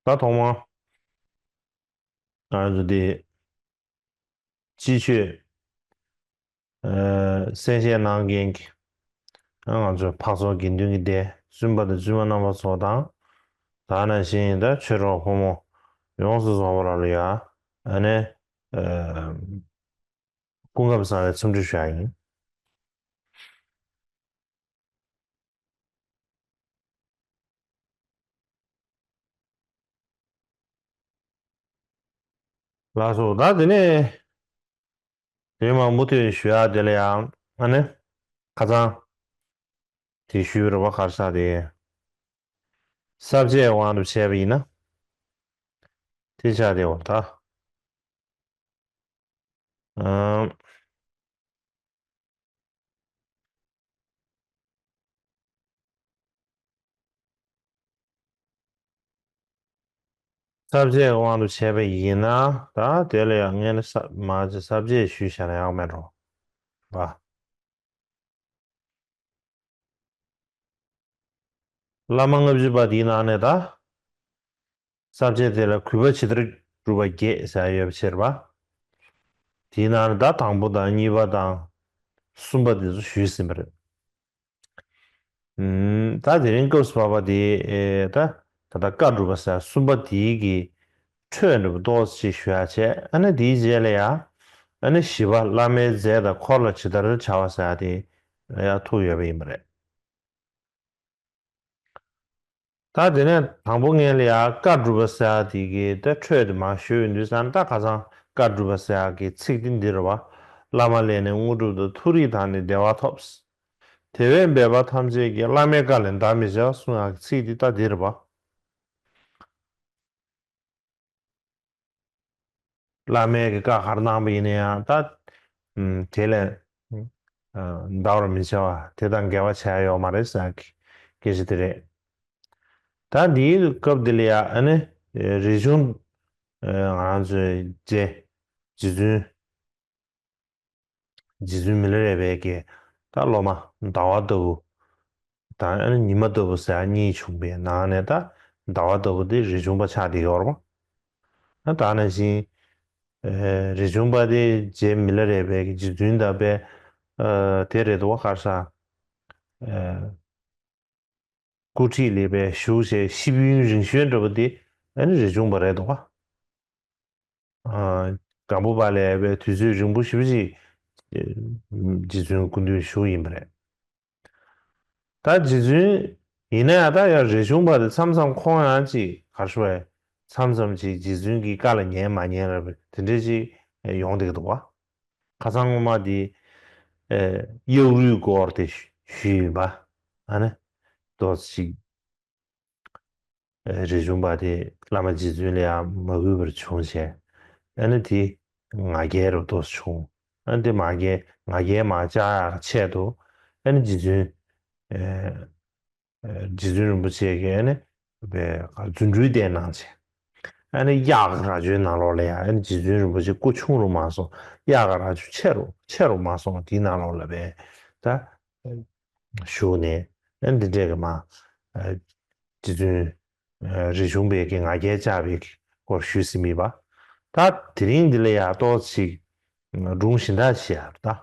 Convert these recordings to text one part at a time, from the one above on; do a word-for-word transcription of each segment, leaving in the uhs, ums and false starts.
ད་ཐོག་མར་ང་ཚོ་འདི་སྤྱི་ཆོས་ཨ་གསན་བཞེས་གནང་མཁན་གྱི་ཨ་ང་ཚོ་འཕགས་ཚོགས་དགེ་འདུན་གྱི་སྡེ་བཙུན་པ་དང་བཙུན་མ་རྣམ་པ་ཚོ་དང་། ད་ནང་བཞིན་ད་ཆོས་གྲོགས་ཕོ་མོ་ཡོངས་སུ་རྫོགས་པ་ལ་ལ་ཡ་ཨ་ནི་ཨ་སྐུ་ཁམས་བཟང་བའི་འཚམས་འདྲི་ཞུ་ཡ་ཡིན། ལགས་སོ། ད་དེ་ནས་དེ་མ་མུ་མཐུད་ཞུ་ཡ་དེ་ལ་ཡང་ཨ་ནི་ཁ་སང་དེ་ཞུས་པ་རེད་པ། ག་རེ་ཟེར་དེ། ས་བཅད་དབང་དུ་བྱས་པ་ཡིན་ན་དེ་ཆགས་བསྡད་པ་ད། ཨམ། ས་བཅད་དབང་དུ་བྱས་པ་ཡིན་ན་ད་དེ་ལ་ཡང་ངས་ནི་ས་མ་ཅི་ས་བཅད་ཞུས་བཞག་ན་ཡག་མེད་འགྲོ་བ། བླ་མ་ལྔ་བཅུ་པ་དེའི་ནང་ནས་ད། ས་བཅད་དེ་ལ་གུས་པ་ཇི་ལྟར་སྒྲུབ་པ་བརྒྱད་ཟེར་ཡོད་པ་ཕྱིར་བ། དེའི་ནང་ནས་ད་དང་པོ་དང་གཉིས་པ་དང་གསུམ་པ་དེ་ཚོ་ཞུས་ཟིན་པ་རེད། ཨུམ། ད་དེ་རིང་སྐབས་སུ་བབས་པ་དེ་ཨེ་ད་ད་ལྟ་བཀའ་སྒྲུབ་པ་ཟེར་གསུམ་པ་དེའི་གི་འཕྲོས་འདྲ་པོ་ཏོག་ཙམ་ཞུ་ཡ་བྱས། ཨ་ནི་དེའི་རྗེས་ལ་ཡ་ཨ་ནི་བཞི་པ་བླ་མའི་རྫས་དང་འཁོར་ལ་ཇི་ལྟར་བྱ་བ་ཟེར་ཡ་དེ་ཡ་ཐུག་ཡོད་པ་ཡིན་པ་རེད། ད་དེ་ནས་དང་པོ་ངས་ལ་ཡ་བཀའ་སྒྲུབ་པ་ཟེར་ཡ་དེ་གི་ད་འཕྲོས་དེ་མར་ཞུ་ཡོང་དུས་ཙང་ད་ཁ་སང་བཀའ་སྒྲུབ་པ་ཟེར་ཡ་གི་ཚིག་དེ་འདི་རེད་བ། བླ་མ་ལས་ནི་དངོས་གྲུབ་དང་མཐོ་རིས་དང་ནི་བདེ་བ་ཐོབ། དེ་བས་འབད་པ་ཐམས་ཅད་ཀྱིས། བླ་མའི་བཀའ་ལས་འདའ་མི་བྱ། གསུང་ཡག་གི་ཚིག་འདི་ད་འདི་རེད་བ། བླ་མའི་གི་བཀའ་ག་རེ་གནང་བ་ཡིན་ན་ཡང་ད་ཨམ་དེ་ལས་ཨ་འདའ་བར་མི་བྱ་བ། དེ་དང་འགལ་བ་བྱ་ཡ་ཡོད་མ་རེད་ཟེར་གི་སྐད་ཆ་དེ་རེད། ད་འདིའི་སྐབས་འདི་ལ་ཡ་ཨ་ནི་རིག་གཞུང་ཨ་ང་རང་ཚོའི་རྗེ་རྗེ་བཙུན་རྗེ་བཙུན་མི་ལ་རས་པའི་གི་ད་སློབ་མ་ཟླ་བ་ལྟ་བུ་དང་ཨ་ནི་ཉི་མ་ལྟ་བུ་ཟེར་གཉིས་བྱུང་བའི་ནང་ནས་ད་ཟླ་བ་ལྟ་བུ་དེ་རིག་གཞུང་པ་ཆགས་བསྡད་ཡོད་རེད་པ། ད་ནང་བཞིན་ཨེ་རིག་གཞུང་པ་དེ་རྗེ་མི་ལ་རས་པའི་གི་རྗེ་བཙུན་དང་པའི་ཨ་དེ་རེད་འདུག་བ། ག་རེ་ཟེར་ཨེ་སྐུ་ཁྲིད་ལས་པའི་བཞུགས་བྱས་གཤིབ་ཡུན་རིང་ཤོས་འདྲ་པོ་དེ་ཨ་ནི་རིག་གཞུང་པ་རེད་འདུག་བ། ཨ་སྒམ་པོ་པ་ལས་པའི་དུས་ཚོད་རིང་པོ་ཞེ་པོ་ཅིག་ཨེ་རྗེ་བཙུན་སྐུ་མདུན་བཞུགས་ཡིན་པ་རེད། ད་རྗེ་བཙུན་ཡིན་ན་ཡང་ད་ཡང་རིག་གཞུང་པ་དེ་མཚམས་མཚམས་ཁོང་ཡང་ཅིག་ག་རེ་ཞུ་བས། མཚམས་མཚམས་ཅིག་རྗེ་བཙུན་གྱི་བཀའ་ལ་ཉན་མ་ཉན་ར་དེ་འདྲས་ཅིག་ཡོང་བསྡད་ཀྱི་འདུག་བ། ཁ་སང་སྔོན་མ་དེ་ཨེ་གཡག་རུས་སྐོར་དེ་ཞུས་ཡིན་པ། ཨ་ནི་ཏོག་ཙམ་ཅིག་ཨེ་རིག་གཞུང་པ་དེ་བླ་མ་རྗེ་བཙུན་ལ་ཡང་མ་གུས་པར་བྱུང་བྱས། ཨ་ནི་དེ་ང་རྒྱལ་རུ་ཏོག་ཙམ་བྱུང་། ཨ་ནི་དེ་མ་རྒྱལ་ང་རྒྱལ་མ་བཅག་ཡག་ཆེད་དུ་ཨ་ནི་རྗེ་བཙུན་ཨེ་རྗེ་བཙུན་རིན་པོ་ཆེ་གིས་ཨ་ནི་བའི་རྫུ་འཕྲུལ་བསྟན་གནང་བྱས། ཨ་ནི་གཡག་གི་རྭ་ཅོའི་ནང་ལོགས་ལ་ཡང་ཨ་ནི་རྗེ་བཙུན་རིན་པོ་ཆེ་སྐུ་ཆུང་རུ་མ་སོང་། གཡག་གི་རྭ་ཅོ་ཆེ་རུ་ཆེ་རུ་མ་སོང་། དེའི་ནང་ལོགས་ལ་བའི་ད་བཞུགས་ནས་ཨ་ནི་འདི་འདྲས་ཀྱི་མ་ཨ་རྗེ་བཙུན་ཨ་རིག་གཞུང་པའི་གི་ང་རྒྱལ་བཅག་པའི་གི་སྐོར་ཞུས་ཟིན་མིན་པ། ད་དེ་རིང་འདི་ལ་ཡང་ཏོག་ཙམ་སྒྲུང་གཞན་དག་བཤད་ཡ་ད།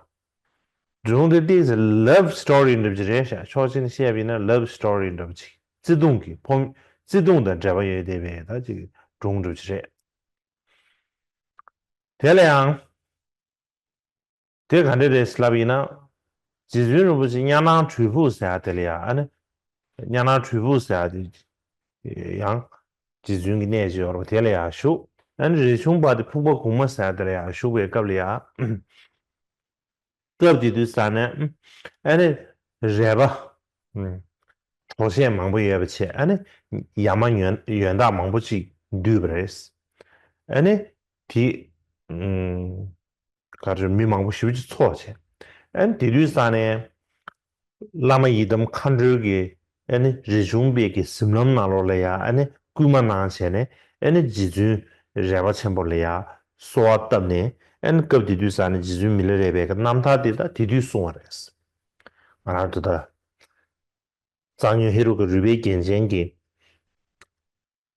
སྒྲུང་འདི་ཏོག་ཙམ་ལབ་སི་ཊོ་རི་འདྲ་པོ་ཅིག་རེད་ཤག་ཕྱོགས་གཅིག་ནས་བཤད་པ་ཡིན་ན་ལབ་སི་ཊོ་རི་འདྲ་པོ་ཅིག་བརྩེ་དུང་གི་ཕོ་བརྩེ་དུང་དང་འབྲེལ་བ་ཡོད་བསྡད་པའི་ད་ཅིག་སྒྲུང་འདྲ་པོ་ཅིག་རེད། དེ་ལ་ཡང་དེ་ག་འདྲ་རེད་ལབ་ཡིན་ན། རྗེ་བཙུན་རིན་པོ་ཆེ་གཉའ་ནང་གྲོལ་ཕུག་ཟེར་ཡ་དེ་ལ་ཡང་ཨ་ནི་གཉའ་ནང་གྲོལ་ཕུག་ཟེར་ཡ་དེ་ཡང་རྗེ་བཙུན་གྱི་གནས་ཅིག་ཡོད་རེད་པ། དེ་ལ་ཡང་བཞུགས། ཨ་ནི་རས་ཆུང་པ་དེ་ཕུག་པ་གོང་མ་ཟེར་ཡ་དེ་ལ་ཡང་བཞུགས་པའི་སྐབས་ལ་ཡང་སྐབས་དེ་དུས་ས་ནས་ཨ་ནི་རས་པ་གྲོགས་མཆེད་མང་པོ་ཡོད་པ་བྱས། ཨ་ནི་ཡ་མ་ཡོན་ཡོན་བདག་མང་པོ་ཅིག་འདུས་པ་རེད། ཨ་ནི་དེ་ག་རེ་མི་མང་པོ་ཞེ་པོ་ཅིག་འཚོགས་བྱས། ཨ་ནི་དེ་དུས་ས་ནས་བླ་མ་ཡི་དམ་མཁའ་འགྲོའི་གི་ཨ་ནི་རས་ཆུང་པའི་གི་གཟིམ་ལམ་ནང་ལོགས་ལ་ཡང་ཨ་ནི་སྐུལ་མ་གནང་བྱས་ནས་ཨ་ནི་རྗེ་བཙུན་རས་པ་ཆེན་པོ་ལ་ཡང་གསོལ་བ་བཏབ་ནས། ཨ་ནི་སྐབས་དེ་དུས་ས་ནས་རྗེ་བཙུན་མི་ལ་རས་པའི་གི་རྣམ་ཐར་དེ་ད་དེ་དུས་གསུངས་པ་རེད། ང་རང་ཚོ་ད་གཙང་སྨྱོན་ཧེ་རུ་ཀ་རུས་པའི་རྒྱན་ཅན་གྱི་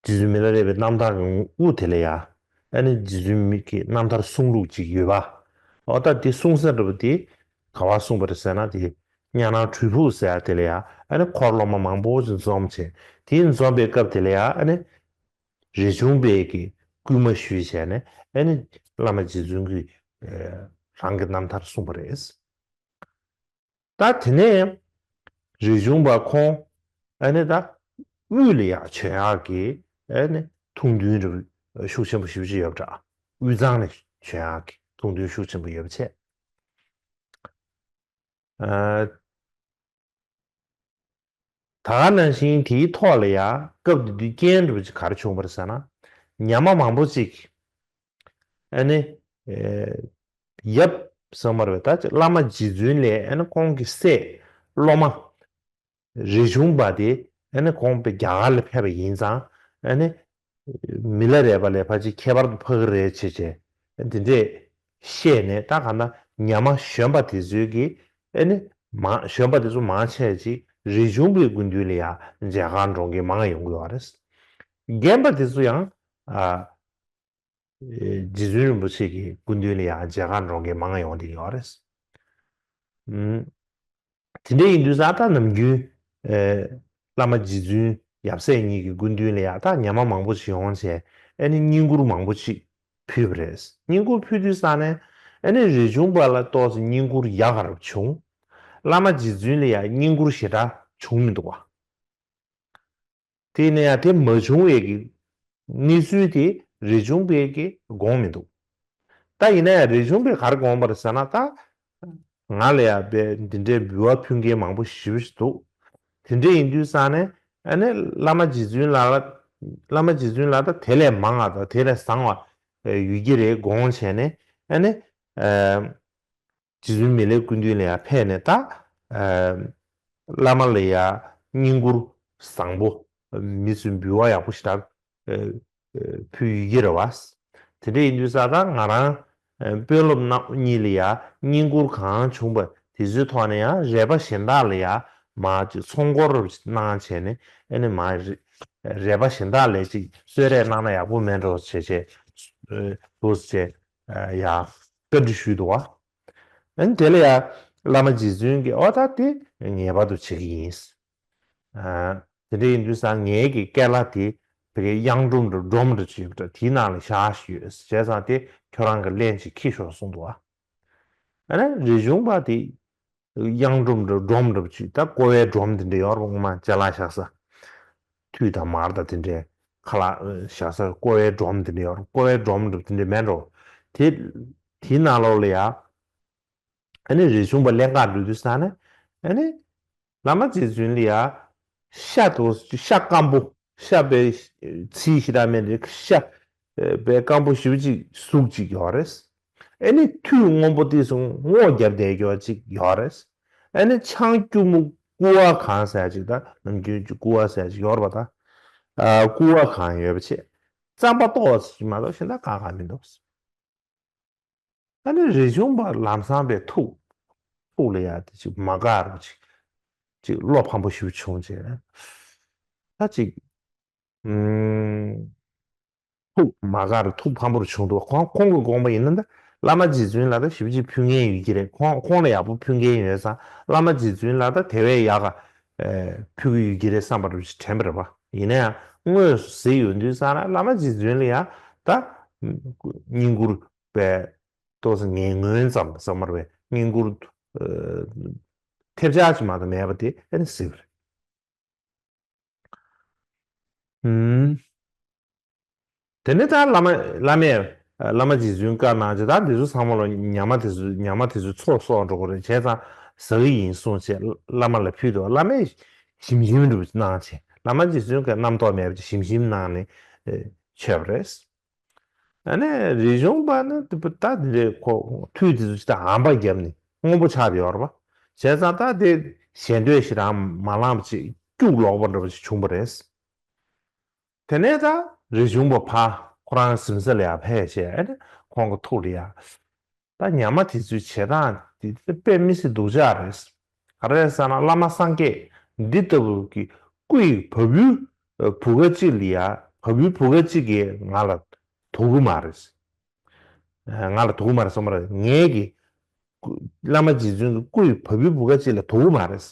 རྗེ་བཙུན་མི་ལ་རས་པའི་རྣམ་ཐར་གྱི་དབུ་དེ་ལ་ཡ། ཨ་ནི་རྗེ་བཙུན་མི་གི་རྣམ་ཐར་གསུང་ལུགས་ཅིག་ཡོད་པ། འོ་ད་དེ་གསུང་ས་འདྲ་པོ་དེ་ག་བ་གསུངས་པ་རེད་ཟེར་ན། དེ་གཉའ་ནང་གྲུལ་ཕུག་ཟེར་ཡ་དེ་ལ་ཡ། ཨ་ནི་འཁོར་སློབ་མ་མང་པོ་ཅིག་འཛོམས་བྱས། དེ་འཛོམས་པའི་སྐབས་དེ་ལ་ཡ། ཨ་ནི་རས་ཆུང་པས་ཀྱི་སྐུལ་མ་ཞུས་བྱས་ནས། ཨ་ནི་བླ་མ་རྗེ་བཙུན་གྱིས་རང་གི་རྣམ་ཐར་གསུངས་པ་རེད། ད་དེ་ནས་རས་ཆུང་པ་ཁོང་ཨ་ནི་ད་དབུས་ལ་ཡ་བྱོན་ཡག་གི་ཨ་ནི་ཐུགས་འདུན་རེ་ཤུགས་ཆེན་པོ་ཞེ་པོ་ཅིག་ཡོད་པ་འདྲ། དབུས་གཙང་ལ་བྱོན་ཡག་གི་ཐུགས་འདུན་ཤུགས་ཆེན་པོ་ཡོད་པ་བྱས། ཨ། ད་ག་ནང་བཞིན་དེའི་ཐོག་ལ་ཡ་སྐབས་དེ་དུས་རྐྱེན་འདྲ་པོ་ཅིག་ག་རེ་བྱུང་བ་རེད་ཟེར་ན། ཉ་མ་མང་པོ་ཅིག་ཨ་ནི་ཨེ་ཡབ་ཟེར་མ་རེད་པས། ད་བླ་མ་རྗེ་བཙུན་ལས་ཨ་ནི་ཁོང་གི་སྲས་སློབ་མ་རས་ཆུང་པ་དེ་ཨ་ནི་ཁོང་པའི་རྒྱ་གར་ལ་ཕེབས་པ་ཡིན་ཙང་། ཨ་ནི་མི་ལ་རས་པ་ལས་ཕལ་ཆེར་ཁྱད་པར་དུ་འཕགས་ཀྱི་རེད་བྱས་བྱས། འདི་འདྲས་བཤད་ནས། ད་ག་ན་ཉ་མ་གཞོན་པ་དེ་ཚོའི་གི་ཨ་ནི་མང་གཞོན་པ་དེ་ཚོ་མང་ཆེ་ཅིག་རས་ཆུང་པའི་སྐུ་མདུན་ལ་ཡ་མཇལ་ཁ་འགྲོ་མཁན་མང་ཡོང་གི་ཡོད་རེད། རྒན་པ་དེ་ཚོ་ཡང་ཨ་རྗེ་བཙུན་རིན་པོ་ཆེ་གི་སྐུ་མདུན་ལ་ཡ་མཇལ་ཁ་འགྲོ་མཁན་མང་ཡོང་བསྡད་ཡོད་རེད། ཨུམ། དེ་འདྲ་ཡིན་དུས་ཙང་ད་ནམ་རྒྱུན་ཨེ་བླ་མ་རྗེ་བཙུན་ཡབ་སྲས་གཉིས་ཀྱི་སྐུ་མདུན་ལ་ཡ་ད་ཉ་མ་མང་པོ་ཞིག་ཡོང་བྱས། ཨ་ནི་བསྙེན་བཀུར་མང་པོ་ཞིག་ཕུལ་བ་རེད། བསྙེན་བཀུར་ཕུལ་དུས་ཙང་ནས་ཨ་ནི་རས་ཆུང་པ་ལ་ཏོག་ཙམ་བསྙེན་བཀུར་ཡག་ག་རེ་བྱུང་། བླ་མ་རྗེ་བཙུན་ལ་ཡ་བསྙེན་བཀུར་ཞེ་དྲག་བྱུང་མི་འདུག་བ། དེ་ནས་ཡང་དེ་མ་བྱུང་བའི་གི་གནས་ཚུལ་དེ་རས་ཆུང་པས་ཀྱི་དགོངས་མི་འདུག། ད་ཡིན་ན་ཡང་རས་ཆུང་པས་ག་རེ་དགོངས་པ་རེད་ཟེར་ན། ད་ང་ལ་ཡང་པའི་འདི་འདྲའི་འབུལ་བ་ཕུལ་མཁན་མང་པོ་ཞེ་པོ་ཞིག་འདུག། དེ་འདྲ་ཡིན་དུས་ཙང་ནས་ཨ་ནི་བླ་མ་རྗེ་བཙུན་ལགས་ལ། བླ་མ་རྗེ་བཙུན་ལགས་ད་དེ་ལས་མང་བ་དང་དེ་ལས་བཟང་བ་ཡོད་ཀྱི་རེད་དགོངས་བྱས་ནས། ཨ་ནི་ཨ། རྗེ་བཙུན་མི་ལའི་སྐུ་མདུན་ལ་ཡང་ཕེབས་ནས། ད་ཨ་བླ་མ་ལ་ཡང་བསྙེན་བཀུར་བཟང་པོ། མི་ཚོས་འབུལ་བ་ཡག་པོ་ཞེ་དྲག་ཨ་ཨ་ཕུལ་ཡོད་ཀྱི་རེད་བ། དེ་འདྲ་ཡིན་དུས་ཙང་ད་ང་རང་ཨ་དཔོན་སློབ་རྣམ་གཉིས་ལ་ཡང་བསྙེན་བཀུར་གང་བྱུང་པ་དེ་ཚོའི་ཐོག་ནས་ཡང་རས་པ་གཞན་དག་ལ་ཡང་མར་ཅིག་ཚོགས་འཁོར་གནང་བྱས་ནས། ཨ་ནི་མར་རས་རས་པ་གཞན་དག་ལ་ཅིག་གསོལ་རས་གནང་ན་ཡག་པོ་མེད་འགྲོ་བྱས་བྱས། ཨ་འདུག་སེ་བྱས་ཨ་ཡང་བཀའ་འདྲི་ཞུས་འདུག་བ། ཨ་ནི་དེ་ལ་ཡང་བླ་མ་རྗེ་བཙུན་གྱིས། ཨོ་ད་དེ་ངེས་པར་དུ་བྱེད་ཀྱི་ཡིན། ཨ་དེ་འདྲ་ཡིན་དུས་ཙང་ངའི་གི་སྐལ་བ་དེ་བོད་སྐད་གཡང་སྒྲོམ་འདྲ་སྒྲོམ་འདྲ་ཅིག་ཡོད་པ་འདྲ། དེའི་ནང་ལ་བཞག་བཞག་ཡོད། བྱས་ཙང་དེ་ཁྱོད་རང་གིས་ལེན་ཅིག་འཁྱེར་ཤོག་གསུངས་འདུག་བ། ཨ་ནི་རས་ཆུང་པ་དེ་གཡང་སྒྲོམ་འདྲ་སྒྲོམ་འདྲ་ཅིག། ད་ཀོ་བའི་སྒྲོམ་དེ་འདྲ་ཡོད་རེད། སྔོན་མ་ཅ་ལག་བཞག་ས། ཐུད་དང་མར་དང་དེ་འདྲའི་ཁ་ལག་བཞག་ས་ཀོ་བའི་སྒྲོམ་དེ་འདྲ་ཡོད་རེད། ཀོ་བའི་སྒྲོམ་འདྲ་དེ་འདྲ་མེད་འགྲོ། དེ་དེའི་ནང་ལོགས་ལ་ཡ། ཨ་ནི་རས་ཆུང་པ་ལེན་གར་འགྲོ་དུས་ཙང་ནས། ཨ་ནི་བླ་མ་རྗེ་བཙུན་ལ་ཡ་ཤ་དང་། ཤ་སྐམ་པོ། ཤ་པའི་ཚིལ་ཞེ་དྲག་མེད་དེ། ཤ་པའི་སྐམ་པོ་ཞེ་པོ་ཅིག་གཟུགས་ཅིག་ཡོད་རེད། ཨ་ནི་ཐུད་སྔོན་པོ་དེ་ཚོ་སྔོ་བརྒྱབ་བསྡད་ཡོད་ཅིག་ཡོད་རེད། ཨ་ནི་ཆང་སྐྱུར་མོ་ཀུ་བ་གང་ཟེར་ཅིག། ད་ནམ་རྒྱུན་གྱི་ཀུ་བ་ཟེར་ཅིག་ཡོད་རེད་པ། ད་ཨ་ཀུ་བ་གང་ཡོད་པ་བྱས། རྩམ་པ་ཏོག་ཙམ་མ་གཏོགས་གཞན་དག་གང་གང་མི་འདུག། ཨ་ནི་རས་ཆུང་པ་ལམ་སང་པའི་ཐུགས། ཐུགས་ལ་ཡ་དེ་ཅིག་མ་དགའ་རུ་ཅིག། ཅིག་བློ་ཕམ་པོ་ཞིག་བྱུང་བྱས། ད་ཅིག་ཨུམ། ཐུགས་མ་དགའ་རུ་ཐུགས་ཕམ་པོ་རུ་བྱུང་འདུག། ཁོང་ཁོང་གི་དགོངས་པ་ཡིན་ན། ད་བླ་མ་རྗེ་བཙུན་ལ་ད་ཞེ་པོ་ཅིག་ཕུལ་མཁན་ཡོད་ཀྱི་རེད། ཁོང་ཁོང་ལ་ཡག་པོ་ཕུལ་མཁན་ཡོད་ཙང་། བླ་མ་རྗེ་བཙུན་ལ་ད་དེ་བས་ཡག་ག་ཨེ་ཕུལ་གྱི་ཡོད་ཀྱི་རེད་བསམ་པ་རུ་ཅིག་དྲན་པ་རེད་པ། ཡིན་ན་ཡང་དངོས་སུ་གཟིགས་ཡོང་དུས་ཙང་ན། བླ་མ་རྗེ་བཙུན་ལ་ཡ་ད་བསྙེན་བཀུར་པའི་ཏོག་ཙམ་ངན་ངོན་ཙམ་ཟེར་མ་རེད་པས། བསྙེན་བཀུར་ཨ་ཐེབས་ཆག་ཅིག་མ་གཏོགས་མེད་པ་དེ་ཨ་ནི་གཟིགས་པ་རེད། ཨུམ། དེ་ནས་ད་བླ་མ་བླ་མས་བླ་མ་རྗེ་བཙུན་བཀའ་གནང་བྱས། ད་འདི་ཚོ་ཚང་མ་ལོ་ཉ་མ་དེ་ཚོ་ཉ་མ་དེ་ཚོ་ཚོ་གསོག་འགྲོ་གི་རེད། བྱས་ཙང་ཟ་གི་ཡིན་གསུངས་བྱས་བླ་མ་ལ་ཕུལ་དུས། བླ་མས་ཞིམ་ཞིམ་འདྲ་པོ་གནང་བྱས། བླ་མ་རྗེ་བཙུན་གྱིས་རྣམ་རྟོག་མེད་པ་ཅིག་ཞིམ་ཞིམ་གནང་ནས་ཨེ་མཆོད་པ་རེད། ཨ་ནི་རས་ཆུང་པ་ནི་ད་དེ་འདྲའི་ཁོ་ཐུད་དེ་ཚོ་ཅིག་ད་ཨམ་པ་བརྒྱབ་ནས་སྔོན་པོ་ཆགས་བསྡད་ཡོད་རེད་པ། བྱས་ཙང་ད་དེ་ཞལ་འདོན་ཞེ་དྲག་མ་བླངས་པ་ཅིག་སྐྱུག་ལོག་པ་འདྲ་པོ་ཅིག་བྱུང་བ་རེད། དེ་ནས་ད་རས་ཆུང་པ་ཕར་ཁོ་རང་གཟིམ་ས་ལ་ཡར་ཕེབས་བྱས། ཨ་ནི་ཁོང་གི་ཐུགས་ལ་ཡ། ད་ཉ་མ་དེ་ཚོའི་བྱེད་སྟངས་དེ་དཔེ་མི་སྲིད་སྡུག་ཅག་རེད། ག་རེ་ཟེར་ན། བླ་མ་སངས་རྒྱས་འདི་ལྟ་བུ་གི་སྐུ་ཡི་བ་སྤུའི་བུ་ག་གཅིག་ལ་ཡ་ བ་སྤུའི་བུ་ག་གཅིག་གིས་ང་ལ་དོགས་ཀྱི་མ་རེད། ང་ལ་དོགས་ཀྱི་མ་རེད་གསུངས་པ་རེད། ངའི་གི་བླ་མ་རྗེ་བཙུན་གྱི་སྐུ་ཡི་བ་སྤུའི་བུ་ག་གཅིག་ལ་དོགས་ཀྱི་མ་རེད།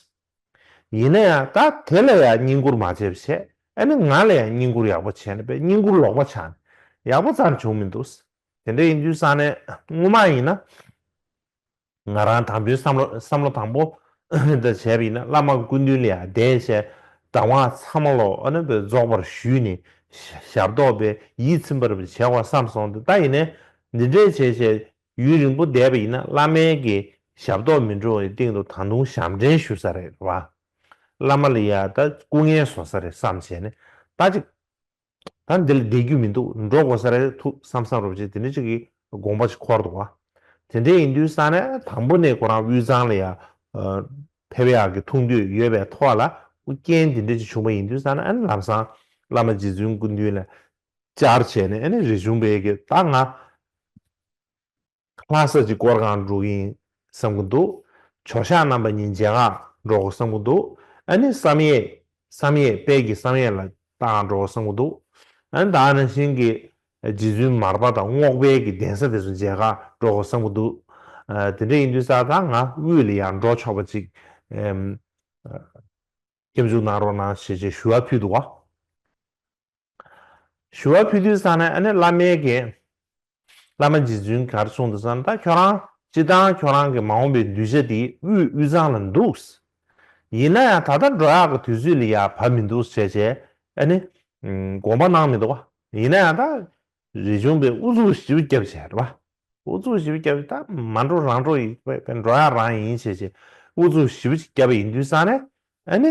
ཡིན་ན་ཡང་ད་དེ་ལ་ཡང་བསྙེན་བཀུར་མ་བྱས་པ་བྱས། ཨ་ནི་ང་ལ་ཡང་བསྙེན་བཀུར་ཡག་པོ་བྱས་ནས་བསྙེན་བཀུར་ལོག་པ་ཆགས་ནས་ཡག་པོ་རྩ་ནས་བྱུང་མི་འདུག་དེ་འདྲ་ཡིན་དུས་ཙང་ནས་སྔོན་མ་ཡིན་ན། ང་རང་དང་པོའི་བསམ་བློ་བསམ་བློ་དང་པོ་འདི་བྱས་པ་ཡིན་ན། བླ་མ་སྐུ་མདུན་ལ་ཡང་བསྡད་བྱས་གདམས་ངག་ཚང་མ་ལོ་ཨ་ནི་རྫོགས་པར་ཞུས་ནས་ཞབས་ཏོག་པའི་ཡིད་ཚིམ་པར་བྱས་པ་བསམ་སོང་སྟེ། ད་ཡིན་ནའི་འདི་འདྲས་བྱས་བྱས་ཡུན་རིང་པོ་བསྡད་པ་ཡིན་ན་བླ་མའི་གི་ཞབས་ཏོག་མི་འགྲོ་བའི་སྟེང་དུ་ད་དུང་ཞབས་འདྲེན་ཞུ་ས་རེད་བ། བླ་མ་ལ་ཡང་ད་སྐུ་ངལ་བཟོ་ས་རེད་བསམ་བྱས་ནས་ད་ཅིག་ད་འདི་ལ་བསྡད་རྒྱུ་མི་འདུག་འགྲོ་དགོས་ས་རེད་ཐུག་བསམ་བསམ་རོབ་ཅིག་དེ་འདྲ་ཅིག་གི་དགོངས་པ་ཅིག་འཁོར་འདུག་བ། དེ་འདྲ་ཡིན་དུས་ཙང་ནས་དང་པོ་ནས་ཁོ་རང་དབུས་གཙང་ལ་ཡ་ཕེབས་ཡག་གི་ཐུགས་འདོད་ཡོད་པའི་ཐོག་ལ་རྐྱེན་དེ་འདྲ་ཅིག་བྱུང་བ་ཡིན་དུས་ཙང་ནས། ཨ་ནི་ལམ་སང་བླ་མ་རྗེ་བཙུན་སྐུ་མདུན་ལ་བཅར་བྱས་ནས། ཨ་ནི་རས་ཆུང་པའི་གི་ད་ང་ལྷ་ས་ཅིག་སྐོར་གང་འགྲོ་གི་ཡིན་བསམ་གི་འདུག་ཇོ་ཤཱཀ་རྣམ་པ་གཉིས་མཇལ་ཁ་འགྲོ་དགོས་བསམ་གི་འདུག་ཨ་ནི་བསམ་ཡས་བསམ་ཡས་དཔལ་གྱི་བསམ་ཡས་ལ་ཏང་འགྲོ་དགོས་བསམ་གི་འདུག་ཨ་ནི་ད་ནང་བཞིན་གྱི་རྗེ་བཙུན་མར་པ་དང་རྔོག་པའི་གི་གདན་ས་དེ་ཚོ་མཇལ་ཁ་འགྲོ་དགོས་བསམ་གི་འདུག་ཨ་དེ་འདྲ་ཡིན་དུས་ཙང་ད་ང་དབུས་ལ་ཡང་འགྲོ་ཆོག་པ་ཅིག་ཨེམ། སྐྱབས་འཇུག་གནང་རོགས་གནང་ཞེས་བྱས་ཞུ་བ་ཕུལ་འདུག་བ། ཞུ་བ་ཕུལ་དུས་ཙང་ནས་ཨ་ནི་བླ་མའི་གི་བླ་མ་རྗེ་བཙུན་ག་རེ་གསུངས་འདུག་ཟེར་ན། ད་ཁྱོད་རང་སྤྱིར་བཏང་ཁྱོད་རང་གི་མ་འོངས་པའི་གདུལ་བྱ་དེ་དབུས་དབུས་གཙང་ལ་འདུག་ཡིན་ན་ཡང་ད་ལྟ་འགྲོ་ཡག་གི་དུས་ཚོད་ལ་ཡ་བབ་མི་འདུག་ཟེར་བྱས་ཨ་ནི་དགོངས་པ་གནང་མི་འདུག་བ། ཡིན་ན་ཡང་ད་རས་ཆུང་པས་ཨུ་ཚུགས་ཞེ་པོ་བརྒྱབ་བྱས་རེད་བ། ཨུ་ཚུགས་ཞེ་པོ་བརྒྱབ་བྱས། ད་མ་འགྲོ་རང་འགྲོ་ཡིན་པས་འགྲོ་ཡག་རང་ཡིན་ཟེར་བྱས་ཨུ་ཚུགས་ཞེ་པོ་ཅིག་བརྒྱབ་པ་ཡིན་དུས་ཙང་ནས་ཨ་ནི་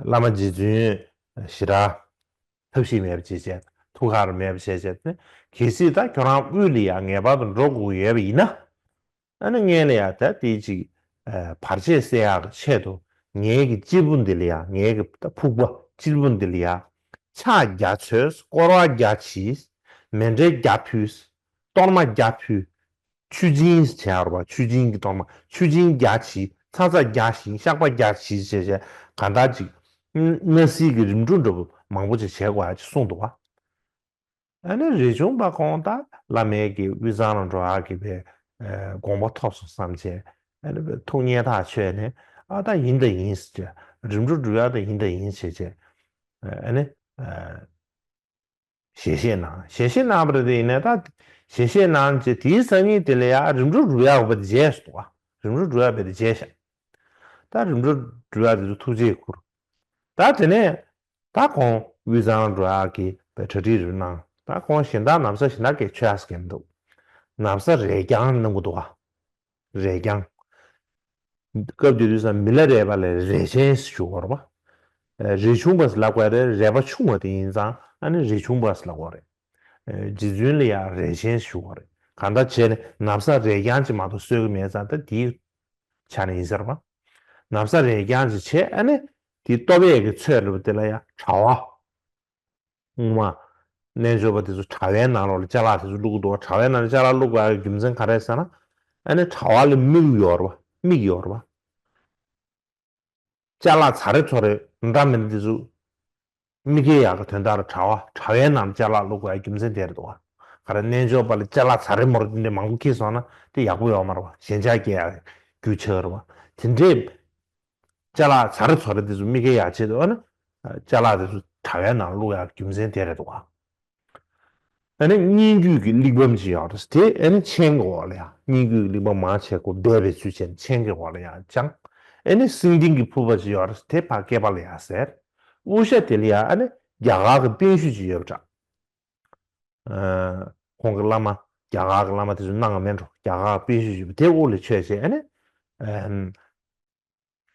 བླ་མ་རྗེ་བཙུན་ཞེ་དྲག་ཐབས་ཤེས་མེད་པ་བྱས་བྱས། ཐུགས་ཁག་མེད་པ་བྱས་བྱས་ནས། གལ་སྲིད་ད་ཁྱོད་རང་དབུས་ལ་ཡ་ངེས་པར་དུ་འགྲོ་དགོས་ཡོད་པ་ཡིན་ན། ཨ་ནི་སྔོན་ལ་ཡ་ད་དེ་ཅིག་ཨ་བར་ཆད་སེལ་ཡག་གི་ཆེད་དུ་ངའི་གི་སྤྱིལ་བུ་འདི་ལ་ཡ། ངའི་གི་ད་ཕུག་པ་སྤྱིལ་བུ་འདི་ལ་ཡ་ཕྱག་བརྒྱ་བྱས། སྐོར་བ་བརྒྱ་བྱས། མཎྜལ་བརྒྱ་ཕུལ། གཏོར་མ་བརྒྱ་ཕུལ། མཆོད་སྦྱིན་བྱས་པ་རེད་བ། མཆོད་སྦྱིན་གྱི་གཏོར་མ། མཆོད་སྦྱིན་བརྒྱ་བྱས། ཚ་ཚ་བརྒྱ་བྱས། བཤགས་པ་བརྒྱ་བྱས་བྱས་བྱས། གང་ལྟར་ཅིག་སྣ་སིལ་གྱི་རིམ་གྲོ་འདྲ་པོ་མང་པོ་ཅིག་བྱེད་དགོས་ཡ་ཅིག་གསུངས་འདུག་བ། ཨ་ནི་རས་ཆུང་པ་ཁོང་ད་བླ་མའི་གི་དབུས་གཙང་ལ་འགྲོ་ཡག་གི་པའི་ཨ་དགོངས་པ་ཐོབ་སོང་བསམ་བྱས། ཨ་ནི་པའི་ཐུགས་མཉེས་ཐག་ཆོད་ནས། ཨ་ད་ཡིན་ད་ཡིན་ཟེར་བྱས། རིམ་གྲོ་སྒྲུབ་ཡག་ད་ཡིན་ད་ཡིན་བྱས་བྱས། ཨ་ནི་ཨ་ཞལ་བཞེས་གནང་། ཞལ་བཞེས་གནང་བ་རེད། དེ་ཡིན་ནའི་ད་ཞལ་བཞེས་གནང་བྱས་དེའི་སང་ཉིན་དེ་ལ་ཡ་རིམ་གྲོ་སྒྲུབ་ཡག་བ་དེ་བྱས་སོང་བ། རིམ་གྲོ་སྒྲུབ་ཡག་བ་དེ་བྱས་ཤག་ད་རིམ་གྲོ་སྒྲུབ་ཡག་དེ་ཚོ་ཐུགས་རྗེ་ཁུར། ད་དེ་ནས་ད་ཁོང་དབུས་གཙང་འགྲོ་ཡག་གི་པའི་གྲ་སྒྲིག་རེ་གནང་། ད་ཁོང་གཞན་དག་ན་བཟའ་གཞན་དག་གིས་མཆོད་ཡག་གི་མི་འདུག་ན་བཟའ་རས་རྐྱང་གནང་གི་འདུག་བ། རས་རྐྱང་། སྐབས་དེ་དུས་ཙང་མི་ལ་རས་པ་ལས་རས་ཆེན་ཞུ་བ་རེད་བ། ཨ་རས་ཆུང་པ་ཟེར་ལབ་དགོས་རེད། རས་པ་ཆུང་བ་དེ་ཡིན་ཙང་ཨ་ནི་རས་ཆུང་པ་ཟེར་ལབ་དགོས་རེད། ཨ་རྗེ་བཙུན་ལ་ཡང་རས་ཆེན་ཞུ་བ་རེད། གང་ལྟར་བྱས་ནས་ན་བཟའ་རས་རྐྱང་ཅིག་མ་གཏོགས་གསོལ་གི་མེད་ཙང་། ད་དེའི་ཆ་ནས་ཡིན་ཟེར་བ། ན་བཟའ་རས་རྐྱང་ཅིག་བྱས། ཨ་ནི་དེ་གཏོར་བའི་གི་ཚོད་རེད་བ། དེ་ལ་ཡང་དྲ་བ། སྔོན་མ་རྣལ་འབྱོར་པ་དེ་ཚོ་དྲ་བའི་ནང་ལོགས་ལ་ཅ་ལག་དེ་ཚོ་བླུག་གི་འདུག་དྲ་བའི་ནང་ལ་ཅ་ལག་བླུག་དགོས་ཡག་རྒྱུ་མཚན་ག་རེ་ཟེར་ན། ཨ་ནི་དྲ་བ་ལ་མིག་ཡོད་རེད་བ། མིག་ཡོད་རེད་བ། ཅ་ལག་ཚ་རེ་ཚོ་རེ་འདྲ་མི་འདྲ་དེ་ཚོ་མི་སྐྱེ་ཡག་གི་དོན་དག་ལ་དྲ་བ། དྲ་བའི་ནང་ལ་ཅ་ལག་བླུག་དགོས་ཡག་རྒྱུ་མཚན་དེ་རེད་འདུག་བ། ག་རེ་རྣལ་འབྱོར་པ་ལ་ཅ་ལག་ཚ་རེ་མོ་རེ་དེ་འདྲ་མང་པོ་འཁྱེར་སོང་ན་དེ་ཡག་པོ་ཡོད་མ་རེད་བ། ཞེན་ཆགས་སྐྱེ་ཡག་རྒྱུ་ཆགས་རེད་བ། དེ་འདྲའི་ཅ་ལག་ཚ་རེ་ཚོ་རེ་དེ་ཚོ་མི་སྐྱེ་ཡག་ཆེད་དུ་ཨ་ནི་ཅ་ལག་དེ་ཚོ་དྲ་བའི་ནང་བླུག་ཡག་རྒྱུ་མཚན་དེ་རེད་འདུག་བ། ཨ་ནི་སྙན་བརྒྱུད་ཀྱི་གླེགས་བམ་ཅིག་ཡོད་རེད། དེ་ཨ་ནི་མཆན་གྱི་འོག་ལ་ཡང་། སྙན་བརྒྱུད་ཀྱི་གླེགས་བམ་མང་ཆེ་ཁོ་སྦས་པའི་ཚུལ་བྱས་ནས་མཆན་གྱི་འོག་ལ་ཡང་དཔྱང་། ཨ་ནི་སེང་ལྡེང་གི་ཕུར་པ་ཅིག་ཡོད་རེད། དེ་ཕར་སྐེད་པ་ལ་ཡང་ཟེར། དབུ་ཞྭ་དེ་ལ་ཡང་ཨ་ནི་རྒྱ་གར་གྱི་པཎ་ཞྭ་ཅིག་ཡོད་པ་འདྲ། ཨ་ཁོང་གི་བླ་མ་རྒྱ་གར་གྱི་བླ་མ་དེ་ཚོ་གནང་བ་མེད་འགྲོ། རྒྱ་གར་གྱི་པཎ་ཞྭ་ཅིག་ཡོད་པ་དེ་དབུ་ལ་ཆོད་བྱས། ཨ་ནི་ཨ།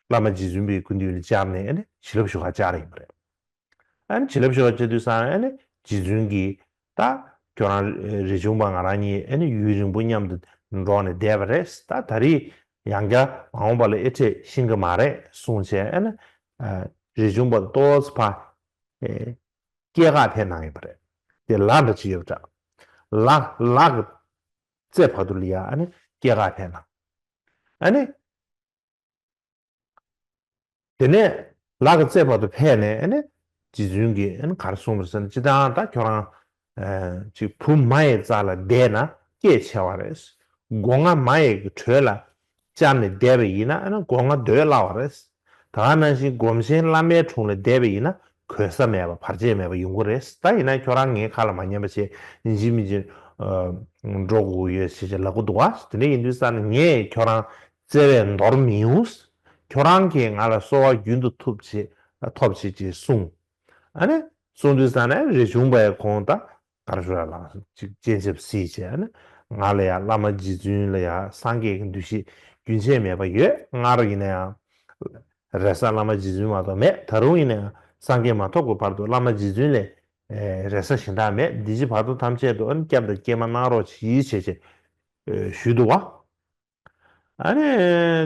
བླ་མ་རྗེ་བཙུན་པའི་སྐུ་མདུན་ལ་བཅར་ནས་ཨ་ནི་བྱིན་རླབས་ཞུ་ག་བཅར་ཡིན་པ་རེད། ཨ་ནི་བྱིན་རླབས་ཞུ་ག་བཅར་དུས་ཙང་ཨ་ནི་རྗེ་བཙུན་གྱིས་ད་ཁྱོད་རང་རས་ཆུང་པ་ང་རང་གཉིས་ཨ་ནི་ཡུན་རིང་པོ་མཉམ་དུ་འགྲོགས་ནས་བསྡད་པ་རེད། ད་ད་རེས་ཡང་བསྐྱར་མ་འོངས་པ་ལ་དབྱེ་འབྱེད་ཤེས་ཀྱི་མ་རེད་གསུངས་བྱས། ཨ་ནི་རས་ཆུང་པ་ཏོག་ཙམ་ཕར་སྐྱེལ་ག་ཕེབས་གནང་ཡོད་པ་རེད། དེ་ལ་འདྲ་ཅིག་ཡོད་པ་འདྲ། ལ་ལ་གི་རྩེ་བར་དུ་ལ་ཡ་ཨ་ནི་སྐྱེལ་ག་ཕེབས་གནང་། ཨ་ནི། དེ་ནས་ལ་གི་རྩེ་བར་དུ་ཕེབས་ནས་ཨ་ནི། རྗེ་བཙུན་གྱིས་ཨ་ནི་ག་རེ་གསུངས་པ་རེད་ཟེར་ན། སྤྱིར་བཏང་ད་ཁྱོད་རང་ཅིག་བུ་མ་ཡི་རྩ་ལ་བསྡད་ན་སྐྱེད་ཆེ་བ་རེད། སྒོ་ང་མ་ཡི་གི་དྲོད་ལ་བཅར་ནས་བསྡད་པ་ཡིན་ན་ཨ་ནི་སྒོ་ང་སྡོད་སླ་བ་རེད། ད་ག་ནང་བཞིན་སྒོམ་ཆེན་བླ་མའི་དྲུང་ལ་བསྡད་པ་ཡིན་ན་གོལ་ས་མེད་པ་བར་ཆད་མེད་པ་ཡོང་གི་རེད། ད་ཡིན་ན་ཁྱོད་རང་ངའི་ཁ་ལ་མ་ཉན་པ་བྱས་ཡིན་གཅིག་མིན་གཅིག་འགྲོ་དགོས་ཡོད་ཞེས་ལབ་ཀྱི་འདུག་བ། དེ་འདྲ་ཡིན་དུས་ཙང་ནས་ངས་ཁྱོད་རང་བརྩེ་བས་འདོར་མི་ཡོང་། ཁྱོད་རང་གིས་ང་ལ་གསོལ་བ་རྒྱུན་དུ་ཐོབ་ཅེས་ཐོབ་ཅེས་ཅེས་གསུངས། ཨ་ནི་གསུངས་དུས་ཙང་ནས་རས་ཆུང་པས་ཁོང་ད་ག་རེ་ཞུ་ཡ་ལ་ཅིག་སྤྱན་ཆབ་གཟིགས་བྱས། ཨ་ནི་ང་ལ་ཡ་བླ་མ་རྗེ་བཙུན་ལ་ཡ་སངས་རྒྱས་ཀྱི་འདུ་ཤེས་རྒྱུན་ཆད་མེད་པ་ཡོད། སྔར་ཡིན་ན་ཡང་རེ་ས་བླ་མ་རྗེ་བཙུན་མ་གཏོགས་མེད། ད་རུང་ཡིན་ན་ཡང་སངས་རྒྱས་མ་ཐོབ་ཀྱི་བར་དུ་བླ་མ་རྗེ་བཙུན་ལས་རེ་ས་གཞན་དག་མེད། འདི་ཕྱི་བར་དོ་ཐམས་ཅད་དུ་ཨ་ནི་སྐྱབས་དང་སྐྱེལ་མ་གནང་རོགས་གྱིས་བྱས་བྱས་ཞུས་འདུག་བ། ཨ་ནི་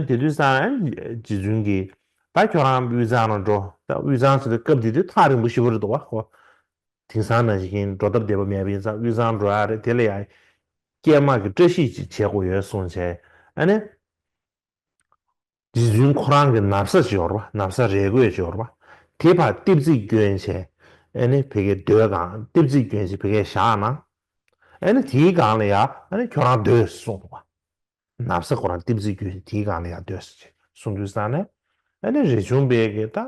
དེ་དུས་ཙང་རྗེ་བཙུན་གྱིས་ད་ཁྱོད་རང་དབུས་གཙང་ལ་འགྲོ། ད་དབུས་གཙང་ཟེར་དུས་སྐབས་དེ་དུས་ཐག་རིང་པོ་ཞེ་པོ་རེད་འདུག་བ་ཁོ། དེང་སང་ནང་བཞིན་འགྲོ་སྟབས་བདེ་པོ་མེད་པ་ཡིན་ཙང་དབུས་གཙང་འགྲོ་ཡ་རེད། དེ་ལ་ཡང་སྐྱེལ་མ་གི་བཀྲ་ཤིས་ཅིག་བྱེད་དགོས་ཡོད་གསུངས་བྱས། ཨ་ནི་རྗེ་བཙུན་ཁོ་རང་གི་ན་བཟའ་ཅིག་ཡོད་རེད་བ། ན་བཟའ་རས་གོས་ཅིག་ཡོད་རེད་བ། དེ་ཕར་ལྟེབ་རྩེག་བསྐྱོན་བྱས། ཨ་ནི་ཕ་གིར་སྡོད་གང་ལྟེབ་རྩེག་བསྐྱོན་བྱས་ཕ་གིར་བཞག་ན། ཨ་ནི་དེའི་སྒང་ལ་ཡ་ཨ་ནི་ཁྱོད་རང་སྡོད་གསུངས་འདུག་བ། ན་བཟའ་ཁོ་རང་ལྟེབ་རྩེག་བསྐྱོན་བྱས་དེའི་སྒང་ལ་ཡ་སྡོད་ཟེར་བྱས་གསུངས་དུས་ཙང་ནས། ཨ་ནི་རས་ཆུང་པས་གི་ད་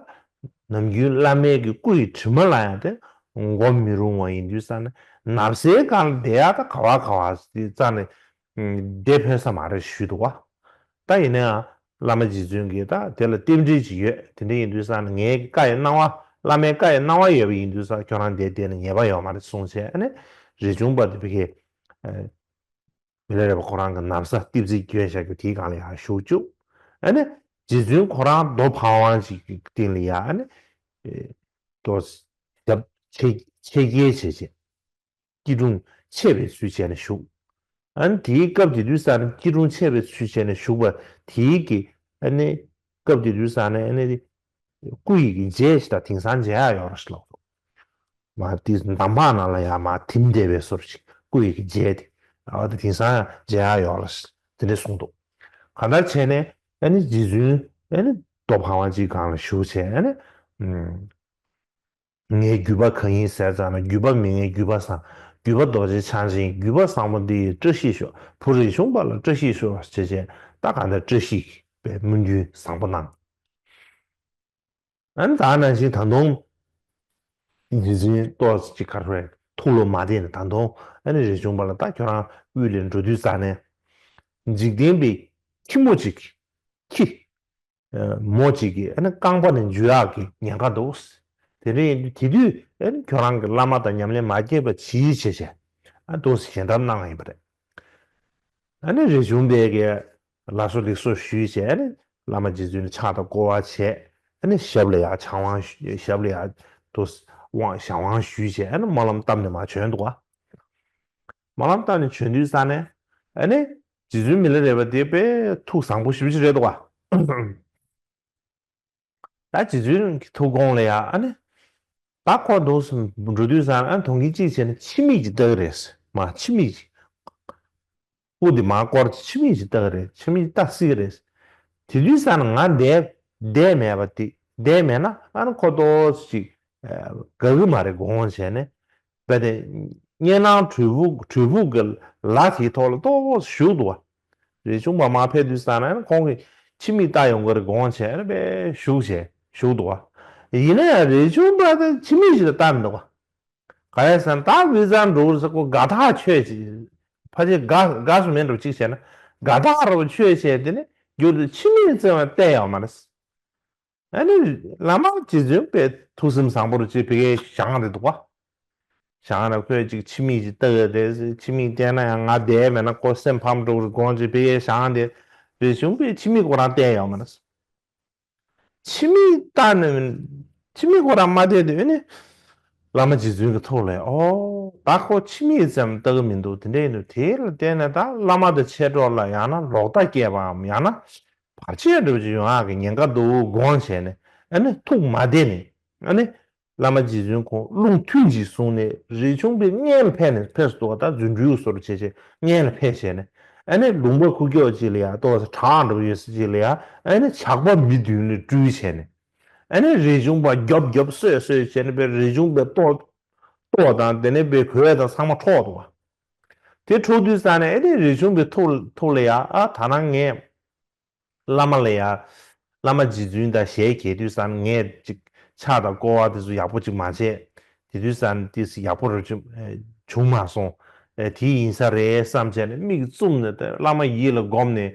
ནམ་རྒྱུན་བླ་མའི་གི་སྐུ་ཡི་དྲི་མ་ལ་ཡང་དེ་སྒོམ་མི་རུང་བ་ཡིན་དུས་ཙང་ནས། ན་བཟའི་སྒང་ལ་བསྡད་ཡ་ད་ག་བ་ག་བ་དེ་རྩ་ནས་བསྡད་ཕོད་ས་མ་རེད་ཞུས་འདུག་བ། ད་ཡིན་ན་ཡང་བླ་མ་རྗེ་བཙུན་གྱིས་ད་དེ་ལ་རྟེན་འབྲེལ་ཅིག་ཡོད། དེ་འདྲ་ཡིན་དུས་ཙང་ནས་ངའི་བཀའ་ཡི་གནང་བ་བླ་མའི་བཀའ་ཡི་གནང་བ་ཡོད་པ་ཡིན་དུས་ཙང་ཁྱོད་རང་འདིར་བསྡད་ནས་ཉེས་པ་ཡོད་མ་རེད་གསུངས་བྱས། ཨ་ནི་རས་ཆུང་པ་དེ་ཕ་གིར་མི་ལ་རས་པ་ཁོ་རང་གི་ན་བཟའ་ལྟེབ་རྩེག་བསྐྱོན་བཞག་རྒྱུ་དེའི་སྒང་ལ་ཡར་བཞུགས་བཅུག་ཨ་ནི་རྗེ་བཙུན་ཁོ་རང་རྡོ་ཕ་ཝང་ཅིག་གི་སྟེང་ལ་ཡ་ཨ་ནི་རྡོ་ཞབས་ཕྱེད་ཕྱེད་བཀལ་བྱས་བྱས། སྐྱིལ་ཀྲུང་ཕྱེད་པའི་ཚུལ་བྱས་ནས་བཞུགས། ཨ་ནི་དེའི་སྐབས་དེ་དུས་ཙང་ནས་སྐྱིལ་ཀྲུང་ཕྱེད་པའི་ཚུལ་བྱས་ནས་བཞུགས་པ་དེའི་གི་ཨ་ནི་སྐབས་དེ་དུས་ཙང་ནས་ཨ་ནི་སྐུ་ཡི་གི་རྗེས་ཤིག་ད་དེང་སང་མཇལ་ཡ་ཡོད་རེད་ལགས། མ་དེ་འདམ་བག་ནང་ལ་ཡ་མ་ཐིམ་བསྡད་པའི་བཟོ་འདྲ་ཞིག་སྐུ་ཡི་གི་རྗེས་དེ་ཨ་ད་དེང་སང་མཇལ་ཡ་ཡོད་རེད་དེ་འདྲ་གསུངས་འདུག་གང་ལྟར་བྱས་ནས་ཨ་ནི་རྗེ་བཙུན་ཨ་ནི་རྡོ་ཕ་ཝང་ཅིག་སྒང་ལ་བཞུགས་བྱས་ཨ་ནི། ངའི་བརྒྱུད་པ་གང་ཡིན་ཟེར་ཙང་ན། བརྒྱུད་པ་མི་ངའི་བརྒྱུད་པ་བཟང་། བརྒྱུད་པ་རྡོ་རྗེ་འཆང་ཆེན། བརྒྱུད་པ་བཟང་པོ་འདི་ཡི་བཀྲ་ཤིས་ཤོག་བུ་རས་ཆུང་པ་ལ་བཀྲ་ཤིས་ཤོག་ཅེས་བྱས། ད་གང་ལྟར་བཀྲ་ཤིས་པའི་སྨོན་འདུན་བཟང་པོ་གནང་། ཨ་ནི་ད་ནང་བཞིན་ད་དུང་རྗེ་བཙུན་ཏོག་ཙམ་ཅིག་ག་རེ་ཐུགས་བློ་མ་བདེ་ནས་ད་དུང་ཨ་ནི་རས་ཆུང་པ་ལ་ད་ཁྱོད་རང་དབུས་ལ་འགྲོ་དུས་ཙང་ནས་འཇིག་རྟེན་པའི་ཁྱི་མོ་ཅིག་ཁྱི། མོ་གཅིག་གིས་ཨ་ནི་རྐང་པ་ནས་འཇུ་ཡག་གི་ཉེན་ཁ་འདུག་དེ་འདྲ་ཡིན་དུས་དེ་དུས་ཨ་ནི་ཁྱོད་རང་གིས་བླ་མ་དང་ཉམས་ལེན་མ་བསྐྱེད་པ་ཅིའི་ཕྱིར་བྱས་ཨ་འདུག་ཞལ་འདེབས་གནང་བ་ཡིན་པ་རེད། ཨ་ནི་རས་ཆུང་པས་ཀྱིས་ལགས་སོ་ལེགས་སོ་ཞུས་བྱས་ཨ་ནི་བླ་མ་རྗེ་བཙུན་ལ་ཕྱག་དང་སྐོར་བ་བྱས། ཨ་ནི་ཞབས་ལ་ཡར་ཕྱག་དབང་ཞུ་ཞབས་ལ་ཡར་དུ་དབང་ཞབས་དབང་ཞུས་བྱས་ཨ་ནི་སྨོན་ལམ་བཏབ་ནས་མར་བྱོན་འདུག་ག་སྨོན་ལམ་བཏབ་ནས་བྱོན་དུས་ཙང་ནས་ཨ་ནི་རྗེ་བཙུན་མི་ལ་རས་པ་དེ་དཔེ་ཐུགས་བཟང་པོ་ཞེ་པོ་ཅིག་རེད་འདུག་ག་ད་རྗེ་བཙུན་གྱི་ཐུགས་དགོངས་ལ་ཡ་ཨ་ནི། ད་ཁོ་འདུག་སེ་འགྲོ་དུས་ཙང་ཨ་ནི་དོན་གྱིས་གཅིག་བྱས་ན་ཕྱི་མིག་ཅིག་ལྟ་གི་རེད། མ་ཕྱི་མིག་ཅིག་སྤུ་དེ་མར་བསྐོར་ཏེ་ཕྱི་མིག་ཅིག་ལྟ་གི་རེད། ཕྱི་མིག་ལྟ་སྲིད་ཀྱི་རེད། དེ་དུས་ཙང་ང་བསྡད་བསྡད་མེད་པ་དེ་བསྡད་མེད་ན་ཨ་ནི་ཁོ་ཏོག་ཙམ་ཅིག་དགའ་གི་མ་རེད་དགོངས་བྱས་ནས། དཔེ་དེ་གཉན་ནག་གྲུལ་བུམ་གྲུལ་བུམ་གྱི་ལ་དེའི་ཐོག་ལ་ཏོག་ཙམ་བཞུགས་འདུག་བ། རས་ཆུང་པ་མར་ཕེབས་དུས་ཙང་ན་ཁོང་གིས་ཕྱི་མིག་ལྟ་ཡོང་གི་རེད་དགོངས་བྱས་ཨ་ནི་དཔེ་བཞུགས་བྱས་བཞུགས་འདུག་བ། ཡིན་ན་ཡང་རས་ཆུང་པ་དེ་ཕྱི་མིག་ཅིག་ལ་ལྟ་མི་འདུག་བ། ག་རེ་ཟེར་ན་ད་དབུས་གཙང་འགྲོ་གི་རེད་ཟེར་ཁོ་དགའ་ཐག་ཆོད་ཅིག་ཕལ་ཆེར་དགའ་དགའ་སུ་མེད་འགྲོ་གཅིག་བྱས་ན་དགའ་ཐག་ར་བ་ཆོད་བྱས་དེ་ནི་མཇུག་ཏུ་ཕྱི་མིག་ཙམ་ཡང་བལྟས་ཡོད་མ་རེད། ཨ་ནི་བླ་མ་རྗེ་བཙུན་པས་ཐུགས་སེམས་བཟང་པོ་རུ་ཅིག་ཕ་གིར་བཞེངས་རེད་འདུག་བ། བཞེངས་ན་ཁོས་ཅིག་ཕྱི་མིག་ཅིག་ལྟ་གི་རེད། ཕྱི་མིག་བལྟས་ན་ཡང་ང་བསྡད་མེད་ན་ཁོ་སེམས་ཕམ་འགྲོ་གི་རེད་དགོངས་ཅིག་ཕ་གིར་བཞེངས་ཏེ་རས་ཆུང་པས་ཕྱི་མིག་ཁོ་རང་བལྟས་ཡོད་མ་རེད། ཕྱི་མིག་ལྟ་ནས་ཕྱི་མིག་ཁོ་རང་མ་བལྟས་དུས་ཨ་ནི་བླ་མ་རྗེ་བཙུན་གྱི་ཐུགས་ལ་ཨོ་ད་ཁོ་ཕྱི་མིག་ཙམ་ལྟ་གི་མི་འདུག་དེ་འདྲ་ཡིན་དུས་དེ་ལ་བརྟེན་ནས་ད་བླ་མ་དང་མཆེད་གྲོགས་ལ་ཡང་ན་ལོག་ལྟ་སྐྱེས་པའམ་ཡང་ན་བར་ཆད་འདྲ་བོ་ཅིག་ཡོང་ཡག་གི་ཉེན་ཁ་འདུག་དགོངས་བྱས་ནས་ཨ་ནི་ཐུགས་མ་བདེ་ནས་ཨ་ནི་བླ་མ་རྗེ་བཙུན་ཁོང་རླུང་ཐུན་གཅིག་བཟུང་ནས་རས་ཆུང་པའི་སྔོན་ལ་ཕེབས་ནས་ཕེབས་སུ་འདུག་ག་ད་རྫུ་འཕྲུལ་བཟོ་འདྲ་བྱས་བྱས་སྔོན་ལ་ཕེབས་བྱས་ནས་ཨ་ནི་ལུང་པ་ཁུག་ཀྱོག་ཅིག་ལ་ཡ་ཏོག་ཙམ་བྲག་འདྲ་བོ་ཡོད་ས་ཅིག་ལ་ཡ་ཨ་ནི་ཇག་པ་མི་བདུན་ལ་སྤྲུལ་བྱས་ནས། ཨ་ནི་རས་ཆུང་པ་རྒྱོབ་རྒྱོབ་གསོད་གསོད་བྱས་ནས་པའི་རས་ཆུང་པའི་ལྟོ་ལྟོ་དང་དེ་ནས་པའི་གོས་དང་ཚང་མ་འཕྲོག་འདུག་བ། དེ་འཕྲོག་དུས་ཙང་ནས་ཨ་ནི་རས་ཆུང་པའི་ཐུགས་ཐུགས་ལ་ཡ་ཨ་ད་ནང་ངས་བླ་མ་ལ་ཡ། བླ་མ་རྗེ་བཙུན་དང་ཞལ་གྱེས་དུས་ཙང་ངས་ཅིག་ཕྱག་དང་སྐོར་བ་དེ་ཚོ་ཡག་པོ་ཅིག་མ་བྱས། དེ་དུས་ཙང་དེ་ཡག་པོ་རུ་བྱུང་མ་སོང་། དེ་ཡིན་ས་རེད་བསམ་བྱས་ནས་མིག་བཙུམ་ནས་བླ་མ་ཡིད་ལ་བསྒོམས་ནས་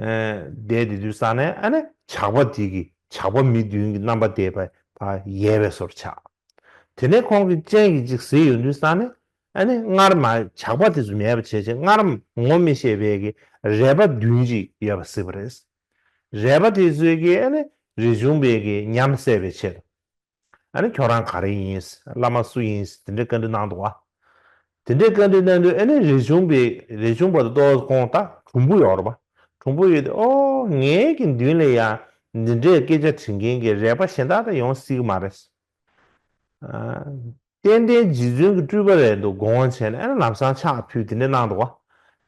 བསྡད། དེ་དུས་ཙང་ནས་ཨ་ནི་ཇག་པ་དེ་གི་ཇག་པ་མི་བདུན་གྱི་རྣམ་པ་དེ་ཕར་ཡལ་བའི་བཟོ་འདྲ་ཆགས། དེ་ནས་ཁོང་གི་སྤྱན་གྱིས་ཅིག་གཟིགས་ཡོང་དུས་ཙང་ནས་ཨ་ནི་སྔར་མ་ཇག་པ་དེ་ཚོ་མེད་པ་བྱས་བྱས་སྔར་ངོ་མི་ཤེས་པའི་གི་རས་པ་བདུན་ཅིག་ཡོད་པ་གཟིགས་པ་རེད། རས་པ་དེ་ཚོས་གི་ཨ་ནི་རས་ཆུང་པའི་གི་ཉམས་སད་པའི་ཆེད་དུ། ཨ་ནི་ཁྱོད་རང་ག་རེ་ཡིན། བླ་མ་སུ་ཡིན། དེ་འདྲའི་བཀའ་འདྲི་གནང་འདུག་བ། དེ་འདྲའི་བཀའ་འདྲི་གནང་དུས་ཨ་ནི་རས་ཆུང་པའི་རས་ཆུང་པ་དང་ཏོག་ཙམ་ཁོང་ད་གྲུང་པོ་ཡོད་རེད་པ། གྲུང་པོ་ཡོད་དེ་ཨོ་ངའི་གི་མདུན་ལ་ཡ་འདི་འདྲའི་སྐད་ཆ་དྲི་མཁན་གྱི་རས་པ་གཞན་དག་ད་ཡོང་སྲིད་ཀྱི་མ་རེད། ཨ། ཏན་ཏན་རྗེ་བཙུན་གྱི་སྤྲུལ་པ་རེད་འདུག་དགོངས་བྱས་ནས་ཨ་ནི་ལམ་སང་ཕྱག་ཕུལ་དེ་འདྲ་གནང་འདུག་བ།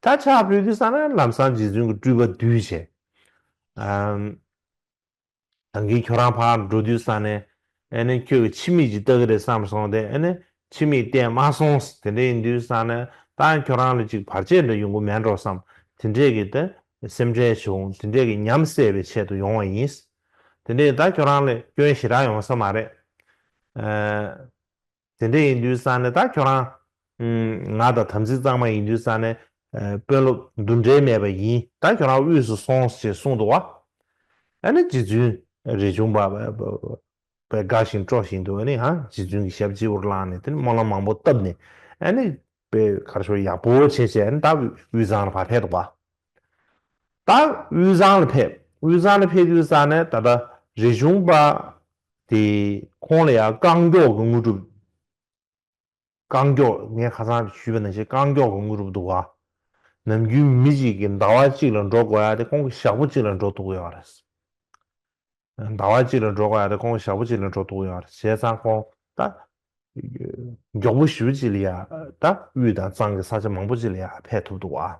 ད་ཕྱག་ཕུལ་དུས་ཙང་ནས་ལམ་སང་རྗེ་བཙུན་གྱི་སྤྲུལ་པ་བསྡུས་བྱས། ཨམ། ད་གིན་ཁྱོད་རང་ཕར་འགྲོ་དུས་ཙང་ནས་ཨ་ནི་ཁྱོད་ཀྱི་ཕྱི་མིག་ཅིག་ལྟ་གི་རེད་བསམ་སོང་སྟེ་ཨ་ནི་ཕྱི་མིག་བལྟས་མ་སོང་། དེ་འདྲ་ཡིན་དུས་ཙང་ནས་ད་ཁྱོད་རང་ལ་ཅིག་བར་ཆད་འདྲ་ཡོང་གི་མེད་འགྲོ་བསམ། དེ་འདྲས་ཀྱི་ད་སེམས་ཁྲལ་བྱུང་། དེ་འདྲས་ཀྱི་ཉམས་སད་པའི་ཆེད་དུ་ཡོང་བ་ཡིན། དེ་འདྲས་ད་ཁྱོད་རང་ལ་སྐྱོན་ཞེ་དྲག་ཡོང་ས་མ་རེད། ཨ། དེ་འདྲ་ཡིན་དུས་ཙང་ནས་ད་ཁྱོད་རང་། ཨུམ། ང་དང་དམ་ཚིག་གཙང་མ་ཡིན་དུས་ཙང་ནས། ཨ། དཔོན་སློབ་འདུ་འབྲལ་མེད་པ་ཡིན། ད་ཁྱོད་རང་དབུས་སུ་སོང་ཞེས་གསུངས་འདུག་བ། ཨ་ནི་རྗེ་བཙུན་རས་ཆུང་པ་དགའ་ཞིང་སྤྲོ་བཞིན་དུ་ཨ་ནི་ཧ་རྗེ་བཙུན་གྱི་ཞབས་སྤྱི་བོར་བླངས་ནས་དེ་ནི་སྨོན་ལམ་མང་པོ་བཏབ་ནས་ཨ་ནི་དཔེ་གར་ཤོར་ཡག་པོ་བྱས་བྱས་ཨ་ནི་ད་དབུས་གཙང་ལ་ཕར་ཕེབས་འདུག་བ། ད་དབུས་གཙང་ལ་ཕེབས། དབུས་གཙང་ལ་ཕེབས་དུས་ཙང་ནས་ད་ལྟ་རས་ཆུང་པ་དེ་ཁོང་ལ་ཡང་རྐང་མགྱོགས་ཀྱི་དངོས་གྲུབ། རྐང་མགྱོགས་ངས་ཁ་སང་ཞུས་པ་ནང་བཞིན་རྐང་མགྱོགས་ཀྱི་དངོས་གྲུབ་འདུག་ག། ནམ་རྒྱུན་མི་གཅིག་གིས་ཟླ་བ་གཅིག་ལ་འགྲོ་དགོས་ཡ་དེ་ཁོང་གིས་ཞག་པོ་གཅིག་ལ་འགྲོ་ཐུབ་ཀྱི་ཡོད་རེད། ཟླ་བ་གཅིག་ལ་འགྲོ་དགོས་ཡ་དེ་ཁོང་གིས་ཞག་པོ་གཅིག་ལ་འགྲོ་ཐུབ་ཀྱི་ཡོད་རེད། བྱས་ཙང་ཁོང་ད་མགྱོགས་པོ་ཞེ་པོ་ཅིག་ལ་ཡ་ད་དབུས་དང་གཙང་གི་ས་ཆ་མང་པོ་ཅིག་ལ་ཡ་ཕེབས་ཐུབ་འདུག་ག།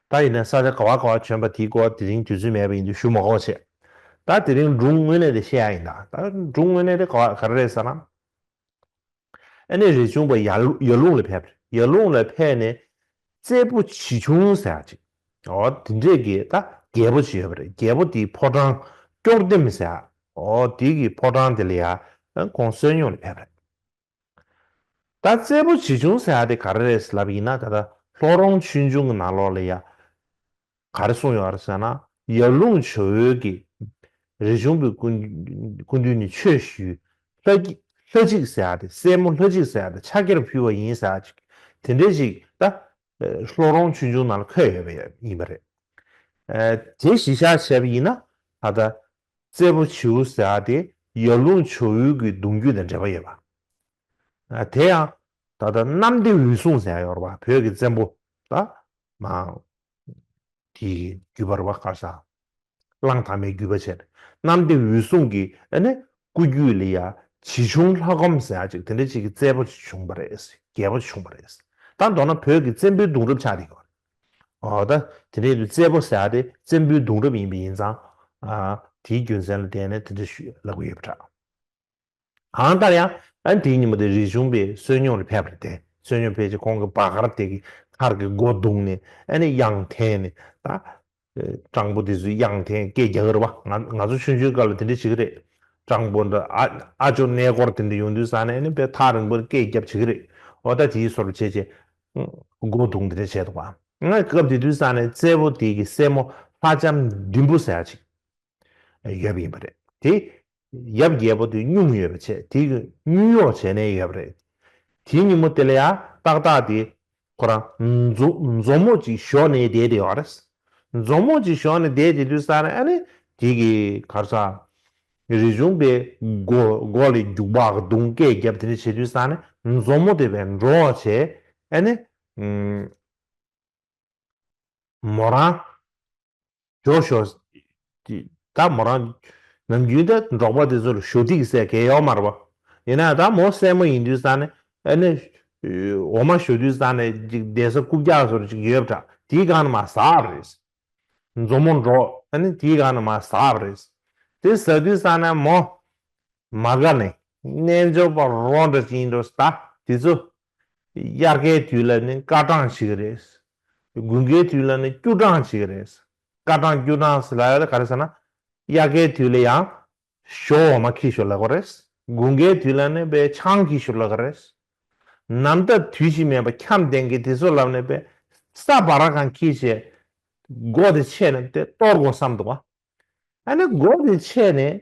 ད་ཡིན་ན་ས་ཆ་ག་བ་ག་བ་བྱོན་པ་དེའི་སྐོར་དེ་རིང་དུས་ཚོད་མེད་པ་ཡིན་དུས་ཞུ་མ་དགོས་བྱས། ད་དེ་རིང་སྒྲུང་དངོས་གནས་དེ་བཤད་ཡ་ཡིན་ད། ད་སྒྲུང་དངོས་གནས་དེ་ག་བ་ག་རེ་རེད་ཟེར་ན། ཨ་ནི་རས་ཆུང་པ་ཡར་ཡར་ཀླུང་ལ་ཕེབས། ཡར་ཀླུང་ལ་ཕེབས་ནས་རྩེ་པོ་བྱི་ཆུང་ཟེར་ཡ་ཅིག་ཨོ་དེ་འདྲས་ཀྱི་ད་རྒྱལ་པོ་ཅིག་ཡོད་པ་རེད། རྒྱལ་པོ་དེའི་ཕོ་བྲང་སྐྱོར་ལྡེམ་ཟེར་ཡ། ཨོ་དེ་གི་ཕོ་བྲང་དེ་ལ་ཡ་ཁོང་བསོད་སྙོམས་ལ་ཕེབས་རེད། ད་རྩེ་པོ་བྱི་ཆུང་ཟེར་ཡ་དེ་ག་རེ་རེད་ལབ་ཡིན་ན་ད་ལྟ་ལྷོ་རོང་ཆོས་འབྱུང་གི་ནང་ལོགས་ལ་ཡ། ག་རེ་གསུངས་ཡོད་རེད་ཟེར་ན། ཡར་ཀླུང་བྱ་འུ་གི་རས་ཆུང་པའི་སྐུ་སྐུ་མདུན་ནས་ཆོས་ཞུས། ལྷ་ལྷ་གཅིག་ཟེར་ཡ་དེ་སྲས་མོ་ལྷ་གཅིག་ཟེར་ཡ་དེ་ཕྱག་འཁྱེར་ཕུལ་བ་ཡིན་ཟེར་ཡ་ཅིག་དེ་འདྲས་ཅིག་ད་ལྷོ་རོང་ཆོས་འབྱུང་ནང་ལ་འཁོད་ཡོད་པ་ཡིན་པ་རེད། དེ་གཞི་བཞག་བྱས་པ་ཡིན་ན་ད་ལྟ་རྩེ་པོ་བྱི་འུ་ཟེར་ཡ་དེ་ཡར་ཀླུང་བྱ་འུ་གི་གདུང་རྒྱུད་དང་འབྲེལ་བ་ཡོད་པ། དེ་ཡང་ད་ལྟ་གནམ་བདེ་འོད་སྲུང་ཟེར་ཡ་ཡོད་རེད་པ། བོད་ཀྱི་བཙན་པོ་ད་མ། དེའི་རྒྱུད་པ་རེད་པ། ག་རེ་ཟ། གླང་དར་མའི་རྒྱུད་པ་བྱས་ནས་གནམ་བདེ་འོད་སྲུང་གི་ཨ་ནི་སྐུ་རྒྱུད་ལ་ཡ་བྱི་ཆུང་ལྷ་སྒོམ་ཟེར་ཡ་ཅིག་དེ་འདྲ་ཅིག་གི་རྩེ་པོ་ཅིག་བྱུང་བ་རེད། རྒྱལ་པོ་ཅིག་བྱུང་བ་རེད། ད་མདོར་ན་བོད་ཀྱི་བཙན་པོའི་གདུང་རབས་ཆགས་བསྡད་ཡོད་རེད། ཨོ་ད་དེ་འདྲའི་དུས་རྩེ་པོ་ཟེར་ཡ་དེ་བཙན་པོའི་གདུང་རབས་ཡིན་པ་ཡིན་ཙང་། ཨ་དེའི་རྒྱུ་མཚན་ལ་བརྟེན་ནས་དེ་འདྲ་ཞུ་ལབ་ཀྱི་ཡོད་པ་འདྲ། གང་ལྟར་ཡང་ཨ་ནི་དེའི་ཉིན་མོ་དེ་རས་ཆུང་པས་བསོད་སྙོམས་ལ་ཕེབས་པ་རེད་དེ། བསོད་སྙོམས་ཕེབས་ཀྱི་ཁོང་གི་བ་གར་དེ་གི་མཁར་གྱི་སྒོ་བརྡུངས་ནས་ཨ་ནི་གཡང་འཐེན་ནས་ད། སྤྲང་པོ་དེ་ཚོས་གཡང་འཐེན་སྐད་རྒྱག་གི་རེད་པ། ང་ང་ཚོ་ཆུང་ཆུང་སྐབས་ལ་དེ་འདྲ་བྱེད་ཀྱི་རེད། སྤྲང་པོ་འདྲ་ཨ་ཨ་ཅོ་གནས་སྐོར་དེ་འདྲ་ཡོང་དུས་ཙང་ནས་ཨ་ནི་དཔེ་ཐག་རིང་པོ་ནས་སྐད་རྒྱབ་བྱེད་ཀྱི་རེད། འོ་ད་དེའི་སོར་བྱས་བྱས་སྒོ་བརྡུངས་དེ་འདྲ་བྱས་འདུག་པ། ང་སྐབས་དེ་དུས་ཙང་ནས་རྩེ་པོ་དེ་གི་སྲས་མོ་ལྷ་ལྕམ་ལྡུམ་བུ་ཟེར་ཡ་ཅིག་ཡོད་པ་ཡིན་པ་རེད་དེ། ཡབ་རྒྱལ་པོ་དེ་སྙུང་ཡོད་པ་བྱས་དེ་གི་སྙུང་གཡོག་བྱས་ནས་ཡོད་པ་རེད། དེའི་ཉིན་མོ་དེ་ལ་ཡ་ཏག་ཏག་དེ་ཁོ་རང་མཛོ་མཛོ་མོ་ཅིག་ཞོག་ནས་བསྡད་དེ་ཡོད་རེད། མཛོ་མོ་ཅིག་ཞོག་ནས་བསྡད་དེ་དུས་ཙང་ནས་ཨ་ནི་དེ་གི་ག་རེ་ཟ། རས་ཆུང་པའི་མགོ་མགོ་ལ་རྒྱུག་པ་བརྡུངས་སྐད་རྒྱབ་དེ་འདྲ་བྱེད་དུས་ཙང་ནས་མཛོ་མོ་དེ་བས་འདྲོག་བྱས་ཨ་ནི། མོ་རང་ཞོ་ཞོ། ད་མོ་རང་ནམ་རྒྱུན་ད་འབྲོག་པ་དེ་ཚོ་ལ་ཞོ་ཐིག་ཟེར་གལ་ཡོད་མ་རེད་པ། ཡིན་ན་ད་མོ་སྲས་མོ་ཡིན་དུས་ཙང་ནས་ཨ་ནི་འོ་མ་ཞོ་དུས་ཙང་ནས་ཅིག་བསྡད་ས་རྐུབ་བཀྱག་བཟོ་འདྲ་ཅིག་ཡོད་པ་འདྲ། དེའི་སྒང་ནས་མར་ཟགས་པ་རེད། མཛོ་མོ་འདྲོག་ཨ་ནི་དེའི་སྒང་ནས་མར་ཟགས་པ་རེད། དེ་ཟགས་དུས་ཙང་ནས་མོ། མ་དགའ་ནས་རྣལ་འབྱོར་པ་རོ་འདྲ་ཅིག་ཡིན་འགྲོ་ད་དེ་ཚོ། དབྱར་ཁའི་དུས་ལ་ནི་སྐར་གྲངས་བྱེད་ཀྱི་རེད། དགུན་ཁའི་དུས་ལ་ནི་སྐྱུག་གྲངས་བྱེད་ཀྱི་རེད། སྐར་གྲངས་སྐྱུག་གྲངས་ཟེར་ལབ་ཡ་དེ་ག་རེ་ཟེར་ན། དབྱར་ཁའི་དུས་ལ་ཡང་ཞོ་འོ་མ་འཁྱེར་ཤོག་ལབ་ཀྱི་རེད། དགུན་ཁའི་དུས་ལ་ནི་དཔེ་ཆང་འཁྱེར་ཤོག་ལབ་ཀྱི་རེད། ནམ་ཟླ་དུས་བཞི་མེད་པ་འཁྱམས་ལྡན་གྱི་དེ་ཚོ་ལབ་ནས་དཔེ་ས་འབར་གང་འཁྱེར་བྱས། སྒོ་དེ་ཕྱེ་ནས་དེ་གཏོར་དགོས་བསམ་འདུག་བ། ཨ་ནི་སྒོ་དེ་ཕྱེ་ནས་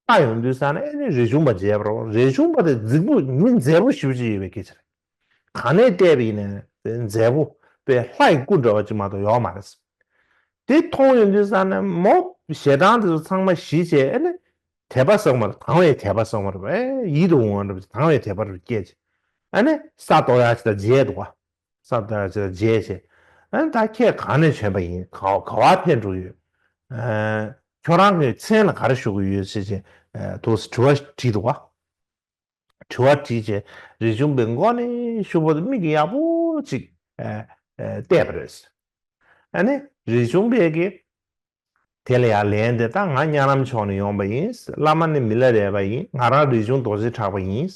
ལྟ་ཡོང་དུས་ཙང་ནས་ཨ་ནི་རས་ཆུང་པ་མཇལ་བ་རེད། རས་ཆུང་པ་དེ་རྫིག་པོ་མི་མཛེས་པོ་ཞེ་པོ་ཅིག་ཡོད་པའི་སྐད་ཆ་རེད། ག་ནས་བལྟས་པ་ཡིན་ནའི་མཛེས་པོ་དཔེ་ལྷ་ཡི་སྐུ་འདྲ་བ་ཅིག་མ་གཏོགས་ཡོད་མ་རེད། དེ་མཐོང་ཡོང་དུས་ཙང་ནས་མོ་ཞེ་སྡང་དེ་ཚོ་ཚང་མ་ཞི་བྱས་ཨ་ནི་དད་པ་བསགས་མ་རེད། དང་བའི་དད་པ་བསགས་མ་རེད། ཨེ་ཡིད་དུ་འོང་བ་འདྲ་བ་ཅིག་དང་བའི་དད་པ་རུ་སྐྱེས་བྱས་ཨ་ནི་ས་གཏོར་ཡག་ཅིག་དང་མཇལ་འདུག་བ། ས་གཏོར་ཡག་ཅིག་དང་མཇལ་བྱས་ཨ་ནི་ད་ཁྱེད་གང་ནས་བྱོན་པ་ཡིན། ག་ག་བ་ཕེབས་འགྲོ་ཡོད། ཨ་ཁྱོད་རང་གི་མཚན་ལ་ག་རེ་ཞུ་གི་ཡོད་ཟེར་བྱས་ཨ་དུ་དྲི་བ་དྲིས་འདུག་བ། དྲི་བ་དྲིས་བྱས་རས་ཆུང་པའི་མགོ་ནས་ཤུགས་པོ་མིག་གིས་ཡག་པོ་ཅིག་ཨ་ཨ་བལྟས་པ་རེད། ཨ་ནི་རས་ཆུང་པས་ཀྱི་དེ་ལ་ཡང་ལན་དེ་ད་ང་གཉའ་ལམ་ཕྱོགས་ནས་ཡོང་པ་ཡིན། བླ་མ་ནི་མི་ལ་རས་པ་ཡིན། ང་རང་རས་ཆུང་རྡོ་རྗེ་གྲགས་པ་ཡིན།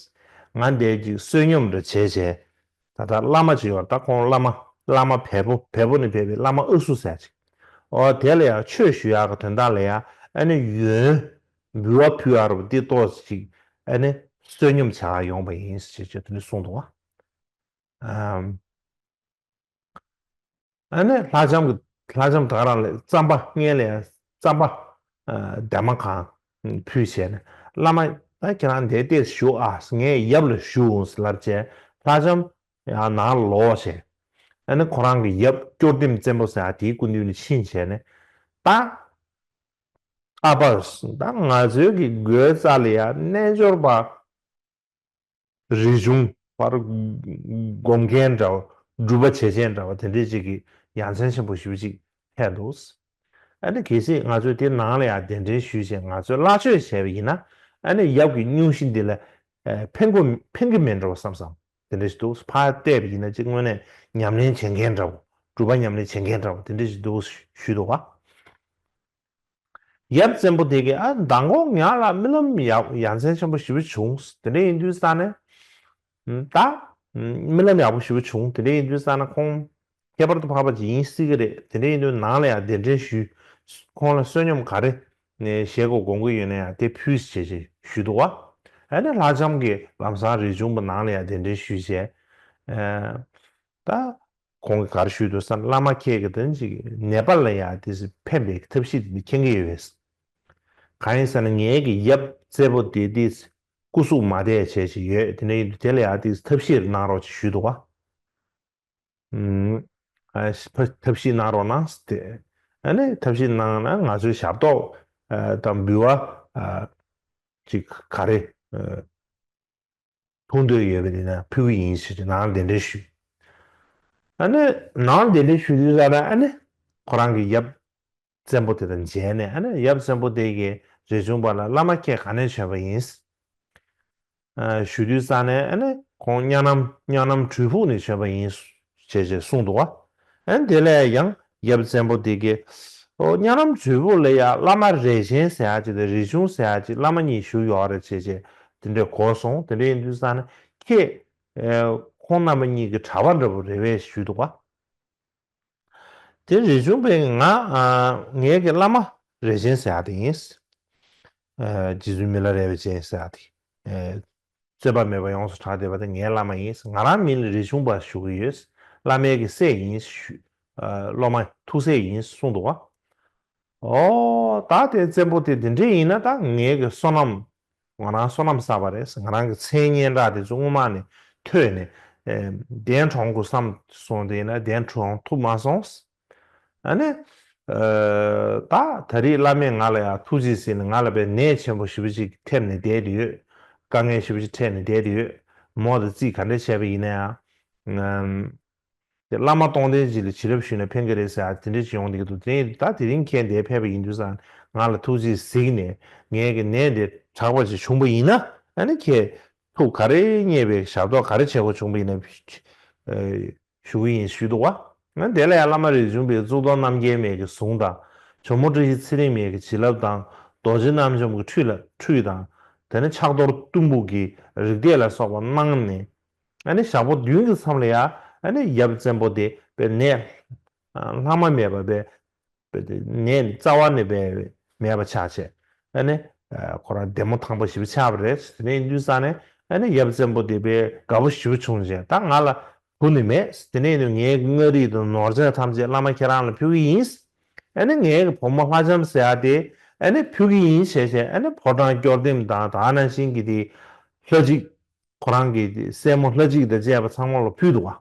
ང་འདིར་ཅིག་བསོད་སྙོམས་འདྲ་བྱས་བྱས་ད་ལྟ་བླ་མ་ཅིག་ཡོད། ད་ཁོང་བླ་མ་བླ་མ་བལ་པོ་བལ་པོ་ནས་ཕེབས་པའི་བླ་མ་ཨུ་སུ་ཟེར་ཅིག་འོ་དེ་ལ་ཡང་ཆོས་ཞུ་ཡག་གི་དོན་དག་ལ་ཡང་ཨ་ནི་ཡོན་འབུལ་བ་ཕུལ་ཡག་རུ་འདི་ཏོག་ཅིག་ཨ་ནི་བསོད་སྙོམས་བྱ་ག་ཡོང་པ་ཡིན་ཞེས་བྱས་དེ་འདྲ་གསུངས་འདུག་བ། ཨ་ནི་ལྷ་ལྕམ་གྱི་ལྷ་ལྕམ་ད་ག་རང་ལ་རྩམ་པ་སྔོན་ལ་ཡང་རྩམ་པ་ཨ་འདན་མ་གང་ཕུལ་བྱས་ནས་བླ་མ་ད་ཁྱེད་རང་འདིར་བཞུགས་ཨ། ངས་ཡབ་ལ་ཞུ་འོང་ཟེར་ལབ་བྱས་ལྷ་ལྕམ་ཡང་ནང་ལོག་བྱས་ཨ་ནི་ཁོ་རང་གི་ཡབ་སྐྱོར་ལྡེམ་བཙན་པོ་ཟེར་ཡ་དེའི་སྐུ་མདུན་ལ་ཕྱིན་བྱས་ནས་ད་ཨ་ཕ་ད་ང་ཚོའི་གི་སྒོའི་རྩ་ལ་ཡང་རྣལ་འབྱོར་པ། རས་ཆུང་པར་སྒོམ་མཁན་འདྲ་བ་སྒྲུབ་པ་བྱེད་མཁན་འདྲ་བ་དེ་འདྲས་ཅིག་གི་ཡ་མཚན་ཆེན་པོ་ཞེ་པོ་ཅིག་ཕེབས་འདུག་ཨ་ནི་གལ་སྲིད་ང་ཚོས་དེ་ནང་ལ་ཡང་གདན་འདྲེན་ཞུས་བྱས་ང་ཚོས་བླ་མཆོད་བྱས་པ་ཡིན་ན་ཨ་ནི་ཡབ་ཀྱི་སྙུང་གཞི་འདི་ལ་ཕན་གོ་ཕན་གི་མེད་འགྲོ་བསམ་བསམ་དེ་འདྲས་ཞིག་འདུག་ཕར་བལྟས་པ་ཡིན་ན་ཅིག་དངོས་གནས་ཉམས་ལེན་བྱེད་མཁན་འདྲ་བོ་སྒྲུབ་པ་ཉམས་ལེན་བྱེད་མཁན་འདྲ་བོ་དེ་འདྲས་ཞིག་འདུག་ཞུས་འདུག་བ། ཡབ་བཙན་པོ་དེ་གིས་ཨ་མདང་དགོང་ང་ལ་རྨི་ལམ་ཡག་ཡ་མཚན་ཆེན་པོ་ཞེ་པོ་བྱུང་། དེ་འདྲ་ཡིན་དུས་ཙང་ནས་ད་རྨི་ལམ་ཡག་པོ་ཞེ་པོ་བྱུང་། དེ་འདྲ་ཡིན་དུས་ཙང་ནས་ཁོང་ཁྱད་པར་དུ་འཕགས་པ་ཅིག་ཡིན་སྲིད་ཀྱི་རེད། དེ་འདྲ་ཡིན་དུས་ནང་ལ་ཡང་གདན་འདྲེན་ཞུས། ཁོང་ལ་བསོད་སྙོམས་ག་རེ་ནས་བཞེས་དགོས་དགོངས་ཀྱི་ཡོད་ན་ཡང་དེ་ཕུལ་ཞེས་ཞུས་འདུག་བ། ཨ་ནི་ལྷ་ལྕམ་གྱིས་ལམ་སང་རས་ཆུང་པ་ནང་ལ་ཡང་གདན་འདྲེན་ཞུས་བྱས། ད། ཁོང་གིས་ག་རེ་ཞུས་འདུག་ཟེར་ན་བླ་མ་ཁྱེད་ཀྱིས་དོན་གཅིག་ནད་པ་ལ་ཡང་དེ་ཕན་པའི་ཐབས་ཤེས་དེ་འདི་མཁྱེན་གྱི་ཡོད་པས། གང་ཡིན་ཟེར་ན་ངའི་གི་ཡབ་བཙད་པོ་དེ་དེ་སྐུ་གཟུགས་མ་བདེ་བྱས་ཤིག་ཡོད། དེ་འདྲ་ཡིན་དུས་དེ་ལ་ཡང་དེ་ཐབས་ཤེས་གནང་རོགས་ཅིག་ཞུས་འདུག་བ། ཨ་ཐབས་ཤེས་གནང་རོགས་གནང་ཟེར་ཏེ། ཨ་ནི་ཐབས་ཤེས་གནང་ན་ང་ཚོའི་ཞབས་ཏོག་དང་འབུལ་བ་ཅིག་ག་རེ། ཕུལ་འདོད་ཡོད་པ་ཡིན་ན་ཕུལ་གྱི་ཡིན་ཞེས་ནང་གདན་འདྲེན་ཞུས། ཨ་ནི་ནང་གདན་འདྲེན་ཞུ་དུས་ཙམ་ལ་ཨ་ནི་ཁོ་རང་གི་ཡབ་བཙན་པོ་དེ་དང་མཇལ་ནས་ཨ་ནི་ཡབ་བཙན་པོ་དེ་གིས་རས་ཆུང་པ་ལ་བླ་མ་ཁྱེད་ག་ནས་བྱོན་པ་ཡིན། ཞུ་དུས་ཙམ་ནས་ཨ་ནི་ཁོང་གཉའ་ནམ་གཉའ་ནམ་གྲུལ་ཕུག་ནས་བྱོན་པ་ཡིན་ཞེས་ཞེས་གསུངས་འདུག་བ། ཨ་ནི་དེ་ལས་ཡང་ཡབ་བཙན་པོ་དེ་གིས་ཨོ་གཉའ་ནམ་གྲུལ་ཕུག་ལ་ཡང་བླ་མ་རས་ཆེན་ཟེར་ཡག་ཅིག་དང་རས་ཆུང་ཟེར་ཡག་ཅིག་བླ་མ་གཉིས་བཞུགས་ཡོད་རེད་ཅེས་ཅེས་དེ་འདྲས་གོ་སོང་། དེ་འདྲས་ཡིན་དུས་ཙམ་ནས་ཁྱེད་ཁོང་རྣམ་པ་གཉིས་ཀྱི་གྲྭ་པ་འདྲ་པོ་རེད་པས་ཞུས་འདུག་བ། དེ་རས་ཆུང་པས་ང་ཨ་ངའི་གི་བླ་མ་རས་ཆེན་ཟེར་ཡག་དེ་ཡིན། ཨ་རྗེ་བཙུན་མི་ལ་རས་པ་ཅན་ཟེར་ཡག་དེ། ཨ་རྩོད་པ་མེད་པ་ཡོངས་སུ་གྲགས་བསྡད་པ་དེ་ངའི་བླ་མ་ཡིན། ང་རང་མིང་ལ་རས་ཆུང་པ་ཞུ་གི་ཡོད། བླ་མའི་གི་སྲས་ཡིན་ཞུ། ཨ་སློབ་མ་ཐུགས་སྲས་ཡིན་གསུངས་འདུག་བ། ཨོ་ད་དེ་བཙན་པོ་དེ་དེ་འདྲས་ཡིན་ན་ད་ངའི་གི་བསོད་ནམས། ང་རང་བསོད་ནམས་བསགས་པ་རེད། ང་རང་གི་མཚན་སྙན་གྲགས་དེ་ཚོ་སྔོན་མ་ནས་ཐོས་ནས་ཨེ་གདན་དྲོངས་དགོས་བསམ་སོང་། དེ་ཡིན་ན་གདན་དྲོངས་ཐུབ་མ་སོང་། ཨ་ནི་ཨེ་ད་ད་རེས་བླ་མས་ང་ལ་ཡང་ཐུགས་རྗེས་གཟིགས་ནས་ང་ལ་དཔེ་ནད་ཆེན་པོ་ཞེ་པོ་ཅིག་ཐེབས་ནས་བསྡད་དེ་ཡོད། དཀའ་ངལ་ཞེ་པོ་ཅིག་འཕྲད་ནས་བསྡད་དེ་ཡོད། མོ་དང་རྩིས་ག་འདྲས་བྱས་པ་ཡིན་ན་ཡང་། དེ་བླ་མ་སྟོང་ལྡན་ཅིག་ལ་བྱིན་རླབས་ཞུས་ན་ཕན་གྱི་རེད་ཟེར་ཡ་དེ་འདྲ་ཅིག་ཡོང་བསྡད་ཀྱི་འདུག་དེ་ཡིན་ད་དེ་རིང་ཁྱེད་འདིར་ཕེབས་པ་ཡིན་དུས་ཙང་ང་ལ་ཐུགས་རྗེས་གཟིགས་ནས་ངའི་གི་ནད་འདི་དྲག་པ་ཅིག་བྱུང་པ་ཡིན་ན་ཨ་ནི་ཁྱེད་ཐུགས་ག་རེ་མཉེས་པའི་ཞབས་ཏོག་ག་རེ་བྱེད་དགོས་བྱུང་པ་ཡིན་ན་ཞུ་གི་ཡིན་ཞུས་འདུག་བ། ང་དེ་ལ་ཡང་བླ་མ་རས་ཆུང་པའི་གཙུག་ཏོར་རྣམ་རྒྱལ་མའི་གི་གཟུངས་དང་ཇོ་མོ་བཀྲ་ཤིས་ཚེ་རིང་མའི་གི་བྱིན་རླབས་དང་རྡོ་རྗེ་རྣམ་འཇོམས་ཀྱི་ཁྲུས་ལ་ཁྲུས་དང་། དེ་ནས་ཕྱག་རྡོར་གཏུམ་པོ་གི་རིགས་བསྡད་ལ་སོགས་པ་གནང་ནས། ཨ་ནི་ཞག་པོ་བདུན་གྱི་མཚམས་ལ་ཡ་ཨ་ནི་ཡབ་བཙན་པོ་དེ་དཔེ་ནད་ལྷག་མ་མེད་པ་དཔེ་དཔེ་དེ་ནད་རྩ་བ་ནས་དཔེ་མེད་པ་ཆགས་བྱས། ཨ་ནི་ཁོ་རང་བདེ་མོ་ཐང་པོ་ཞེ་པོ་ཆགས་པ་རེད། དེ་ནས་ཡིན་དུས་ཙང་ནས་ཨ་ནི་ཡབ་བཙན་པོ་དེ་དཔེ་དགའ་པོ་ཞེ་པོ་བྱུང་བྱས། ད་ང་ལ་བུ་ནི་མེད། དེ་ནས་ཡིན་དུས་ངའི་མངའ་རིས་དང་ནོར་རྫས་ཐམས་ཅད་བླ་མ་ཁྱེད་རང་ལ་ཕུལ་གྱི་ཡིན། ཨ་ནི་ངའི་བུ་མོ་ལྷ་ལྕམ་ཟེར་ཡ་དེ་ཨ་ནི་ཕུལ་གྱི་ཡིན་བྱས་བྱས། ཨ་ནི་ཕོ་བྲང་སྐྱོར་འདེམས་དང་དེ་ནང་བཞིན་གྱི་དེ་ལྷ་གཅིག་ཁོ་རང་གི་སྲས་མོ་ལྷ་གཅིག་དང་བཅས་པ་ཚང་མ་ལ་ཕུལ་འདུག་བ།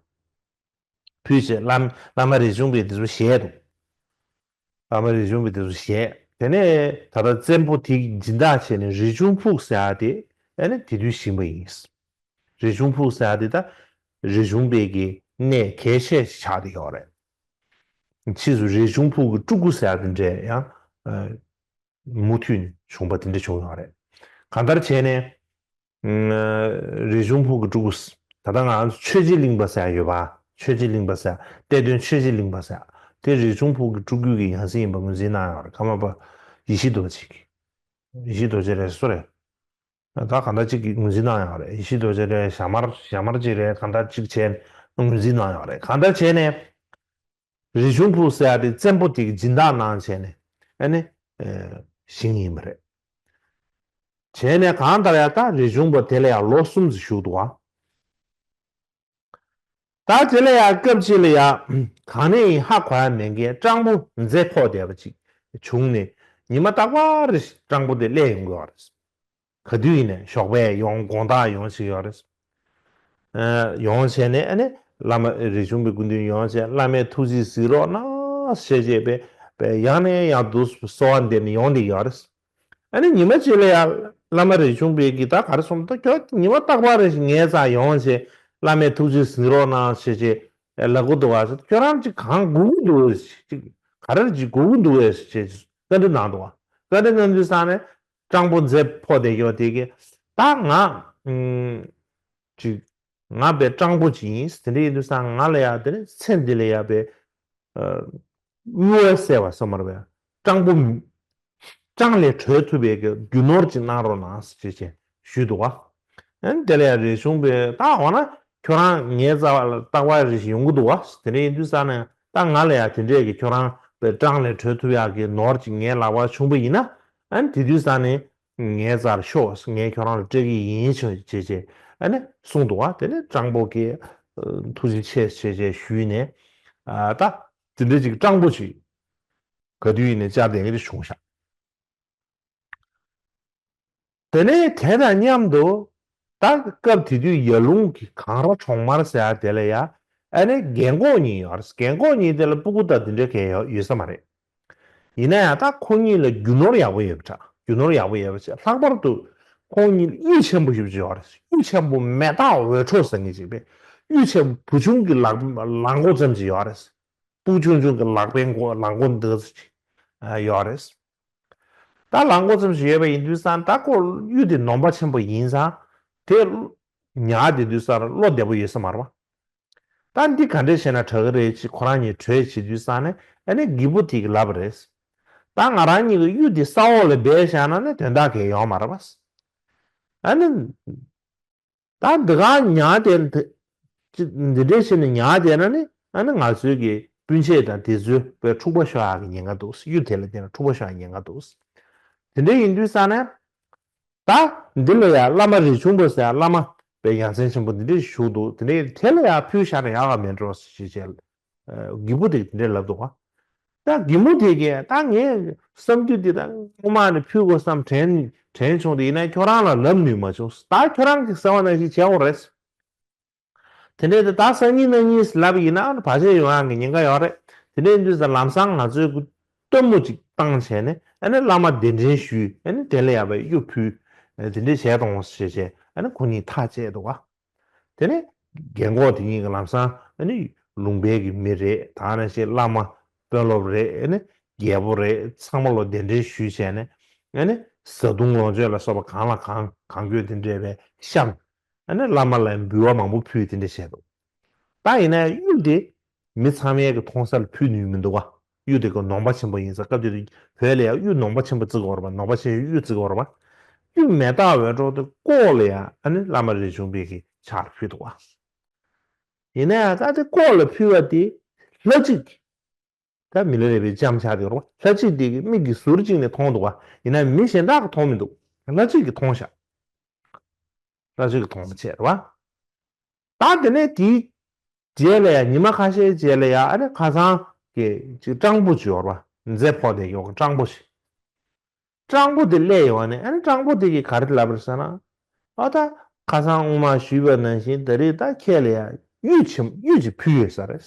ཕུལ་བྱས་བླ་བླ་མ་རས་ཆུང་པས་དེ་ཚོ་བཞེས་འདུག་བླ་མ་རས་ཆུང་པས་དེ་ཚོ་བཞེས། དེ་ནས་ད་ལྟ་བཙན་པོ་དེ་སྦྱིན་བདག་བྱས་ནས་རས་ཆུང་ཕུག་ཟེར་ཡ་དེ་ཨ་ནི་དེ་དུས་བཞེངས་པ་ཡིན། རས་ཆུང་ཕུག་ཟེར་ཡ་དེ་ད་རས་ཆུང་པའི་གི་གནས་གལ་ཆེ་ཆགས་བསྡད་ཡོད་རེད། ཕྱིས་སུ་རས་ཆུང་ཕུག་གི་སྤྲུལ་སྐུ་ཟེར་ཡ་དེ་འདྲས་ཡང་མུ་མཐུད་ནས་བྱུང་བ་དེ་འདྲ་བྱུང་ཡོད་རེད། གང་ལྟར་བྱས་ནས་རས་ཆུང་ཕུག་གི་སྤྲུལ་སྐུ། ད་ལྟ་ང་ཚོ་ཆོས་རྗེ་གླིང་པ་ཟེར་ཡ་ཡོད་པ། ཆོས་རྗེ་གླིང་པ་ཟེར་ཡ། གཏེར་སྟོན་ཆོས་རྗེ་གླིང་པ་ཟེར་ཡ། དེ་རས་ཆུང་ཕུག་གི་སྤྲུལ་སྐུ་གི་ཡང་སྲིད་ཡིན་པ་ངོས་འཛིན་གནང་ཡོད་རེད། ཀརྨ་པ་ཡེ་ཤེས་རྡོ་རྗེ་གིས། ཡེ་ཤེས་རྡོ་རྗེ་རེད། སུ་རེད། ད་གང་ལྟར་གཅིག་གིས་ངོས་འཛིན་གནང་ཡོད་རེད། ཡེ་ཤེས་རྡོ་རྗེ་རེད། ཞྭ་དམར་ཞྭ་དམར་གཅིག་རེད། གང་ལྟར་གཅིག་བྱས་ངོས་འཛིན་གནང་ཡོད་རེད། གང་ལྟར་བྱས་ནས། རས་ཆུང་ཕུག་ཟེར་ཡ་དེ་བཙན་པོ་དེ་གི་སྦྱིན་བདག་གནང་བྱས་ནས་ཨ་ནི་བཞེངས་ཡིན་པ་རེད། བྱས་ནས་གང་ལྟར་ཡ་ད་རས་ཆུང་པ་དེ་ལ་ཡ་ལོ་གསུམ་ཙམ་བཞུགས་འདུག་བ། ད་དེ་ལ་ཡ་སྐབས་གཅིག་ལ་ཡ་གང་ནས་ཡིན་ཧ་གོ་ཡ་མེད་མཁན་སྤྲང་པོ་མཛེ་ཕོག་བསྡད་པ་ཅིག་བྱུང་ནས། ཉི་མ་རྟག་པར་སྤྲང་པོ་དེ་སླེབས་ཡོང་གི་ཡོད་རེད། ག་དུས་ཡིན་ནའི་ཞོགས་པའི་ཡོང་དགོང་དག་ཡོང་བྱེད་ཀྱི་ཡོད་རེད། ཨ་ཡོང་བྱས་ནས་ཨ་ནི་བླ་མ་རས་ཆུང་པའི་སྐུ་མདུན་ཡོང་བྱས། བླ་མའི་ཐུགས་རྗེས་གཟིགས་རོགས་གནང་ཞེས་བྱས་པས་པས་ཡང་ནས་ཡང་དུ་གསོལ་བ་འདེབས་ནས་ཡོང་བསྡད་ཀྱི་ཡོད་རེད། ཨ་ནི་ཉི་མ་གཅིག་ལ་ཡང་བླ་མ་རས་ཆུང་པས་ཀྱིས་ད་ག་རེ་གསུངས། ད་ཁྱོད་ཉི་མ་རྟག་པར་ངའི་རྩར་ཡོང་བྱས་བླ་མའི་ཐུགས་རྗེས་གཟིགས་རོགས་གནང་ཞེས་བྱས་ལབ་ཀྱི་འདུག་ག་ཁྱོད་རང་ཅིག་གང་སྒུག་གི་འདུག་གས། ཅིག་ག་རེ་ཅིག་སྒུག་གི་འདུག་གས་ཞེས་བཀའ་འདྲི་གནང་འདུག་ག་བཀའ་འདྲི་གནང་དུས་ཙང་ནས་སྤྲང་པོ་མཛེ་ཕོག་བསྡད་ཀྱོག་དེ་གིས་ད་ང་ཨུམ་ཅིག་ང་དཔེ་སྤྲང་པོ་ཅིག་ཡིན། དེ་འདྲ་ཡིན་དུས་ཙང་ང་ལ་ཡ་དེ་ནས་ཚེ་འདི་ལ་ཡ་དཔེ་ཨ་དབུལ་བ་སེལ་བ་སོ་མར་བས་སྤྲང་པོ་སྤྲང་ལས་གྲོལ་ཐུབ་པའི་གི་རྒྱུ་ནོར་ཅིག་གནང་རོགས་གནང་ཞེས་བྱས་ཞུས་འདུག་ག་ཨ་ནི་དེ་ལ་ཡ་རས་ཆུང་པས་ད་འོ་ན་ཁྱོད་རང་ངའི་རྩ་བ་ལ་རྟག་པར་རེ་ཞིག་ཡོང་གི་འདུག་ག་དེ་འདྲ་ཡིན་དུས་ཙང་ནས་ད་ང་ལ་ཡ་དེ་འདྲས་ཀྱི་ཁྱོད་རང་དཔེ་སྤྲང་ལས་གྲོལ་ཐུབ་ཡག་གི་ནོར་ཅིག་ངའི་ལག་པར་བྱུང་པ་ཡིན་ན། ཨ་ནི་དེ་དུས་ཙང་ནས་ངའི་རྩར་ཤོག་ངས་ཁྱོད་རང་ལ་སྤྲད་ཀྱི་ཡིན་ཞེས་བྱས་བྱས་ཨ་ནི་གསུངས་འདུག་ག་དེ་ནས་སྤྲང་པོ་གིས་ཐུགས་རྗེ་ཆེ་ཞེས་བྱས་ཞུས་ནས། ཨ་ད་དེ་འདྲ་ཅིག་སྤྲང་པོ་ཅིག་ག་དུས་ཡིན་ནའི་བཅར་བསྡད་མཁན་ཅིག་བྱུང་ཤག་དེ་ནས་དེ་དང་མཉམ་དུ་ད་སྐབས་དེ་དུས་ཡར་ཀླུང་གི་གངས་ར་གྲོང་དམར་ཟེར་ཡ་དེ་ལ་ཡ་ཨ་ནི་རྒན་གོག་གཉིས་ཡོད་རེད། རྒན་གོག་གཉིས་དེ་ལ་སྤུ་གུ་དང་དེ་འདྲ་གང་ཡང་ཡོད་ས་མ་རེད། ཡིན་ན་ཡང་ད་ཁོང་གཉིས་ལ་རྒྱུ་ནོར་ཡག་པོ་ཡོད་པ་འདྲ། རྒྱུ་ནོར་ཡག་པོ་ཡོད་པ་བྱས། ལྷག་པར་དུ་ཁོང་གཉིས་ལ་གཡུ་ཆེན་པོ་ཞེ་པོ་ཅིག་ཡོད་རེད། གཡུ་ཆེན་པོ་མེ་སྟག་འོད་འཕྲོ་ཟེར་མཁན་ཅིག་པས། གཡུ་ཆེན་པོ་བུ་ཆུང་གི་ལག་ལག་མགོ་ཙམ་ཅིག་ཡོད་རེད། སྤུ་གུ་ཆུང་ཆུང་གི་ལག་པའི་མགོ་ལག་མགོ་འདི་ཙམ་ཅིག་ཡོད་རེད། ད་ལག་མགོ་ཙམ་ཞིག་ཡོད་པ་ཡིན་དུས་ཙང་ད་ཁོ་གཡུ་དེ་ནོམ་པ་ཆེན་པོ་ཡིན་ཙང་དེ་ཉར་བསྡད་དུས་ཙང་བློ་བདེ་པོ་ཡོད་ས་མ་རེད་པ། ད་འདི་ག་འདྲས་བྱས་ན་དྲག་གི་རེད་ཅེས་ཁོ་རང་གཉིས་གྲོས་བྱེད་དུས་ཙང་ནས་ཨ་ནི་རྒད་པོ་དེ་གིས་ལབ་པ་རེད། ད་ང་རང་གཉིས་ཀྱིས་གཡུ་དེ་ས་འོག་ལ་སྦས་བཞག་ན་ནི་དོན་དག་གང་ཡང་ཡོད་མ་རེད་པ། ཨ་ནི། ད་འདི་ག་ཉར་བསྡད་དེ་འདྲས་བྱས་ནས་ཉར་བསྡད་ན་ནི་ཨ་ནི་ང་ཚོའི་གི་སྤུན་མཆེད་དང་དེ་ཚོའི་དཔེ་འཁྲུག་པ་ཤོར་ཡག་གི་ཉེན་ཁ་འདུག་གཡུ་དེ་ལ་བརྟེན་ནས་འཁྲུག་པ་ཤོར་ཡག་ཉེན་ཁ་འདུག་དེ་འདྲས་ཡིན་དུས་ཙང་ནས་ད་འདི་ལ་ཡ་བླ་མ་རས་ཆུང་པ་ཟེར་ཡ་བླ་མ་དཔེ་ཡ་མཚན་ཆེན་པོ་འདི་འདྲས་བཞུགས་འདུག་དེ་འདྲས་དེ་ལ་ཡ་ཕུལ་བཞག་ན་ཡག་ག་མེད་འགྲོ་ཞེས་བྱས། རྒད་པོ་དེ་དེ་འདྲས་ལབ་འདུག་ག་ད་རྒན་མོ་དེ་གིས་ད་ངས་བསམ་རྒྱུ་འདི་ད་སྔོན་མ་ནས་ཕུལ་དགོས་བསམ་དྲན་དྲན་བྱུང་། དེ་ཡིན་ན་ཁྱོད་རང་ལ་ལབ་ནུས་མ་བྱུང་། ད་ཁྱོད་རང་གིས་ཟེར་བ་ནང་བཞིན་བྱེད་དགོས་རེད། དེ་འདྲས་ད་ད་སང་ཉིན་གནངས་ཉིན་ལབ་ཡིན་ན་བར་ཆད་ཡོང་ཡག་གི་ཉེན་ཁ་ཡོད་རེད། དེ་འདྲས་ཡིན་དུས་ཙང་ལམ་སང་ང་ཚོས་སྟོན་མོ་ཅིག་བཏང་བྱས་ནས་ཨ་ནི་བླ་མ་གདན་འདྲེན་ཞུས། ཨ་ནི་དེ་ལ་ཡ་བའི་གཡུ་ཕུལ། དེ་འདྲས་བྱས་དང་ཞེས་བྱས་ཨ་ནི་ཁོ་གཉིས་ཐག་བཅད་འདུག་ག་དེ་ནས་རྒན་གོག་དེ་གཉིས་ཀྱིས་ལམ་སང་ཨ་ནི་ལུང་པའི་གི་མི་རེད། ད་ནང་བཞིན་བླ་མ་དཔོན་སློབ་རེད། ཨ་ནི་རྒྱལ་པོ་རེད། ཚང་མ་ལ་གདན་འདྲེན་ཞུས་བྱས་ནས་ཨ་ནི་བཟའ་བཏུང་ལོངས་སྤྱོད་ལ་སོགས་པ་གང་ལ་གང་གང་དགོས་དེ་འདྲས་བས་བཤམས། ཨ་ནི་བླ་མ་ལ་འབུལ་བ་མང་པོ་ཕུལ། དེ་འདྲས་བྱས་འདུག་ད་ཡིན་ན་གཡུ་དེ་མི་ཚང་མའི་གི་མཐོང་སར་ཕུལ་ནུས་མི་འདུག་ག་གཡུ་དེ་གི་ནོམ་པ་ཆེན་པོ་ཡིན་ཙང་། སྐབས་དེ་དུས་བོད་ལ་ཡང་གཡུ་ནོམ་པ་ཆེན་པོ་བརྩི་གི་ཡོད་རེད་པ། ནོམ་པ་ཆེན་གཡུ་བརྩི་གི་ཡོད་རེད་པ། དཀྱུས་མེ་སྟག་འོད་འཕྲོ་དེ་ལྐོག་ལ་ཡ་ཨ་ནི་བླ་མ་རས་ཆུང་པའི་གི་ཕྱག་ལ་ཕུལ་འདུག་བ། ཡིན་ན་ཡང་ད་དེ་ལྐོག་ལ་ཕུལ་བ་དེ་ལྷ་གཅིག་གིས། ད་མི་ལ་རས་པའི་ལྕམ་ཆགས་དེ་རེད་བ། ལྷ་གཅིག་དེ་གི་མིག་གིས་ཟུར་གཅིག་ནས་མཐོང་འདུག་བ། ཡིན་ན་མི་གཞན་དག་གིས་མཐོང་མི་འདུག་ལྷ་གཅིག་གིས་མཐོང་ཤག་ལྷ་གཅིག་གིས་མཐོང་བ་བྱས་རེད་བ། ད་དེ་ནས་དེའི་རྗེས་ལ་ཡ་ཉི་མ་ཁ་ཤས་རྗེས་ལ་ཡ་ཨ་ནི་ཁ་སང་གི་ཅིག་སྤྲང་པོ་ཅིག་ཡོད་རེད་བ། མཛེ་ཕོག་དེ་ཡོད་གི་སྤྲང་པོ་ཞིག་སྤྲང་པོ་དེ་སླེབས་ཡོང་ནས་ཨ་ནི་སྤྲང་པོ་དེ་གིས་ག་རེ་ལབ་པ་རེད་ཟེར་ན། ཨ་ད་ཁ་སང་སྔོན་མ་ཞུས་པ་ནང་བཞིན་ད་རེས་ད་ཁྱེད་ལ་ཡ་གཡུ་ཆེན་གཡུ་ཅིག་ཕུལ་ཡོད་ས་རེད།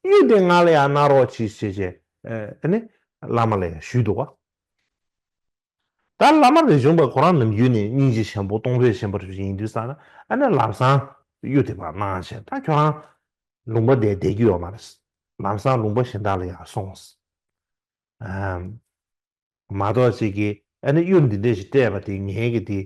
གཡུ་དེ་ང་ལ་ཡ་གནང་རོགས་གྱིས་ཞེས་བྱས་ཨ་ནི་བླ་མ་ལ་ཡ་ཞུས་འདུག་བ། ད་བླ་མ་རས་ཆུང་པ་ཁོ་རང་ནམ་རྒྱུན་ནས་སྙིང་རྗེ་ཆེན་པོ་གཏོང་ཕོད་ཆེན་པོ་ཡིན་དུས་ཙང་ཨ་ནི་ལམ་སང་གཡུ་དེ་ཕར་གནང་བྱས་ད་ཁྱོད་རང་ལུང་པ་དེར་བསྡད་རྒྱུ་ཡོད་མ་རེད། ལམ་སང་ལུང་པ་གཞན་དག་ལ་ཡ་སོང་། མ་གཏོགས་ཅིག་གིས་ཨ་ནི་གཡུ་འདི་འདྲ་ཞིག་སྤྲད་པ་དེ་ངའི་གི་དེ་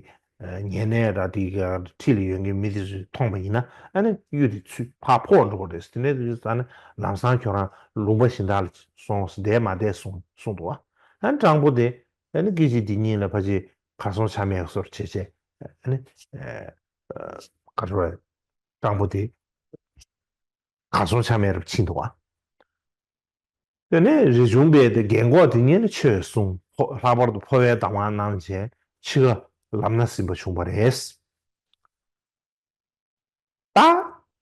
ཉེ་གནས་ར་དེ་ག་འཁྲིས་ལ་ཡོད་མཁན་མི་དེ་ཚོས་མཐོང་པ་ཡིན་ན་ཨ་ནི་གཡུ་དེ་ཚུར་ཕར་ཕོག་འགྲོ་གི་རེད། དེ་ནས་དུས་ཙང་ནི་ལམ་སང་ཁྱོད་རང་ལུང་པ་གཞན་དག་ལ་སོང་བསྡད་མ་བསྡད་གསུངས་གསུངས་འདུག་བ། ཨ་ནི་སྤྲང་པོ་དེ་ཨ་ནི་སྐད་ཅིག་དེ་གཉིས་ལ་ཕལ་ཆེར་གར་སོང་ཆ་མེད་བཟོ་བྱས་བྱས་ཨ་ནི་ག་རེ་རེད། སྤྲང་པོ་དེ་གར་སོང་ཆ་མེད་རུ་ཕྱིན་འདུག་བ། དེ་ནས་རས་ཆུང་པས་དེ་རྒན་གོག་དེ་ཉིད་ལ་ཆོས་གསུངས། ལྷག་པར་དུ་འཕོ་བའི་གདམས་ངག་གནང་བྱས་འཆི་ཁ་ལམ་སྣ་ཟིན་པ་བྱུང་བ་རེད། ད་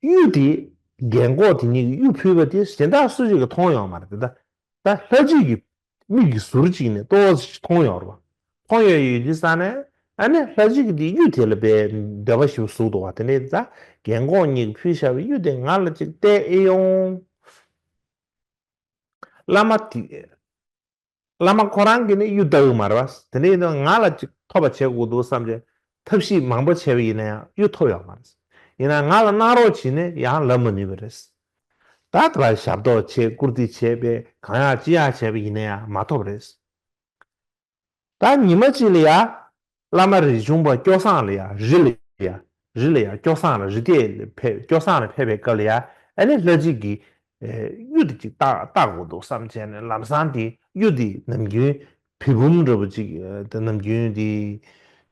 གཡུ་དེ་རྒན་གོག་དེ་ཉིད་ཀྱིས་གཡུ་ཕུལ་བ་དེ་གཞན་དག་སུ་ཞིག་གིས་མཐོང་ཡོད་མ་རེད། དེ་ད་ད་ལྷ་གཅིག་གི་མིག་གི་ཟུར་གཅིག་ནས་ཏོག་ཙམ་མཐོང་ཡོད་རེད་བ། མཐོང་ཡོད་ཡོད་དུས་ཙང་ནས་ཨ་ནི་ལྷ་གཅིག་གིས་དེ་གཡུ་དེ་ལ་དཔེ་འདོད་པ་ཞིག་ཟུག་འདུག་བ། དེ་ནས་ད་རྒན་གོག་ཉིད་ཀྱིས་ཕུལ་བཞག་པའི་གཡུ་དེ་ང་ལ་ཅིག་སྟེར་ཨེ་ཡོང་། བླ་མ་དེ། བླ་མ་ཁོ་རང་གིས་ནི་གཡུ་ལྟ་གི་མ་རེད་བ། དེ་འདྲ་ཡིན་དུས་ང་ལ་ཅིག་ཐོབ་པ་བྱེད་དགོས་འདུག་བསམ་བྱས་ཐབས་ཤེས་མང་པོ་བྱས་པ་ཡིན་ན་ཡང་གཡུ་ཐོབ་ཡོད་མ་རེད། ཡིན་ན་ང་ལ་གནང་རོགས་བྱས་ནས་ཡང་ལབ་མ་ནུས་པ་རེད། ད་ད་ལྟ་ཞབས་ཏོག་བྱས་བཀུར་སྟི་བྱས་པས་གང་ཡག་ཅི་ཡག་བྱས་པ་ཡིན་ན་ཡང་མ་ཐོབ་རེད། ད་ཉི་མ་གཅིག་ལ་ཡ། བླ་མ་རས་ཆུང་པ་སྐྱོ་སངས་ལ་ཡ་རི་ལ་ཡ། རི་ལ་ཡ་སྐྱོ་སངས་ལ་རི་སྐེད་ལ་ཕེབས་སྐྱོ་སངས་ལ་ཕེབས་པའི་སྐབས་ལ་ཡ་ཨ་ནི་ལྷ་གཅིག་གིས་གཡུ་དེ་ཅིག་བཏགས་བཏགས་དགོས་འདུག་བསམ་བྱས་ནས་ལམ་སང་དེ་གཡུ་དེ་ནམ་རྒྱུན་བེ་བུམ་འདྲ་པོ་ཅིག་དེ་ནམ་རྒྱུན་དེ་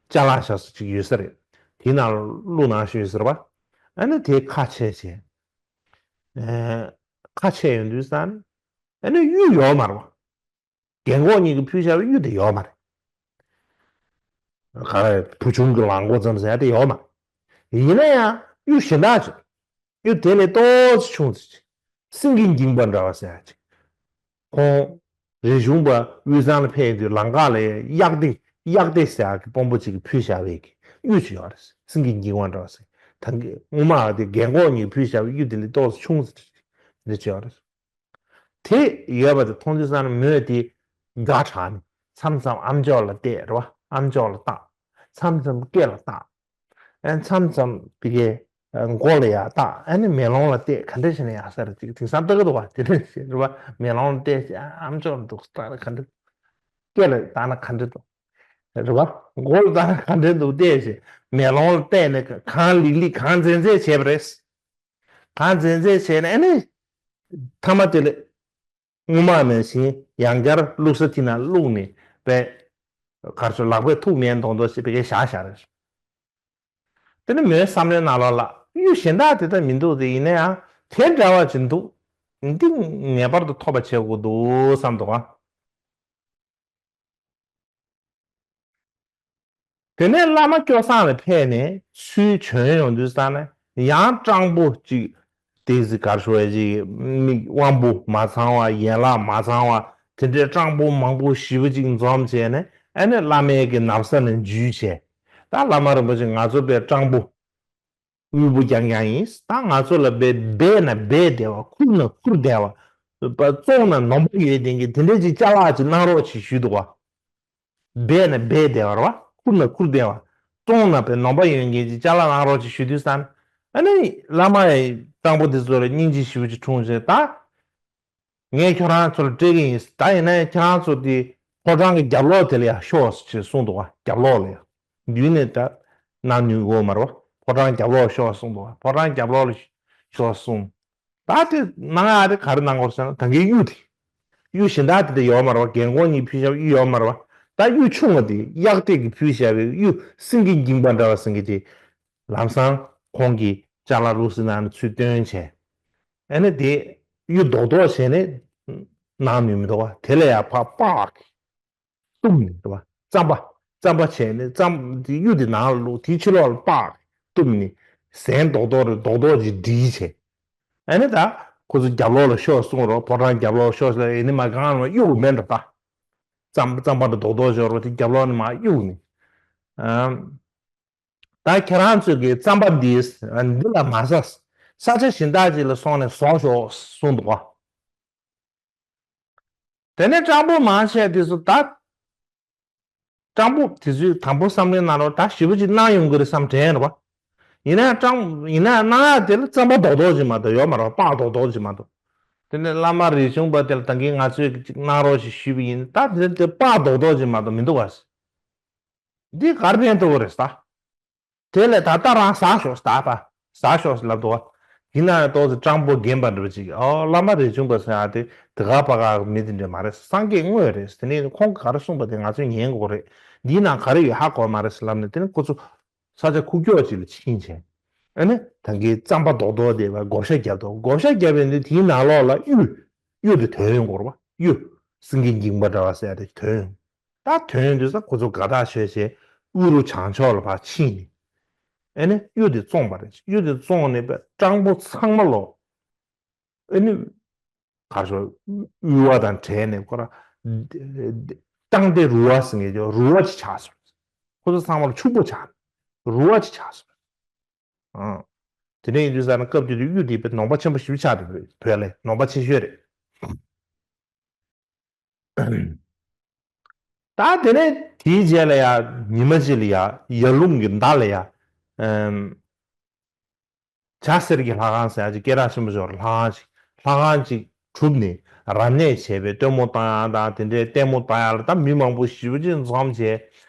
ཅ་ལག་བཞག་ས་ཅིག་ཡོད་ས་རེད། དེའི་ནང་བླུགས་གནང་ཞུས་ཟེར་བ། ཨ་ནི་དེ་ཁ་ཕྱེ་བྱས། ཁ་ཕྱེ་ཡོང་དུས་ཙང་ཨ་ནི་གཡུ་ཡོད་མ་རེད་བ། རྒན་གོག་གཉིས་ཀྱིས་ཕུལ་བཞག་པའི་གཡུ་དེ་ཡོད་མ་རེད། ག་རེ་བུ་ཆུང་གི་ལག་མགོ་ཙམ་ཟེར་ཡ་དེ་ཡོད་མ་རེད། ཡིན་ན་ཡང་གཡུ་གཞན་དག་ཅིག་གཡུ་དེ་ལས་ཏོག་ཙམ་ཆུང་ཙམ་ཅིག་སེང་གེ་འགྱིང་བ་འདྲ་བ་ཟེར་ཡ་ཅིག་ཁོང་རས་ཆུང་པ་དབུས་གཙང་ལ་ཕེབས་དུས་ལམ་ཁ་ལ་གཡག་སྡེ་གཡག་སྡེ་ཟེར་ཡ་གི་དཔོན་པོ་ཅིག་གིས་ཕུལ་བཞག་པའི་གི་གཡུ་ཅིག་ཡོད་རེད། སེང་གེ་འགྱིང་བ་འདྲ་བ་ཟེར། ད་གི་སྔོན་མ་དེ་རྒན་གོག་གཉིས་ཕུལ་བཞག་པའི་གཡུ་དེ་ལས་ཏོག་ཙམ་ཆུང་ཙམ་ཅིག་འདི་ཅིག་ཡོད་རེད། དེ་ཡོད་པ་དེ་མཐོང་དུས་ཙང་ནས་མོས་དེ་དགའ་དྲགས་ནས་མཚམས་མཚམས་ཨམ་ཅོག་ལ་བལྟས་རེད་བ། ཨམ་ཅོག་ལ་བལྟ། མཚམས་མཚམས་སྐེ་ལ་བལྟ། ཨ་མཚམས་མཚམས་དེ་གའི་མགོ་ལ་ཡར་བལྟ། ཨ་ནི་མེ་ལོང་ལ་བལྟས། ག་འདྲ་བྱས་ན་ཡག་ས་རེད། དེ་དེང་སང་ལྟ་གི་འདུག་བ། དེ་འདྲ་བྱས་རེད་བ། མེ་ལོང་ལ་བལྟས་བྱས་ཨ་ཨམ་ཅོག་ལ་འདུག་ལྟ་ན་ག་འདྲ། སྐེ་ལ་བལྟ་ན་ག་འདྲ་འདུག་རེད་བ། མགོ་ལ་བལྟ་ན་ག་འདྲ་འདུག་བལྟས་བྱས་མེ་ལོང་ལ་བལྟས་ནས་གང་ལིག་ལིག་གང་མཛེས་མཛེས་བྱས་པ་རེད། གང་མཛེས་མཛེས་བྱས་ནས་ཨ་ནི་མཐའ་མ་དེ་ལ། སྔོན་མ་ནང་བཞིན་ཡང་བསྐྱར་བླུགས་ས་དེ་ན་བླུགས་ནས་པས། གར་ཚོ་ལག་པས་ཐུག་མེད་མདོག་མདོག་བྱས་པའི་གི་བཞག་བཞག་རེད། དེ་ནི་མོའི་བསམ་བློའི་ནང་ལོགས་ལ་གཡུ་གཞན་དག་དེ་ལྟ་མི་འདུག་དེ་ཡིན་ན་ཡང་དེ་འདྲ་བ་ཅིག་འདུག་འདི་ངེས་པར་དུ་ཐོབ་པ་བྱེད་དགོས་འདུག་བསམ་འདུག་ཨ། དེ་ནས་བླ་མ་སྐྱོ་སངས་ལ་ཕེབས་ནས་ཚུར་བྱོན་ཡོང་དུས་ཙང་ནས་ཡང་སྤྲང་པོ་གཅིག་དེ་ཟིག་གར་ཞུ་བ་ཅིག་མིག་དབང་པོ་མ་ཚང་བ། ཡན་ལག་མ་ཚང་བ་དེ་འདྲའི་སྤྲང་པོ་མང་པོ་ཞེ་པོ་ཅིག་འཛོམས་བྱས་ནས་ཨ་ནི་བླ་མའི་གི་ན་བཟའ་ནས་འཇུས་བྱས། ད་བླ་མ་རིན་པོ་ཆེ་ང་ཚོ་དཔེ་སྤྲང་པོ་དབུལ་པོ་རྐྱང་རྐྱང་ཡིན། ད་ང་ཚོ་ལ་དཔེ་སྦས་ན་སྦས་བསྡད་བ། ཁུར་ན་ཁུར་བསྡད་བ། བཙོང་ན་ནོམ་པ་ཡོད་མཁན་གྱི་དེ་འདྲའི་ཅིག་ཅ་ལག་ཅིག་གནང་རོགས་ཅིག་ཞུས་འདུག་བ། སྦས་ན་སྦས་བསྡད་པ་རེད་བ། ཁུར་ན་ཁུར་བསྡད་པ། བཙོང་ན་པའི་ནོམ་པ་ཡོད་མཁན་གྱི་ཅ་ལག་གནང་རོགས་ཅིག་ཞུ་དུས་ཙང་། ཨ་ནི་བླ་མ་ཡི་སྤྲང་པོ་དེ་ཚོ་ལ་སྙིང་རྗེ་ཞེ་པོ་ཅིག་འཁྲུངས་བྱས། ད་ངས་ཁྱོད་རང་ཚོ་ལ་སྤྲད་ཀྱི་ཡིན། ད་ཡིན་ན་ཡང་ཁྱེད་རང་ཚོ་དེ་ཕོ་བྲང་གི་རྒྱབ་ལོགས་དེ་ལ་ཡང་ཤོག་ཅེས་གསུངས་འདུག་བ། རྒྱབ་ལོགས་ལ་ཡང་མདུན་ནས་ད་གནང་ནུས་དགོས་མ་རེད་བ། ཕོ་བྲང་རྒྱབ་ལོགས་ཤོག་གསུངས་འདུག་བ། ཕོ་བྲང་རྒྱབ་ལོགས་ལ་ཤོག་གསུངས། ད་དེ་གནང་ཡག་དེ་ག་རེ་གནང་དགོས་ཟེར་ན་ད་གིན་གཡུ་དེ། གཡུ་གཞན་དག་དེ་དེ་ཡོད་མ་རེད་བ། རྒན་གོག་གཉིས་ཕུལ་བཞག་གཡུ་ཡོད་མ་རེད་བ། ད་གཡུ་ཆུང་བ་དེ་གཡག་གཏད་ཀྱིས་ཕུལ་བཞག་པའི་གཡུ་སེང་གེ་འགྱིང་བ་འདྲ་བ་ཟེར་མཁན་དེ་ལམ་སང་ཁོང་གིས་ཅ་ལག་བླུགས་སའི་ནང་ནས་ཚུར་བཏོན་བྱས། ཨ་ནི་དེ་གཡུ་རྡོག་རྡོག་བྱས་ནས་གནང་ནུས་མི་འདུག་བ། དེ་ལ་ཡང་ཕར་པག་གཏུབ་ནས་རེད་བ། རྩམ་པ། རྩམ་པ་བྱས་ནས་རྩམ་དེ་གཡུ་དེ་ནང་ལ་བླུགས། དེའི་ཕྱི་ལོགས་ལ་པག་གཏུབ་ནས་ཟན་རྡོག་རྡོག་རེ་རྡོག་རྡོག་ཅིག་བསྒྲིལ་བྱས། ཨ་ནི་ད་ཁོ་ཚོ་རྒྱབ་ལོགས་ལ་ཤོག་གསུངས་རོགས། ཕོ་བྲང་རྒྱབ་ལོགས་ཤོག་ཟེར། ཨེ་ནི་མ་གང་ལ་གཡུག་མེད་འགྲོ་ད། རྩམ་རྩམ་པ་འདྲ་རྡོག་རྡོག་ཅིག་ཡོད་རེད་བ། དེ་རྒྱབ་ལོགས་ནས་མར་གཡུག་ནས། ཨམ། ད་ཁྱེད་རང་ཚོས་ཀྱི་རྩམ་པ་འདི་འདི་ལ་མ་ཟ། ས་ཆ་གཞན་དག་ཅིག་ལ་སོང་ནས་ཟོ་ཤོག་གསུངས་འདུག་བ། དེ་ནས་སྤྲང་པོ་མང་ཆེ་དེ་ཚོ་ད། སྤྲང་པོ་དེ་ཚོས་དང་པོ་བསམ་བློའི་ནང་ལ་ད་ཞེ་པོ་ཅིག་གནང་ཡོང་གི་རེད་བསམ་དྲན་རེད་བ། ཡིན་ན་ཡང་སྤྲང་ཡིན་ན་ཡང་གནང་ཡག་དེ་ལ་རྩམ་པ་རྡོག་རྡོག་ཅིག་མ་གཏོགས་ཡོད་མ་རེད་བ། པགས་རྡོག་རྡོག་ཅིག་མ་གཏོགས། དེ་ནས་བླ་མ་རས་ཆུང་པ་དེ་ལ་ད་གིན་ང་ཚོས་ཅིག་གནང་རོགས་ཞེས་ཞུས་པ་ཡིན། ད་དེ་དེ་པགས་རྡོག་རྡོག་ཅིག་མ་གཏོགས་མི་འདུག་བ། འདི་གར་ཕན་ཐོགས་རེད་ད། དེ་ལས་ད་ལྟ་རང་ཟ་ཤོག་ཟ་ད། ཟ་ཤོག་ལབ་འདུག་བ། དེ་ན་ཏོག་ཙམ་སྤྲང་པོ་རྒན་པ་འདྲ་པོ་ཅིག་ཨོ་བླ་མ་རས་ཆུང་པ་ཟེར་ཡ་དེ་དེ་ག་པ་ག་མི་དེ་འདྲ་མ་རེད། སངས་རྒྱས་དངོས་རེད། དེ་ནས་ཁོང་གིས་ག་རེ་གསུངས་པ་དེ་ང་ཚོས་ཉན་དགོས་རེད། འདིའི་ནང་ག་རེ་ཡོད་ཧ་གོ་མ་རེད་ལབ་ནས། དེ་ནས་ཁོ་ཚོ་ས་ཆ་ཁུག་ཀྱོག་ཅིག་ལ་ཕྱིན་བྱས། ཨ་ནི་ད་གིན་རྩམ་པ་རྡོག་རྡོག་དེ་བ་བགོ་བཤའ་བརྒྱབ་འདུག་བགོ་བཤའ་བརྒྱབ་པའི་འདི་དེའི་ནང་ལོགས་ལ་གཡུ། གཡུ་དེ་ཐོན་ཡོང་གི་རེད་བ། གཡུ། སེང་གེ་འགྱིང་བ་འདྲ་བ་ཟེར་ཡ་དེ་ཐོན་ཡོང་། ད་ཐོན་དུས་ཙང་ཁོ་ཚོ་དགའ་ཐག་ཆོད་བྱས་དབུ་རུ་བྱང་ཕྱོགས་ལ་ཕར་ཕྱིན་ནས། ཨེ་ནི་གཡུ་དེ་བཙོངས་པ་རེད། གཡུ་དེ་བཙོངས་ནས་པའི་སྤྲང་པོ་ཚང་མ་ལོ། ཨེ་ནི་གར་ཤོར་དབུལ་བ་དང་བྲལ་ནས་ཁོ་ར་སྟངས་དེ་རུ་བ་ཟེར་ངེས་ཀྱི་རུ་བ་ཅིག་ཆགས་སོང་། ཁོ་ཚོ་ཚང་མ་ལ་ཕྱུག་པོ་ཆགས། རུ་བ་ཅིག་ཆགས་སོང་། ཨང་། དེ་འདྲ་ཡིན་དུས་ཙང་ན་སྐབས་དེ་དུས་གཡུ་དེ་པའི་ནོར་བ་ཆེན་པོ་ཞིག་ཆགས་འདུག་བོད་ལ་ནོར་བ་ཆེ་ཤོས་རེད། ད་དེ་ནས་དེའི་རྗེས་ལ་ཡ་ཉི་མ་གཅིག་ལ་ཡ་ཡར་ཀླུང་གི་མདའ་ལ་ཡ། ཨམ། བྱ་གསེར་གྱི་ལྷ་ཁང་ཟེར་ཡ་ཅིག་སྐད་གྲགས་ཆེན་པོ་ཞིག་ཡོད་རེད། ལྷ་ཁང་ཅིག་ལྷ་ཁང་ཅིག་གྲུབ་ནས་རབ་གནས་བྱས་པའི་སྟོན་མོ་བཏང་ཡ་དང་དེ་འདྲའི་ལྟད་མོ་ལྟ་ཡ་ལ་ད་མི་མང་པོ་ཞེ་པོ་ཅིག་འཛོམས་བྱས།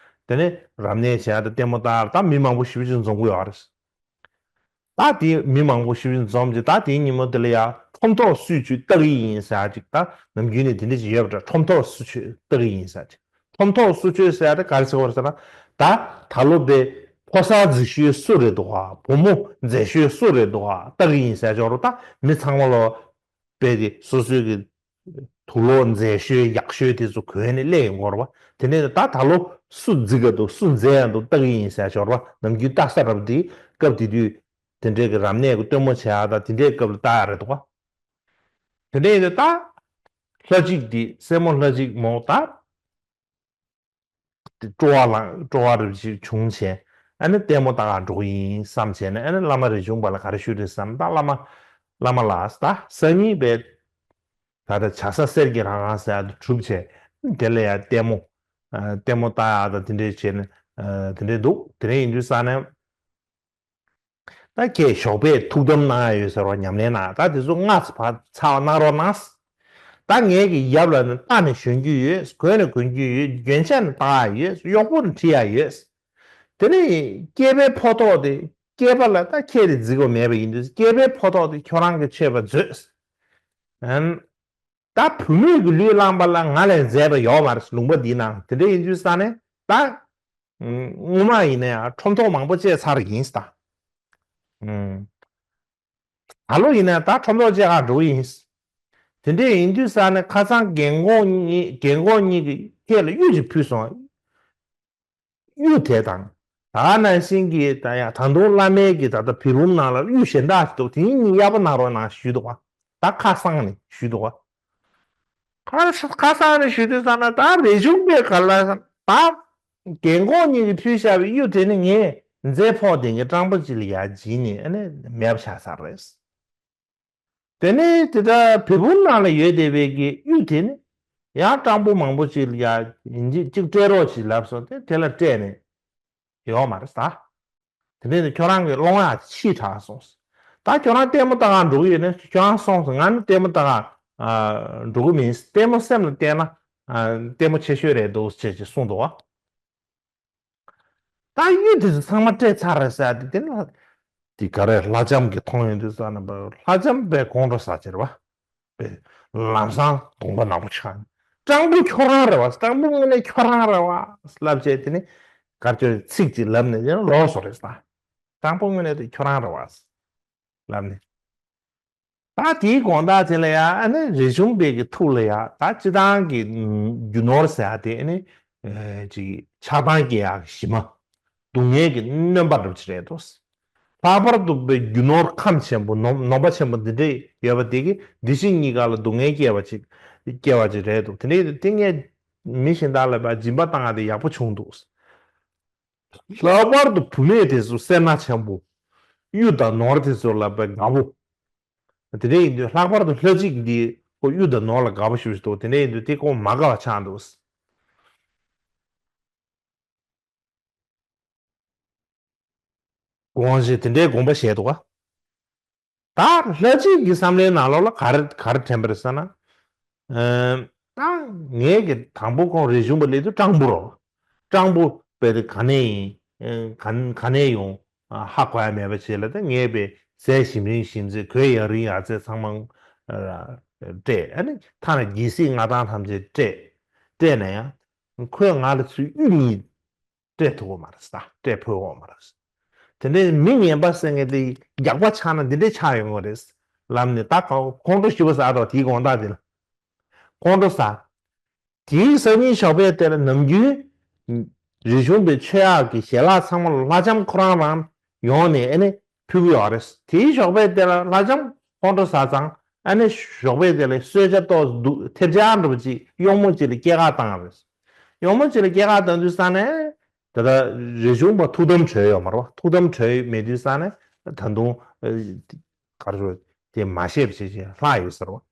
དེ་ནས་རབ་གནས་བྱས་ཡ་དང་ལྟད་མོ་ལྟ་ཡ་ལ་ད་མི་མང་པོ་ཞེ་པོ་ཅིག་འཛོམས་ཀྱི་ཡོད་རེད། ད་དེ་མི་མང་པོ་ཞིག་འཛོམས་ཀྱི། ད་དེའི་ཉིན་མོ་དེ་ལ་ཡ་ཁྲོམ་ཐོག་སུས་ཆུ་བཏགས་ཀྱི་ཡིན་ཟེར་ཅིག་ད་ནམ་རྒྱུན་ནས་དེ་འདྲ་ཞིག་ཡོད་པ་འདྲ། ཁྲོམ་ཐོག་སུ་ཆུ་བཏགས་ཀྱི་ཡིན་ཟེར་ཅིག་ཁྲོམ་ཐོག་སུ་ཆུ་ཟེར་ཡ་དེ་ག་རེ་ཟེར་བ་རེད་ཟེར་ན། ད་ད་ལོ་པའི་ཕོ་གསར་རྫིག་ཤོས་སུ་རེད་འདུག་ག་བུ་མོ་མཛེས་ཤོས་སུ་རེད་འདུག་ག་བཏགས་ཀྱི་ཡིན་ཟེར་ཅིག་ཡོད་རེད། ད་མི་ཚང་མ་ལོ། དཔེ་དེ་སོ་སོའི་གི་དུག་ལོག་མཛེས་ཤོས་ཡག་ཤོས་དེ་ཚོ་གོན་ནས་སླེབས་ཡོང་གི་ཡོད་རེད་བ། དེ་ནས་ད་ད་ལོ་སུ་རྫིག་ག་འདུག་སུ་མཛེས་ཡ་འདུག་བལྟ་གི་ཡིན་ཟེར་ཡ་ཅིག་ཡོད་རེད་བ། ནམ་རྒྱུན་བལྟ་ས་རབ་དེ་སྐབས་དེ་དུས་དེ་འདྲའི་གི་རབ་གནས་ཀྱི་སྟོན་མོ་བྱེད་ཡ་དང་དེ་འདྲའི་སྐབས་ལ་བལྟ་ཡ་རེད་འདུག་བ། དེ་འདྲ་ཡིན་དུས་ད་ལྷ་གཅིག་དེ་སྲས་མོ་ལྷ་གཅིག་མོ་ད། སྤྲོ་བ་ལངས་སྤྲོ་བ་རེ་ཞིག་བྱུང་བྱས། ཨ་ནི་ལྟད་མོ་ལྟ་ག་འགྲོ་གི་ཡིན་བསམ་བྱས་ནས། ཨ་ནི་བླ་མ་རས་ཆུང་པ་ལ་ག་རེ་ཞུས་རེད་བསམ། ད་བླ་མ་བླ་མ་ལགས། ད་སང་ཉིན་པའི་ད་ལྟ་བྱ་ས་གསེར་གྱི་ལྷ་ཁང་ཟེར་ཡ་དེ་གྲུབ་བྱས། དེ་ལ་ཡ་ལྟད་མོ་ལྟད་མོ་ལྟ་ཡ་དང་དེ་འདྲས་བྱས་ནས་དེ་འདྲས་འདུག་དེ་འདྲས་ཡིན་དུས་ཙང་ནས། ད་ཁྱེད་ཞོགས་པའི་ཐུགས་དམ་གནང་ཡ་ཡོད་ཟེར་བ་ཉམས་ལེན་གནང་། ད་དེ་ཚོ་སྔ་ཙམ་ཕར་ཚར་བ་གནང་རོགས་གནང་། ད་ངེད་ཀྱི་ཡབ་ལ་ནི་བལྟ་ནས་གཞོན་རྒྱུ་ཡོད། གོན་ནས་གོན་རྒྱུ་ཡོད། རྒྱན་ཆ་ནི་བཏགས་ཡ་ཡོད། གཡོག་པོ་ནི་ཁྲིད་ཡ་ཡོད། དེ་ནས་སྐྱེས་པའི་ཕོ་ཐོག་དེ་སྐྱེས་པ་ལ་ད་ཁྱེད་དེ་རྫིག་པ་མེད་པ་ཡིན་དུས་སྐྱེས་པའི་ཕོ་ཐོག་དེ་ཁྱོད་རང་གིས་མཆོད་པ་མཛོད། ཨན། ད་བུད་མེད་ཀྱི་ལུས་བླངས་པ་ལ་ང་ལས་མཛེས་པ་ཡོད་མ་རེད། ལུང་པ་འདིའི་ནང་དེ་འདྲ་ཡིན་དུས་ཙང་ནས་ད། སྔོན་མ་ཡིན་ན་ཡང་ཁྲོམ་ཐོག་མང་པོ་བཅད་ཚར་ཡིན་ད། ད་ལོ་ཡིན་ན་ད་ཁྲོམ་ཐོག་བཅད་ག་འགྲོ་གི་ཡིན། དེ་འདྲ་ཡིན་དུས་ཙང་ནས་ཁ་སང་རྒན་གོག་གཉིས་རྒན་གོག་གཉིས་ཀྱིས་ཁྱེད་ལ་གཡུ་ཅིག་ཕུལ་སོང་། གཡུ་དེ་དང་། ད་ག་ནང་བཞིན་གྱི་ད་ཡང་ད་དུང་བླ་མའི་གི་ད་ལྟ་བི་བུམ་ནང་ལ་གཡུ་གཞན་དག་ཅིག་འདུག་དེ་གཉིས་གཡར་པོ་གནང་རོགས་གནང་ཞུས་འདུག་བ། ད་ཁ་སང་ནས་ཞུས་འདུག་བ། ཁ་ཁ་སང་ནས་ཞུས་དུས་ཙང་ན་ད་རས་ཆུང་པའི་ག་ལ་ད་རྒན་གོག་གཉིས་ཀྱིས་ཕུལ་བཞག་པའི་གཡུ་དེ་ནི་ངས་མཛེས་ཕོག་དེ་ངས་སྤྲང་པོ་ཅིག་ལ་ཡར་བྱིན་ནས་ཨ་ནི་མེད་པ་ཆགས་ཚར་རེད། དེ་ནས་དེ་ལྟར་བི་བུམ་ནང་ལ་ཡོད་བསྡད་པའི་གི་གཡུ་དེ་ནི་ཡང་སྤྲང་པོ་མང་པོ་ཅིག་ལ་ཡ་ཡིན་གཅིག་གཅིག་སྤྲད་རོགས་ཅིག་ལབ་སོང་། དེ་དེ་ལ་སྤྲད་ནས་ཡོད་མ་རེད་ད། དེ་ནས་ཁྱོད་རང་གི་སློང་ཡག་ཕྱིས་དྲགས་སོང་། ད་ཁྱོད་རང་ལྟད་མོ་ལྟ་ག་འགྲོ་གི་ཡོད་ན་ཁྱོད་རང་སོང་སོང་། ང་ནི་ལྟད་མོ་ལྟ་ག་འགྲོ་གི་མིན། ལྟད་མོ་སེམས་ལ་བལྟས་ན་ལྟད་མོ་ཆེ་ཤོས་རེད་འདུག་ཅེས་ཅེས་གསུངས་འདུག་བ། ད་གཡུ་དེ་ཚོ་ཚང་མ་སྤྲད་ཚར་རེད་ཟེར་ཏེ་དེ་ལ་དེ་ག་རེ་ལྷ་ལྕམ་གྱིས་མཐོང་ཡོང་དུས་ཙ་ན་ལྷ་ལྕམ་པའི་དགོང་དྲོ་ཟ་ཅེར་བ་པས་ལམ་སང་གདོང་པ་ནག་པོ་ཆགས་ སྤྲང་པོ་ཁྱོད་རང་རེད་བ། སྤྲང་པོ་དངོས་གནས་ཁྱོད་རང་རེད་བ་ལབ་བྱས། དེ་ནི་གར་ཅོ་ཚིག་ཅིག་ལབ་ནས་ལོག་སོང་རེད་ད། སྤྲང་པོ་དངོས་གནས་དེ་ཁྱོད་རང་རེད་བ་ལབ་ནས། ད་དེའི་དགོང་དག་དེ་ལ་ཡ་ཨ་ནི་རིག་གཞུང་པའི་གི་ཐུགས་ལ་ཡ་ད་སྤྱི་བཏང་གི་རྒྱུ་ནོར་ཟེར་ཡ་དེ་ཨ་ནི་ཅིག་ཆགས་སྡང་སྐྱེ་ཡག་གི་གཞི་མ། སྡུག་བསྔལ་གྱི་སྣོན་པ་འདྲ་པོ་ཅིག་རེད་འདུག་ལྷག་པར་དུ་པའི་རྒྱུ་ནོར་ཁམས་ཆེན་པོ་ནོར་ནོར་པ་ཆེན་པོ་འདི་འདྲས་ཡོད་པ་དེ་གིས་འདི་ཕྱི་གཉིས་ཀ་ལ་སྡུག་བསྔལ་སྐྱེ་བ་ཅིག་སྐྱེ་བ་ཅིག་རེད་འདུག་དེ་འདྲས་དེ་ངས་མི་གཞན་དག་ལ་པ་སྦྱིན་པ་བཏང་ཡ་དེ་ཡག་པོ་བྱུང་འདུག་ལྷག་པར་དུ་བུད་མེད་དེ་ཚོ་སེར་སྣ་ཆེན་པོ། གཡུ་དང་ནོར་དེ་ཚོ་ལ་པ་དགའ་པོ། དེ་འདྲ་ཡིན་དུས་ལྷག་པར་དུ་ལྷ་གཅིག་འདི་ཁོ་གཡུ་དང་ནོར་ལ་དགའ་པོ་ཞེ་པོ་ཞིག་འདུག་དེ་འདྲ་ཡིན་དུས་དེ་ཁོ་མ་དགའ་བ་ཆགས་འདུག་དགོངས་བཞེས་དེ་འདྲའི་དགོངས་པ་བཞེས་འདུག་ག་ད་ལྷ་གཅིག་གི་བསམ་བློའི་ནང་ལོགས་ལ་ག་རེ་ག་རེ་དྲན་པ་རེད་ཟེར་ན། ཨ་ད་ངས་ཀྱི་དང་པོ་ཁོང་རིག་གཞུང་པ་སླེབས་དུས་སྤྲང་པོ་རོ། སྤྲང་པོ་དཔེ་དེ་ག་ནས་ཡིན། ཨ་ག་ག་ནས་ཡོང་། ཨ་ཧ་གོ་ཡ་མེད་པ་བྱས་ལ་ད་ངས་དཔེ་ཟས་ཞིམ་རིང་ཞིམ་ཚད་གོས་ཡ་རིང་ཡ་ཚད་ཚང་མ་ཨ་སྤྲད། ཨ་ནི་ཐ་ན་རྒྱལ་སྲིད་མངའ་ཐང་ཐམས་ཅད་སྤྲད། སྤྲད་ན་ཡང་ཁོས་ང་ལ་ཚུར་གཡུ་གཉིས་སྤྲད་ཐུབ་ཀྱི་མ་རེད་ཟེར། སྤྲད་ཕོད་ཀྱི་མ་རེད་ཟེར། དེ་འདྲའི་མི་ངན་པ་ཟེར་མཁན་དེ་རྒྱགས་པ་ཆགས་ན་འདི་འདྲའི་ཆགས་ཡོང་གི་རེད་ལབ་ནས། ད་ཁོང་ཁོང་ཁྲོ་ཞེ་པོ་ཟ་འདུག་དེའི་དགོང་དག་དེ་ལ་ཁོང་ཁྲོ་ཟ། དེའི་སང་ཉིན་ཞོགས་པའི་དེ་ལ་ནམ་རྒྱུན་རིག་གཞུང་པའི་ཆོས་ཡག་གི་ཞལ་ལག་ཚང་མ་ལ་ལྷ་ལྕམ་ཁོ་རང་རང་ཡོང་ནས་ཨ་ནི་ཕུལ་གྱི་ཡོད་རེད། དེའི་ཞོགས་པའི་དེ་ལ་ལྷ་ལྕམ་ཁོང་ཁྲོ་ཟ་ཙང་ཨ་ནི་ཞོགས་པའི་དེ་ལ་གསོལ་ཇ་ཏོག་ཙམ་འདུག་ཐེབས་ཆག་འདྲ་པོ་ཅིག་གཡོག་མོ་ཅིག་ལ་སྐྱེལ་ག་བཏང་རེད། གཡོག་མོ་ཅིག་ལ་སྐྱེལ་ག་བཏང་དུས་ཙང་ནས་དེ་ལ་རིག་གཞུང་པ་ཐུགས་དམ་གྲོལ་ཡོད་མ་རེད་བ། ཐུགས་དམ་གྲོལ་མེད་དུས་ཙང་ནས་ད་དུང་ག་རེ་ཞུ་དེ་མ་ཤེས་པ་བྱེད་བྱེད་ལྷག་ཡོད་ཟེར་བ།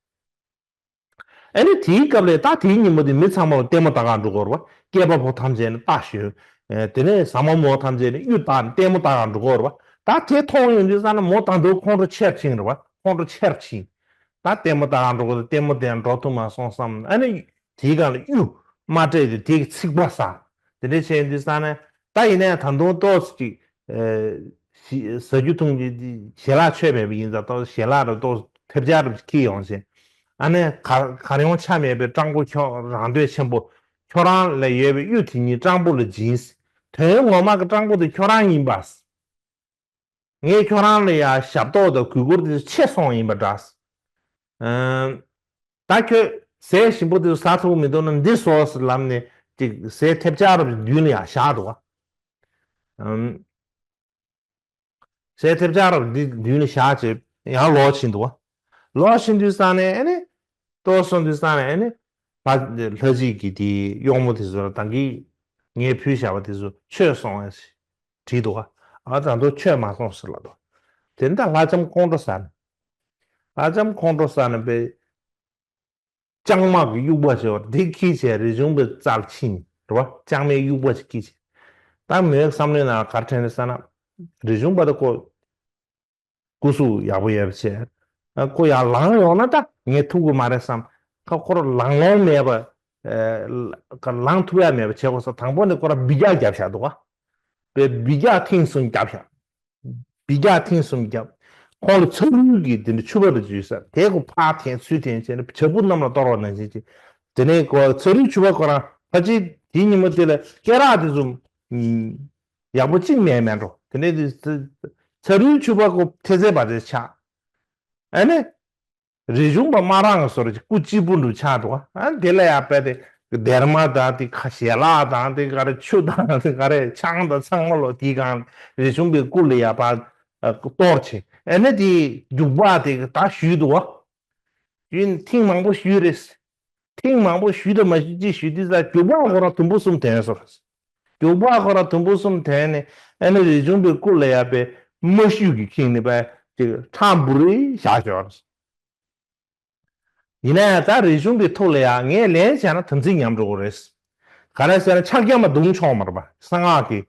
ཨ་ནི་དེའི་སྐབས་ལ་ད་དེའི་ཉིན་མོ་དེ་མི་ཚང་མ་ལ་ལྟད་མོ་ལྟ་གར་འགྲོ་དགོས་རེད་བ། སྐྱེས་པ་ཕོ་ཐམས་ཅད་ནི་རྟ་ཞོན། ཨ་དེ་ནས་བཟང་མོ་མོ་ཐམས་ཅད་ནི་གཡུ་བཏགས་ནས་ལྟད་མོ་ལྟ་གར་འགྲོ་དགོས་རེད་བ། ད་དེ་མཐོང་ཡོང་དུས་ཙང་ནས་མོ་ད་དུང་ཁོང་ཁྲོ་ཆེར་ཕྱིན་རེད་བ། ཁོང་ཁྲོ་ཆེར་ཕྱིན། ད་ལྟད་མོ་ལྟ་གར་འགྲོ་དགོས། ལྟད་མོ་དེ་ཡང་འགྲོ་ཐུབ་མ་སོང་བསམ། ཨ་ནི་དེའི་སྒང་ལ་གཡུ་མ་སྤྲད་དུས་དེ་གི་ཚིག་པ་ཟ། དེ་འདྲ་བྱས་ཡོང་དུས་ཙང་ནས་ད་ཡིན་ནའི་ད་དུང་ཏོག་ཙམ་ཅིག་ཨ་ཞི་ཟ་རྒྱུ་འཐུང་རྒྱུ་ཞལ་ལག་མཆོད་མེད་པ་ཡིན་ཙང་ཏོག་ཙམ་ཞལ་ལག་རུ་ཏོག་ཙམ་ཐེབས་ཆག་རུ་འཁྱེར་ཡོང་བྱས། ཨ་ནི་གར་གར་ཡོང་ཆ་མེད་པའི་སྤྲང་པོ་ཁྱོད་རང་འདོད་ཆེན་པོ། ཁྱོད་རང་ལ་ཡོད་པའི་གཡུ་དེ་གཉིས་སྤྲང་པོ་ལ་སྦྱིན། དོན་ངོ་མ་གི་སྤྲང་པོ་དེ་ཁྱོད་རང་ཡིན་པ། ངས་ཁྱོད་རང་ལ་ཡ་ཞབས་ཏོག་དང་གུས་བཀུར་དེ་ཆེ་སོང་ཡིན་པ་འདྲ། ཨ་ད་ཁྱོད་ཟས་ཞིམ་པོ་དེ་ཟ་ཐུབ་མི་འདུག་ན་འདི་ཟོ་ཟེར་ལབ་ནས་ཅིག་ཟས་ཐེབས་ཆག་རུ་མདུན་ལ་ཡ་བཞག་འདུག་བ། ཨམ། ཟས་ཐེབས་ཆག་རུ་འདི་མདུན་ལ་བཞག་བྱས་ཡང་ལོག་ཕྱིན་འདུག་བ། ལོག་ཕྱིན་དུས་ཙང་ནས་ཨ་ནི། ལྟོགས་སོང་དུས་ཙང་ནས་ཨ་ནི། ཕ་ལྷ་གཅིག་གི་དེའི་གཡོག་མོ་དེ་ཚོ་ལ་ད་གིན་ངས་ཕུལ་བཞག་པ་དེ་ཚོ་མཆོད་སོང་ངས་བྲིས་འདུག་ག་ཨ་ད་དུང་མཆོད་མ་སོང་ཟེར་ལབ་འདུག་དེ་ནས་ད་ལྷ་ལྕམ་ཁོང་ཁྲོ་ཟ་ནས། ལྷ་ལྕམ་ཁོང་ཁྲོ་ཟ་ནས་པའི་ལྕང་མ་གི་དབྱུག་པ་ཞེས་པ་དེ་འཁྱེར་བྱས་རིག་གཞུང་པའི་རྩར་ཕྱིན་རེད་བ། ལྕང་མའི་དབྱུག་པ་ཞིག་འཁྱེར་བྱས། ད་མོའི་བསམ་བློའི་ནང་ག་རེ་དྲན་རེད་ཟེར་ན། རིག་གཞུང་པ་དེ་ཁོ་སྐུ་གཟུགས་ཡག་པོ་ཡོད་པ་བྱས། ཨ་ཁོ་ཡར་ལངས་ཡོང་ན་ད་ངས་ཐུབ་ཀྱི་མ་རེད་བསམ། ཁ་ཁོ་རང་ལངས་ལོང་མེད་པ། ཨ་ལངས་ཐུབ་ཡ་མེད་པ་བྱས། ཁོ་ས་དང་པོ་ནས་ཁོ་རང་འབུད་རྒྱག་བརྒྱབ་བཞག་འདུག་ག་པའི་འབུད་རྒྱག་ཐེངས་གསུམ་བརྒྱབ་བཞག་འབུད་རྒྱག་ཐེངས་གསུམ་བརྒྱབ། ཁོང་ལ་ཚ་རུལ་གྱི་དེ་འདྲ་ཕྱུ་པ་རེ་འཇུས་ས། དེ་ཁོ་ཕར་འཐེན་ཚུར་འཐེན་བྱས་ནས་བྱ་སྤུ་གནམ་ལ་གཏོར་བ་ནང་བཞིན་བྱས། དེ་ནས་ཁོ་ཚ་རུལ་ཕྱུ་པ་ཁོ་རང་ཕལ་ཆེར་དེའི་ཉིན་མོ་དེ་ལ་སྐེ་རགས་དེ་ཚོ་ཡག་པོ་གཅིག་མེད་མེད་འགྲོ། དེ་ནས་དེ་ཚ་རུལ་ཕྱུ་པ་ཁོ་ཐེ་ཚེ་བ་དེ་ཆགས། ཨ་ནི། རིག་གཞུང་པ་སྨ་ར་ང་བཟོ་འདྲ་ཅིག་སྐུ་གཅིག་པུ་འདྲ་ཆགས་འདུག་ཨ་དེ་ལ་ཡ་དཔེ་དེ་སྡེར་མ་དང་དེ་ཁ་ཞལ་ལག་དང་དེ་ག་རེ་ཆུ་དང་དེ་ག་རེ་ཆང་དང་ཚང་མ་ལོ་དེའི་སྒང་རིག་གཞུང་པའི་སྐུ་ལ་ཡ་ཕར་གཏོར་བྱས། ཨ་ནི་དེ་རྒྱུག་པ་དེ་ད་ཞུས་འདུག་ཨ། ཡིན་ཐེངས་མང་པོ་ཞུས་རེད། ཐེངས་མང་པོ་ཞུས་དང་མ་ཞུས་ཅིག་ཞུས་དུས་ཙང་རྒྱུག་པ་ཁོ་རང་དུམ་བུ་གསུམ་ཐོན་སོང་། རྒྱུག་པ་ཁོ་རང་དུམ་བུ་གསུམ་ཐོན་ནས་ཨ་ནི་རིག་གཞུང་པའི་སྐུ་ལ་ཡ་པའི་མ་ཤུགས་ཀྱིས་ཁེངས་ནས་པའི་ཅིག་ཁྲ་འབུར་རེ་བཞག་ཤོར། ཡིན་ན་ཡང་ད་རིག་གཞུང་པའི་ཐུགས་ལ་ཡ་ངས་ལན་བྱས་ན་དམ་ཚིག་ཉམས་འགྲོ་གི་རེད། ག་རེ་ཟེར་ན་ཕྱག་རྒྱ་མ་བརྡུང་ཆོག་མ་རེད་པ། གསང་སྔགས་ཀྱི་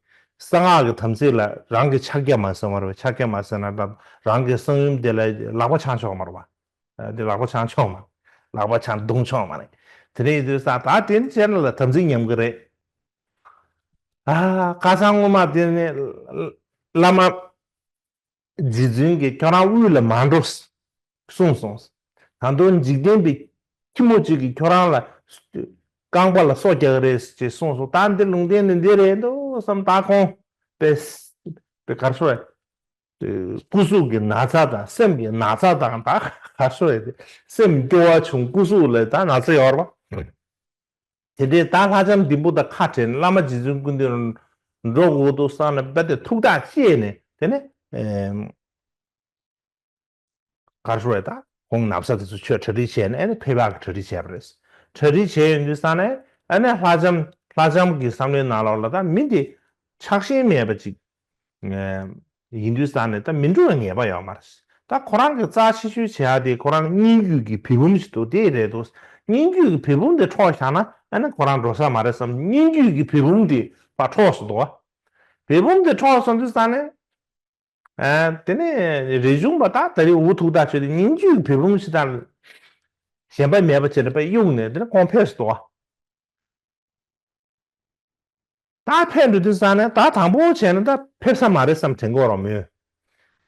གསང་སྔགས་ཀྱི་དམ་ཚིག་ལ་རང་གི་ཕྱག་རྒྱ་མ་ཟེར་མ་རེད་པ། ཕྱག་རྒྱ་མ་ཟེར་ན་ད་རང་གི་གསང་ཡུམ་དེ་ལ་ལག་པ་འཆང་ཆོག་མ་རེད་པ། ཨ་དེ་ལག་པ་འཆང་ཆོག་མ་རེད། ལག་པ་འཆང་བརྡུང་ཆོག་མ་རེད། དེ་འདྲ་ཡིན་དུས་ཙང་ད་དེ་འདྲ་བྱས་ན་ལ་དམ་ཚིག་ཉམས་ཀྱི་རེད། ཨ་ཁ་སང་སྔོན་མ་དེ་ནས་བླ་མ་རྗེ་བཙུན་གྱིས་ཁྱོད་རང་དབུས་ལ་མ་འགྲོ་གསུངས་སོང་། ད་དུང་འཇིག་རྟེན་པའི་ཁྱི་མོ་གཅིག་གིས་ཁྱོད་རང་ལ་ རྐང་པ་ལ་སོ་རྒྱག་རེད་ཅེས་གསུངས་སོང་། ད་འདི་ལུང་བསྟན་ནི་འདི་རེད་འདུག་བསམ། ད་ཁོང་པས་པས་གར་སོ་བས། སྐུ་གཟུགས་ཀྱི་ན་ཚ་དང་སེམས་ཀྱི་ན་ཚ་དང་ད་ག་སོ་ཡ་དེ་སེམས་སྐྱོ་བ་བྱུང་། སྐུ་གཟུགས་ལ་ད་ན་ཚ་ཡོད་རེད་པ། དེ་འདྲའི་ད་ལྷ་ལྕམ་ལྡིང་པོ་དང་ཁ་བྲལ་ནས་བླ་མ་རྗེ་བཙུན་སྐུ་མདུན་འགྲོ་དགོས་འདུག་བསམ་ནས་རྦད་དེ་ཐུགས་ཐག་བཅད་ནས། དེ་ནས་གར་ཤོར་བས་ད་ཁོང་ན་བཟའ་དེ་ཚོ་ཆོས་གྲ་སྒྲིག་བྱས་ནས། ཨ་ནི་ཕེབས་པ་གི་གྲ་སྒྲིག་བྱས་པ་རེད། གྲ་སྒྲིག་བྱས་ཡོང་དུས་ཙང་ནས་ཨ་ནི་ལྷ་ལྕམ་ལྷ་ལྕམ་གྱི་བསམ་བློའི་ནང་ལོགས་ལ་ད་མི་འདི་ཆགས་ཞེན་མེད་པ་ཅིག་ཡིན་དུས་ཙང་ནས་ད་མི་འགྲོ་བའི་ངེས་པ་ཡོད་མ་རེད། ད་ཁོ་རང་གི་རྩ་ཆེ་ཤོས་བྱེད་ཡ་དེ་ཁོ་རང་སྙན་བརྒྱུད་ཀྱི་བེ་བུམ་ཞིག་འདུག་དེ་རེད་འདུག་སྙན་བརྒྱུད་ཀྱི་བེ་བུམ་དེ་འཕྲོག་བཞག་ན་ཨ་ནི་ཁོ་རང་འགྲོ་ས་མ་རེད་བསམ། སྙན་བརྒྱུད་ཀྱི་བེ་བུམ་དེ་ཕར་འཕྲོག་སོང་འདུག་བ། བེ་བུམ་དེ་འཕྲོག་སོང་དུས་ཙང་ནས། ཨ། དེ་ནས་རས་ཆུང་པ་ད་ད་རེས་འུ་ཐུག་ཐག་ཆོད་དེ་སྙན་བརྒྱུད་བེ་བུམ་ཞིག་དང་གཞན་པ་མེད་པ་བྱས་ནས་པ་གཡུགས་ནས་དེ་ནས་ཁོང་ཕེབས་སོང་། ད་ཕེབས་འགྲོ་དུས་ཙང་ནས་ད་དང་པོ་བྱས་ན་ད་ཕེབས་ས་མ་རེད་བསམ་དྲན་གྱི་ཡོད་རེད་མོད།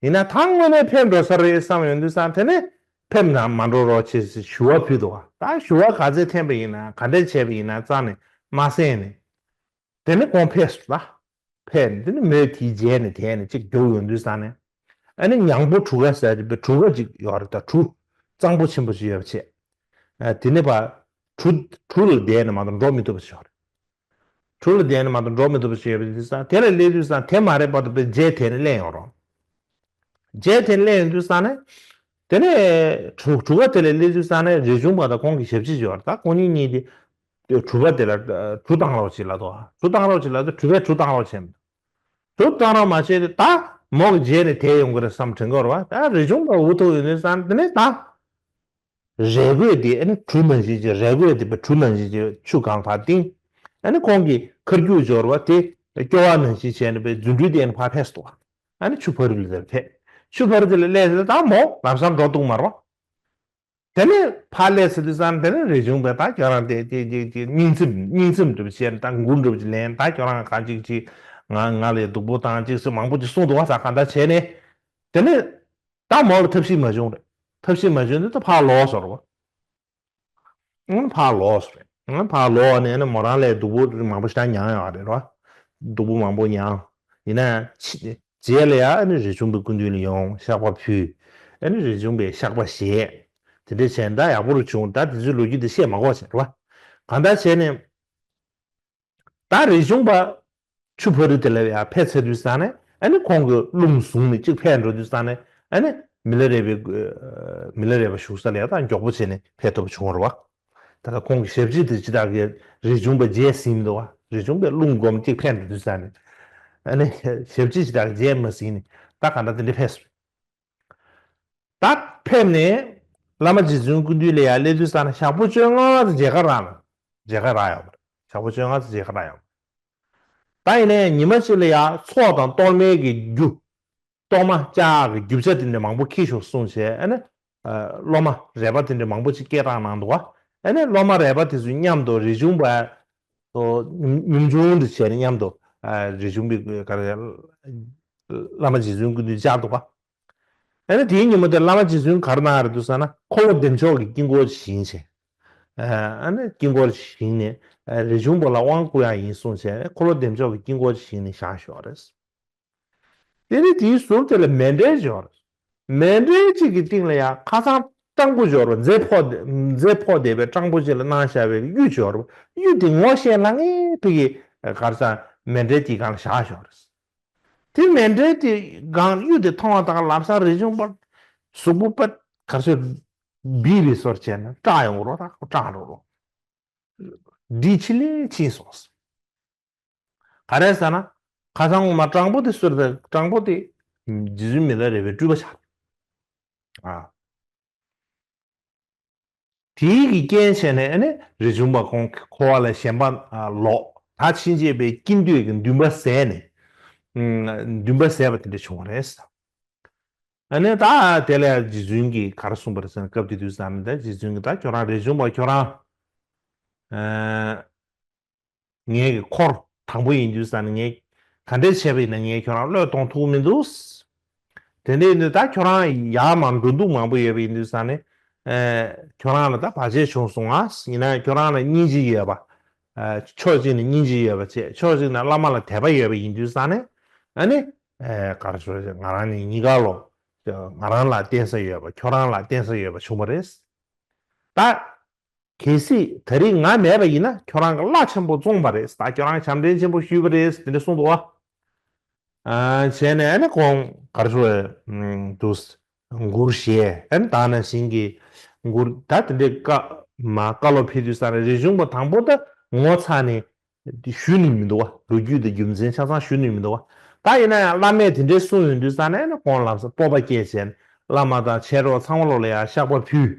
ཡིན་ན་ད་དངོས་གནས་ཕེབས་འགྲོ་ས་རེད་བསམ་ཡོང་དུས་ཙང་དེ་ནས་ཕེབས་ན་མ་འགྲོ་རོགས་བྱེད་ཞེས་ཞུ་བ་ཕུལ་འདུག་བ། ད་ཞུ་བ་ག་ཚད་འཐེན་པ་ཡིན་ན་ག་འདྲས་བྱས་པ་ཡིན་ན་རྩ་ནས་མ་གསན་ནས། དེ་ནས་ཁོང་ཕེབས་སོང་ལ། ཕེབས་ནས་དེ་ནས་མོས་དེའི་རྗེས་ནས་དེད་ནས་གཅིག་རྒྱུགས་ཡོང་དུས་ཙང་ནས། ཨ་ནི་ཉང་པོ་གྲུ་ཁ་ཟེར་བའི་གྲུ་ཁ་ཅིག་ཡོད་རེད། ད་གྲུ་གཙང་པོ་ཆེན་པོ་ཅིག་ཡོད་པ་བྱས། ཨ། དེ་ནས་པ་གྲུ་གྲུ་ལ་བསྡད་ནས་མ་གཏོགས་འགྲོ་མི་ཐུབ་པ་ཅིག་ཡོད་རེད། གྲུ་ལ་བསྡད་ནས་མ་གཏོགས་འགྲོ་མི་ཐུབ་པ་ཅིག་ཡོད་པ་དུས་ཙང་དེ་ལ་སླེབས་དུས་ཙང་དེ་མ་རེད་པ་དང་པའི་རྗེས་དེད་ནས་སླེབས་ཡོང་རོགས། རྗེས་དེད་ནས་སླེབས་ཡོང་དུས་ཙང་ནས། དེ་ནས་གྲུ་གྲུ་ཁ་དེ་ལ་སླེབས་དུས་ཙང་ནས་རས་ཆུང་པ་དང་ཁོང་གི་ཞབས་ཕྱི་ཅིག་ཡོད་རེད། ད་ཁོང་གཉིས་གཉིས་དེ། གྲུ་པ་དེ་ལ་གྲུ་བཏང་རོགས་བྱེད་ལབ་འདུག་གྲུ་བཏང་རོགས་བྱེད་ལབ་དུས་གྲུ་པས་གྲུ་བཏང་རོགས་བྱེད་མི་འདུག་གྲུ་བཏང་རོགས་མ་བྱས་ཏེ་ད་མོ་གི་རྗེས་ནས་དེད་ཡོང་གི་རེད་བསམ་དྲན་གྱི་ཡོད་རེད་བ། ད་རས་ཆུང་པ་འུ་ཐུག་ཡོང་དུས་ཙང་དེ་ནས་ད། རས་གོས་དེ་ཨ་ནི་གྲུ་ནང་བཞིན་གྱི་རས་གོས་དེ་པའི་གྲུ་ནང་བཞིན་གྱི་ཆུ་སྒང་ཕར་བཏིང་། ཨ་ནི་ཁོང་གི་ཁར་རྒྱུག་འབྱོར་བ་དེ་སྐྱོ་བ་ནང་བཞིན་བྱས་ནས་པའི་རྫུ་འཕྲུལ་ལྡན་ཕར་ཕེབས་སོང་བ། ཨ་ནི་ཆུ་ཕ་རི་ལ་དེར་ཕེབས། ཆུ་ཕ་རི་དེ་ལ་སླེབས་ཟེར་ད་མོ་ལམ་སང་འགྲོ་འདུག་མ་རེད་བ། དེ་ནས་ཕར་སླེབས་ཟེར་དུས་ཙང་དེ་ནས་རས་ཆུང་པས་ད་ཁྱོད་རང་དེ་དེ་དེ་དེ་སྙིང་ཚིམ་སྙིང་ཚིམ་འདྲ་པོ་བྱས་ནས་ད་མགུར་འདྲ་པོ་ཅིག་ལེན། ད་ཁྱོད་རང་གང་ཅིག་ཅིག་ང་ང་ལ་སྡུག་པོ་བཏང་ཅིག་ཟེར་མང་པོ་ཅིག་གསུངས་འདུག་བ། ད་གང་ལྟར་བྱས་ནས་དེ་ནས། ད་མོ་ལ་ཐབས་ཤེས་མ་བྱུང་རེད། ཐབས་ཤེས་མ་བྱུང་དུས་ད་ཕར་ལོག་སོང་རེད་བ། ཨང་ཕར་ལོག་སོང་རེད། ཨང་ཕར་ལོག་ནས་ཨ་ནི་མོ་རང་ལ་སྡུག་པོ་མང་པོ་ཞེ་དྲག་མྱངས་ཡོད་རེད་བ། སྡུག་པོ་མང་པོ་མྱངས། ཡིན་ན་ཕྱི་རྗེས་ལ་ཡ་ཨ་ནི་རས་ཆུང་པའི་སྐུ་མདུན་ལ་ཡོང་བཤགས་པ་ཕུལ། ཨ་ནི་རས་ཆུང་པས་བཤགས་པ་བཞེས། དེ་འདྲ་བྱས་ན་ད་ཡག་པོ་རུ་བྱུང་། ད་དེ་ཚོའི་ལོ་རྒྱུས་དེ་བཤད་མ་དགོས་བྱས་རེད་བ། གང་ལྟར་བྱས་ནས། ད་རས་ཆུང་པ་ཆུ་ཕ་རི་དེ་ལ་ཡར་ཕེབས་ཚར་དུས་ཙང་ནས་ཨ་ནི་ཁོང་གི་རླུང་བཟུང་ནས་གཅིག་ཕེབས་འགྲོ་དུས་ཙང་ནས་ཨ་ནི་མི་ལ་རས་པའི་མི་ལ་རས་པ་བཞུགས་ས་ལ་ཡར་ད་མགྱོགས་པོ་བྱས་ནས་ཕེབས་ཐུབ་པ་བྱུང་བ་རེད་བ། ད་ལྟ་ཁོང་གི་ཞབས་ཕྱི་དེ་ཅི་ལྟར་གི་རས་ཆུང་པ་རྗེས་ཟིན་མི་འདུག་བ། རས་ཆུང་པས་རླུང་སྒོམ་གཅིག་ཕེབས་འགྲོ་དུས་ཙང་ནས་ཨ་ནི་ཞབས་ཕྱི་ཅི་ལྟར་གི་རྗེས་མ་ཟིན་ནས་ད་ག་འདྲ་དེ་འདྲ་ཕེབས་སོང་། ད་ཕེབས་ནས་བླ་མ་རྗེ་བཙུན་སྐུ་མདུན་ལ་ཡར་སླེབས་དུས་ཙང་ནས་ཞག་པོ་བཅོ་ལྔ་ཙམ་མཇལ་ཁ་རག་ནས་མཇལ་ཁ་རག་ཡོད་པ་རེད། ཞག་པོ་བཅོ་ལྔ་ཙམ་མཇལ་ཁ་རག་ཡོད་པ་རེད། ད་ཡིན་ནའི་ཉི་མ་གཅིག་ལ་ཡར་ཚོགས་དང་གཏོར་མའི་གི་རྒྱུ། གཏོར་མ་བཅའ་གི་རྒྱུ་ཆ་དེ་འདྲ་མང་པོ་འཁྱེར་ཤོག་གསུངས་བྱས་ཨ་ནི། སློབ་མ་རས་པ་དེ་འདྲ་མང་པོ་ཅིག་སྐད་བཏང་གནང་འདུག་བ། ཨ་ནི་སློབ་མ་རས་པ་དེ་ཚོ་མཉམ་དུ་རས་ཆུང་པ། ཉུང་ཆུང་དུ་བྱས་ནས་མཉམ་དུ་རས་ཆུང་པའི་ག་རེ། བླ་མ་རྗེ་བཙུན་སྐུ་མདུན་བཅར་འདུག་བ། ཨ་ནི་དེའི་ཉིན་མོ་དེར་བླ་མ་རྗེ་བཙུན་ག་རེ་གནང་རེད་འདུག་ཟེར་ན་འཁོར་ལོ་བདེ་མཆོག་གི་དཀྱིལ་འཁོར་བཞེངས་བྱས། ཨ་ནི་དཀྱིལ་འཁོར་བཞེངས་ནས་རས་ཆུང་པ་ལ་དབང་བསྐུར་ཡག་ཡིན་གསུངས་བྱས་འཁོར་ལོ་བདེ་མཆོག་གི་དཀྱིལ་འཁོར་བཞེངས་ནས་བཞག་ཞོག་རེད། དེ་ནས་དེའི་ཟུར་དེ་ལ་མཎྜལ་ཅིག་ཡོད་རེད། མཎྜལ་གཅིག་གི་སྟེང་ལ་ཡང་ཁ་སང་སྤྲང་པོ་འབྱོར་བ་མཛེ་ཕོག་མཛེ་ཕོག་བསྡད་པའི་སྤྲང་པོ་ཅིག་ལ་གནང་བཞག་པའི་གཡུ་འབྱོར་བ་གཡུ་དེ་ངོ་ཤེས་ལ་ངེས་པའི་གི་གར་ས་མཎྜལ་དེའི་སྒང་ལ་བཞག་ཞོག་རེད། དེ་མཎྜལ་དེ་སྒང་གཡུ་དེ་མཐོང་བ་དང་ལམ་སང་རས་ཆུང་པ་གཟུགས་པོ་པ་གར་སོ་སྦིས་པའི་སོར་བྱས་ན་སྐྲག་ཡོང་རོགས་ད་སྐྲག་འགྲོ་རོགས། འདི་ཕྱི་ལས་ཕྱིན་སོང་། ག་རེ་ཟེར་ན། ཁ་སང་ངོ་མ་སྤྲང་པོ་དེ་གསོལ་ཟེར་སྤྲང་པོ་དེ། རྗེ་བཙུན་མི་ལ་རས་པའི་སྤྲུལ་པ་ཆགས། ཨ། དེའི་གི་རྐྱེན་བྱས་ནས་ཨ་ནི་རས་ཆུང་པ་ཁོང་འཁོར་བ་ལ་ཞེན་པ་ལོག་ད་ཕྱིན་ཆད་པའི་ཀུན་འདུས་ཀྱི་འདུན་པ་ཟད་ནས། འདུན་པ་ཟད་པ་དེ་འདྲ་བྱུང་བ་རེད། ཨ་ནི་ད་དེ་ལ་རྗེ་བཙུན་གྱིས་ག་རེ་གསུངས་པ་རེད་ཟེར་ན་སྐབས་དེ་དུས་ཙམ་ནས་ད་རྗེ་བཙུན་གྱིས་ད་ཁྱོད་རང་རས་ཆུང་པ་ཁྱོད་རང་། ངའི་གི་འཁོར་དང་པོ་ཡིན་དུས་ཙམ་ནས་ངས་ག་འདྲས་བྱས་པ་ཡིན་ན་ངས་ཁྱོད་རང་བློས་གཏོང་ཐུབ་མི་འདུག་དེ་འདྲ་ཡིན་དུས་ད་ཁྱོད་རང་ཡར་མར་འགྲོ་འདུག་མང་པོ་ཡོད་པ་ཡིན་དུས་ཙམ་ནས་ ཨེ་ཁྱོད་རང་ལ་ད་བར་ཆད་བྱུང་སོང་ང་། ཡིན་ན་ཁྱོད་རང་ལ་སྙིང་རྗེ་ཡོད་པ། ཨེ་ཕྱོགས་གཅིག་ནས་སྙིང་རྗེ་ཡོད་པ་བྱས། ཕྱོགས་གཅིག་ནས་བླ་མ་ལ་དད་པ་ཡོད་པ་ཡིན་དུས་ཙང་ནས། ཨ་ནི་ཨེ་ག་རེ་ཞུ་དགོས་རེད། ང་རང་གཉིས་ཀ་ལོ། ང་རང་ལ་བརྟེན་ས་ཡོད་པ། ཁྱོད་རང་ལ་བརྟེན་ས་ཡོད་པ་བྱུང་བ་རེད། ད། གལ་སྲིད་ད་རེས་ང་མེད་པ་ཡིན་ན་ཁྱོད་རང་གི་བླ་ཆེན་པོ་བཙོངས་པ་རེད། ད་ཁྱོད་རང་བྱམས་བརྩེ་ཆེན་པོ་ཞུས་པ་རེད། དེ་འདྲ་གསུངས་འདུག་བ། ཨ་བྱས་ནས་ཨ་ནི་ཁོང་ག་རེ་ཞུ་དགོས་རེད། འདུག་མགུར་བཞེས། ཨ་ནི་ད་ནང་བཞིན་གྱི་མགུར་ད་དེ་འདྲའི་བཀའ་མ་བཀའ་སློབ་ཕེབས་དུས་ཙང་ནས་རིག་གཞུང་པ་དང་པོ་ད་ངོ་ཚ་ནས་ཞུ་ནུས་མི་འདུག་བ། ལོ་རྒྱུས་དང་རྒྱུ་མཚན་ཆ་ཚང་ཞུ་ནུས་མི་འདུག་བ། ད་ཡིན་ན་ཡང་བླ་མས་དེ་འདྲའི་གསུངས་ཡོང་དུས་ཙང་ནས་ཨ་ནི་ཁོང་ལམ་སང་སྤོབས་པ་སྐྱེས་བྱས་ནས་བླ་མ་དང་མཆེད་གྲོགས་ཚང་མ་ལོ་ལ་ཡང་བཤགས་པ་ཕུལ།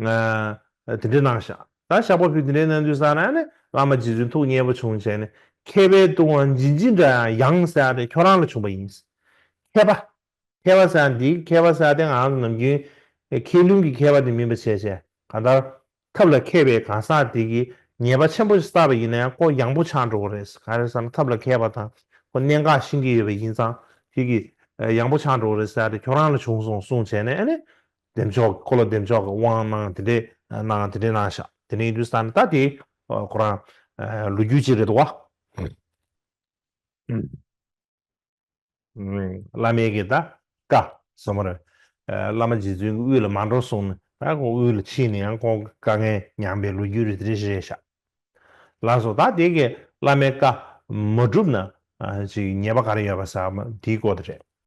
ཨ་དེ་འདྲ་གནང་ཤག་ད་བཤགས་པ་ཕུལ་དེ་འདྲ་གནང་དུས་ཙང་ནས་ཨ་ནི་བླ་མ་རྗེ་བཙུན་ཐུགས་མཉེས་པོ་བྱུང་བྱས་ནས། མཁས་པའི་ལྟུང་བ་ཇི་བཞིན་འདྲ་ཡང་ཡང་ཟེར་ཡ་དེ་ཁྱོད་རང་ལ་བྱུང་བ་ཡིན། མཁས་པ། མཁས་པ་ཟེར་ཡ་འདི་མཁས་པ་ཟེར་ཡ་དེ་ང་རང་ཚོ་ནམ་རྒྱུན་མཁས་བླུན་གྱི་མཁས་པ་དེ་མིན་པ་བྱས་བྱས། གང་ལྟར་ཐབས་ལ་མཁས་པའི་གང་ཟག་དེ་གིས་ཉེས་པ་ཆེན་པོ་ཞིག་བསགས་པ་ཡིན་ན་ཡང་ཁོ་ཡང་པོ་ཆགས་འགྲོ་གི་རེད། ག་རེ་ཟེར་ན་ཐབས་ལ་མཁས་པ་དང་ཁོ་གནད་འགག་ཤེས་ཀྱི་ཡོད་པ་ཡིན་ཙང་དེ་གིས་ཡང་པོ་ཆགས་འགྲོ་གི་རེད་ཟེར་ཡ་དེ་ཁྱོད་རང་ལ་བྱུང་སོང་གསུངས་བྱས་ནས། ཨ་ནི་བདེ་མཆོག་ཁོ་ལ་བདེ་མཆོག་གི་དབང་གནང་། དེ་འདྲས་གནང་། དེ་འདྲས་གནང་ཤག་དེ་འདྲས་ཡིན་དུས་ཙང་ནས་ད་དེ་ཁོ་རང་ལོ་རྒྱུས་ཅིག་རེད་འདུག་བ། བླ་མའི་གི་ད་བཀའ་ཟེར་མ་རེད། བླ་མ་རྗེ་བཙུན་གྱི་དབུས་ལ་མ་འགྲོ་གསུངས་ནས། ད་ཁོ་དབུས་ལ་ཕྱིན་ནས་ཡང་ཁོང་དཀའ་ངལ་མྱངས་པའི་ལོ་རྒྱུས་རེ་དེ་འདྲས་ཞིག་རེད་ཤག་ལགས་སོ། ད་དེ་གི་བླ་མའི་བཀའ་མ་བསྒྲུབས་ན་ཅིག་ཉེས་པ་ག་རེ་ཡོད་པ་ཟེར་བ་དེའི་སྐོར་དེ་རེད།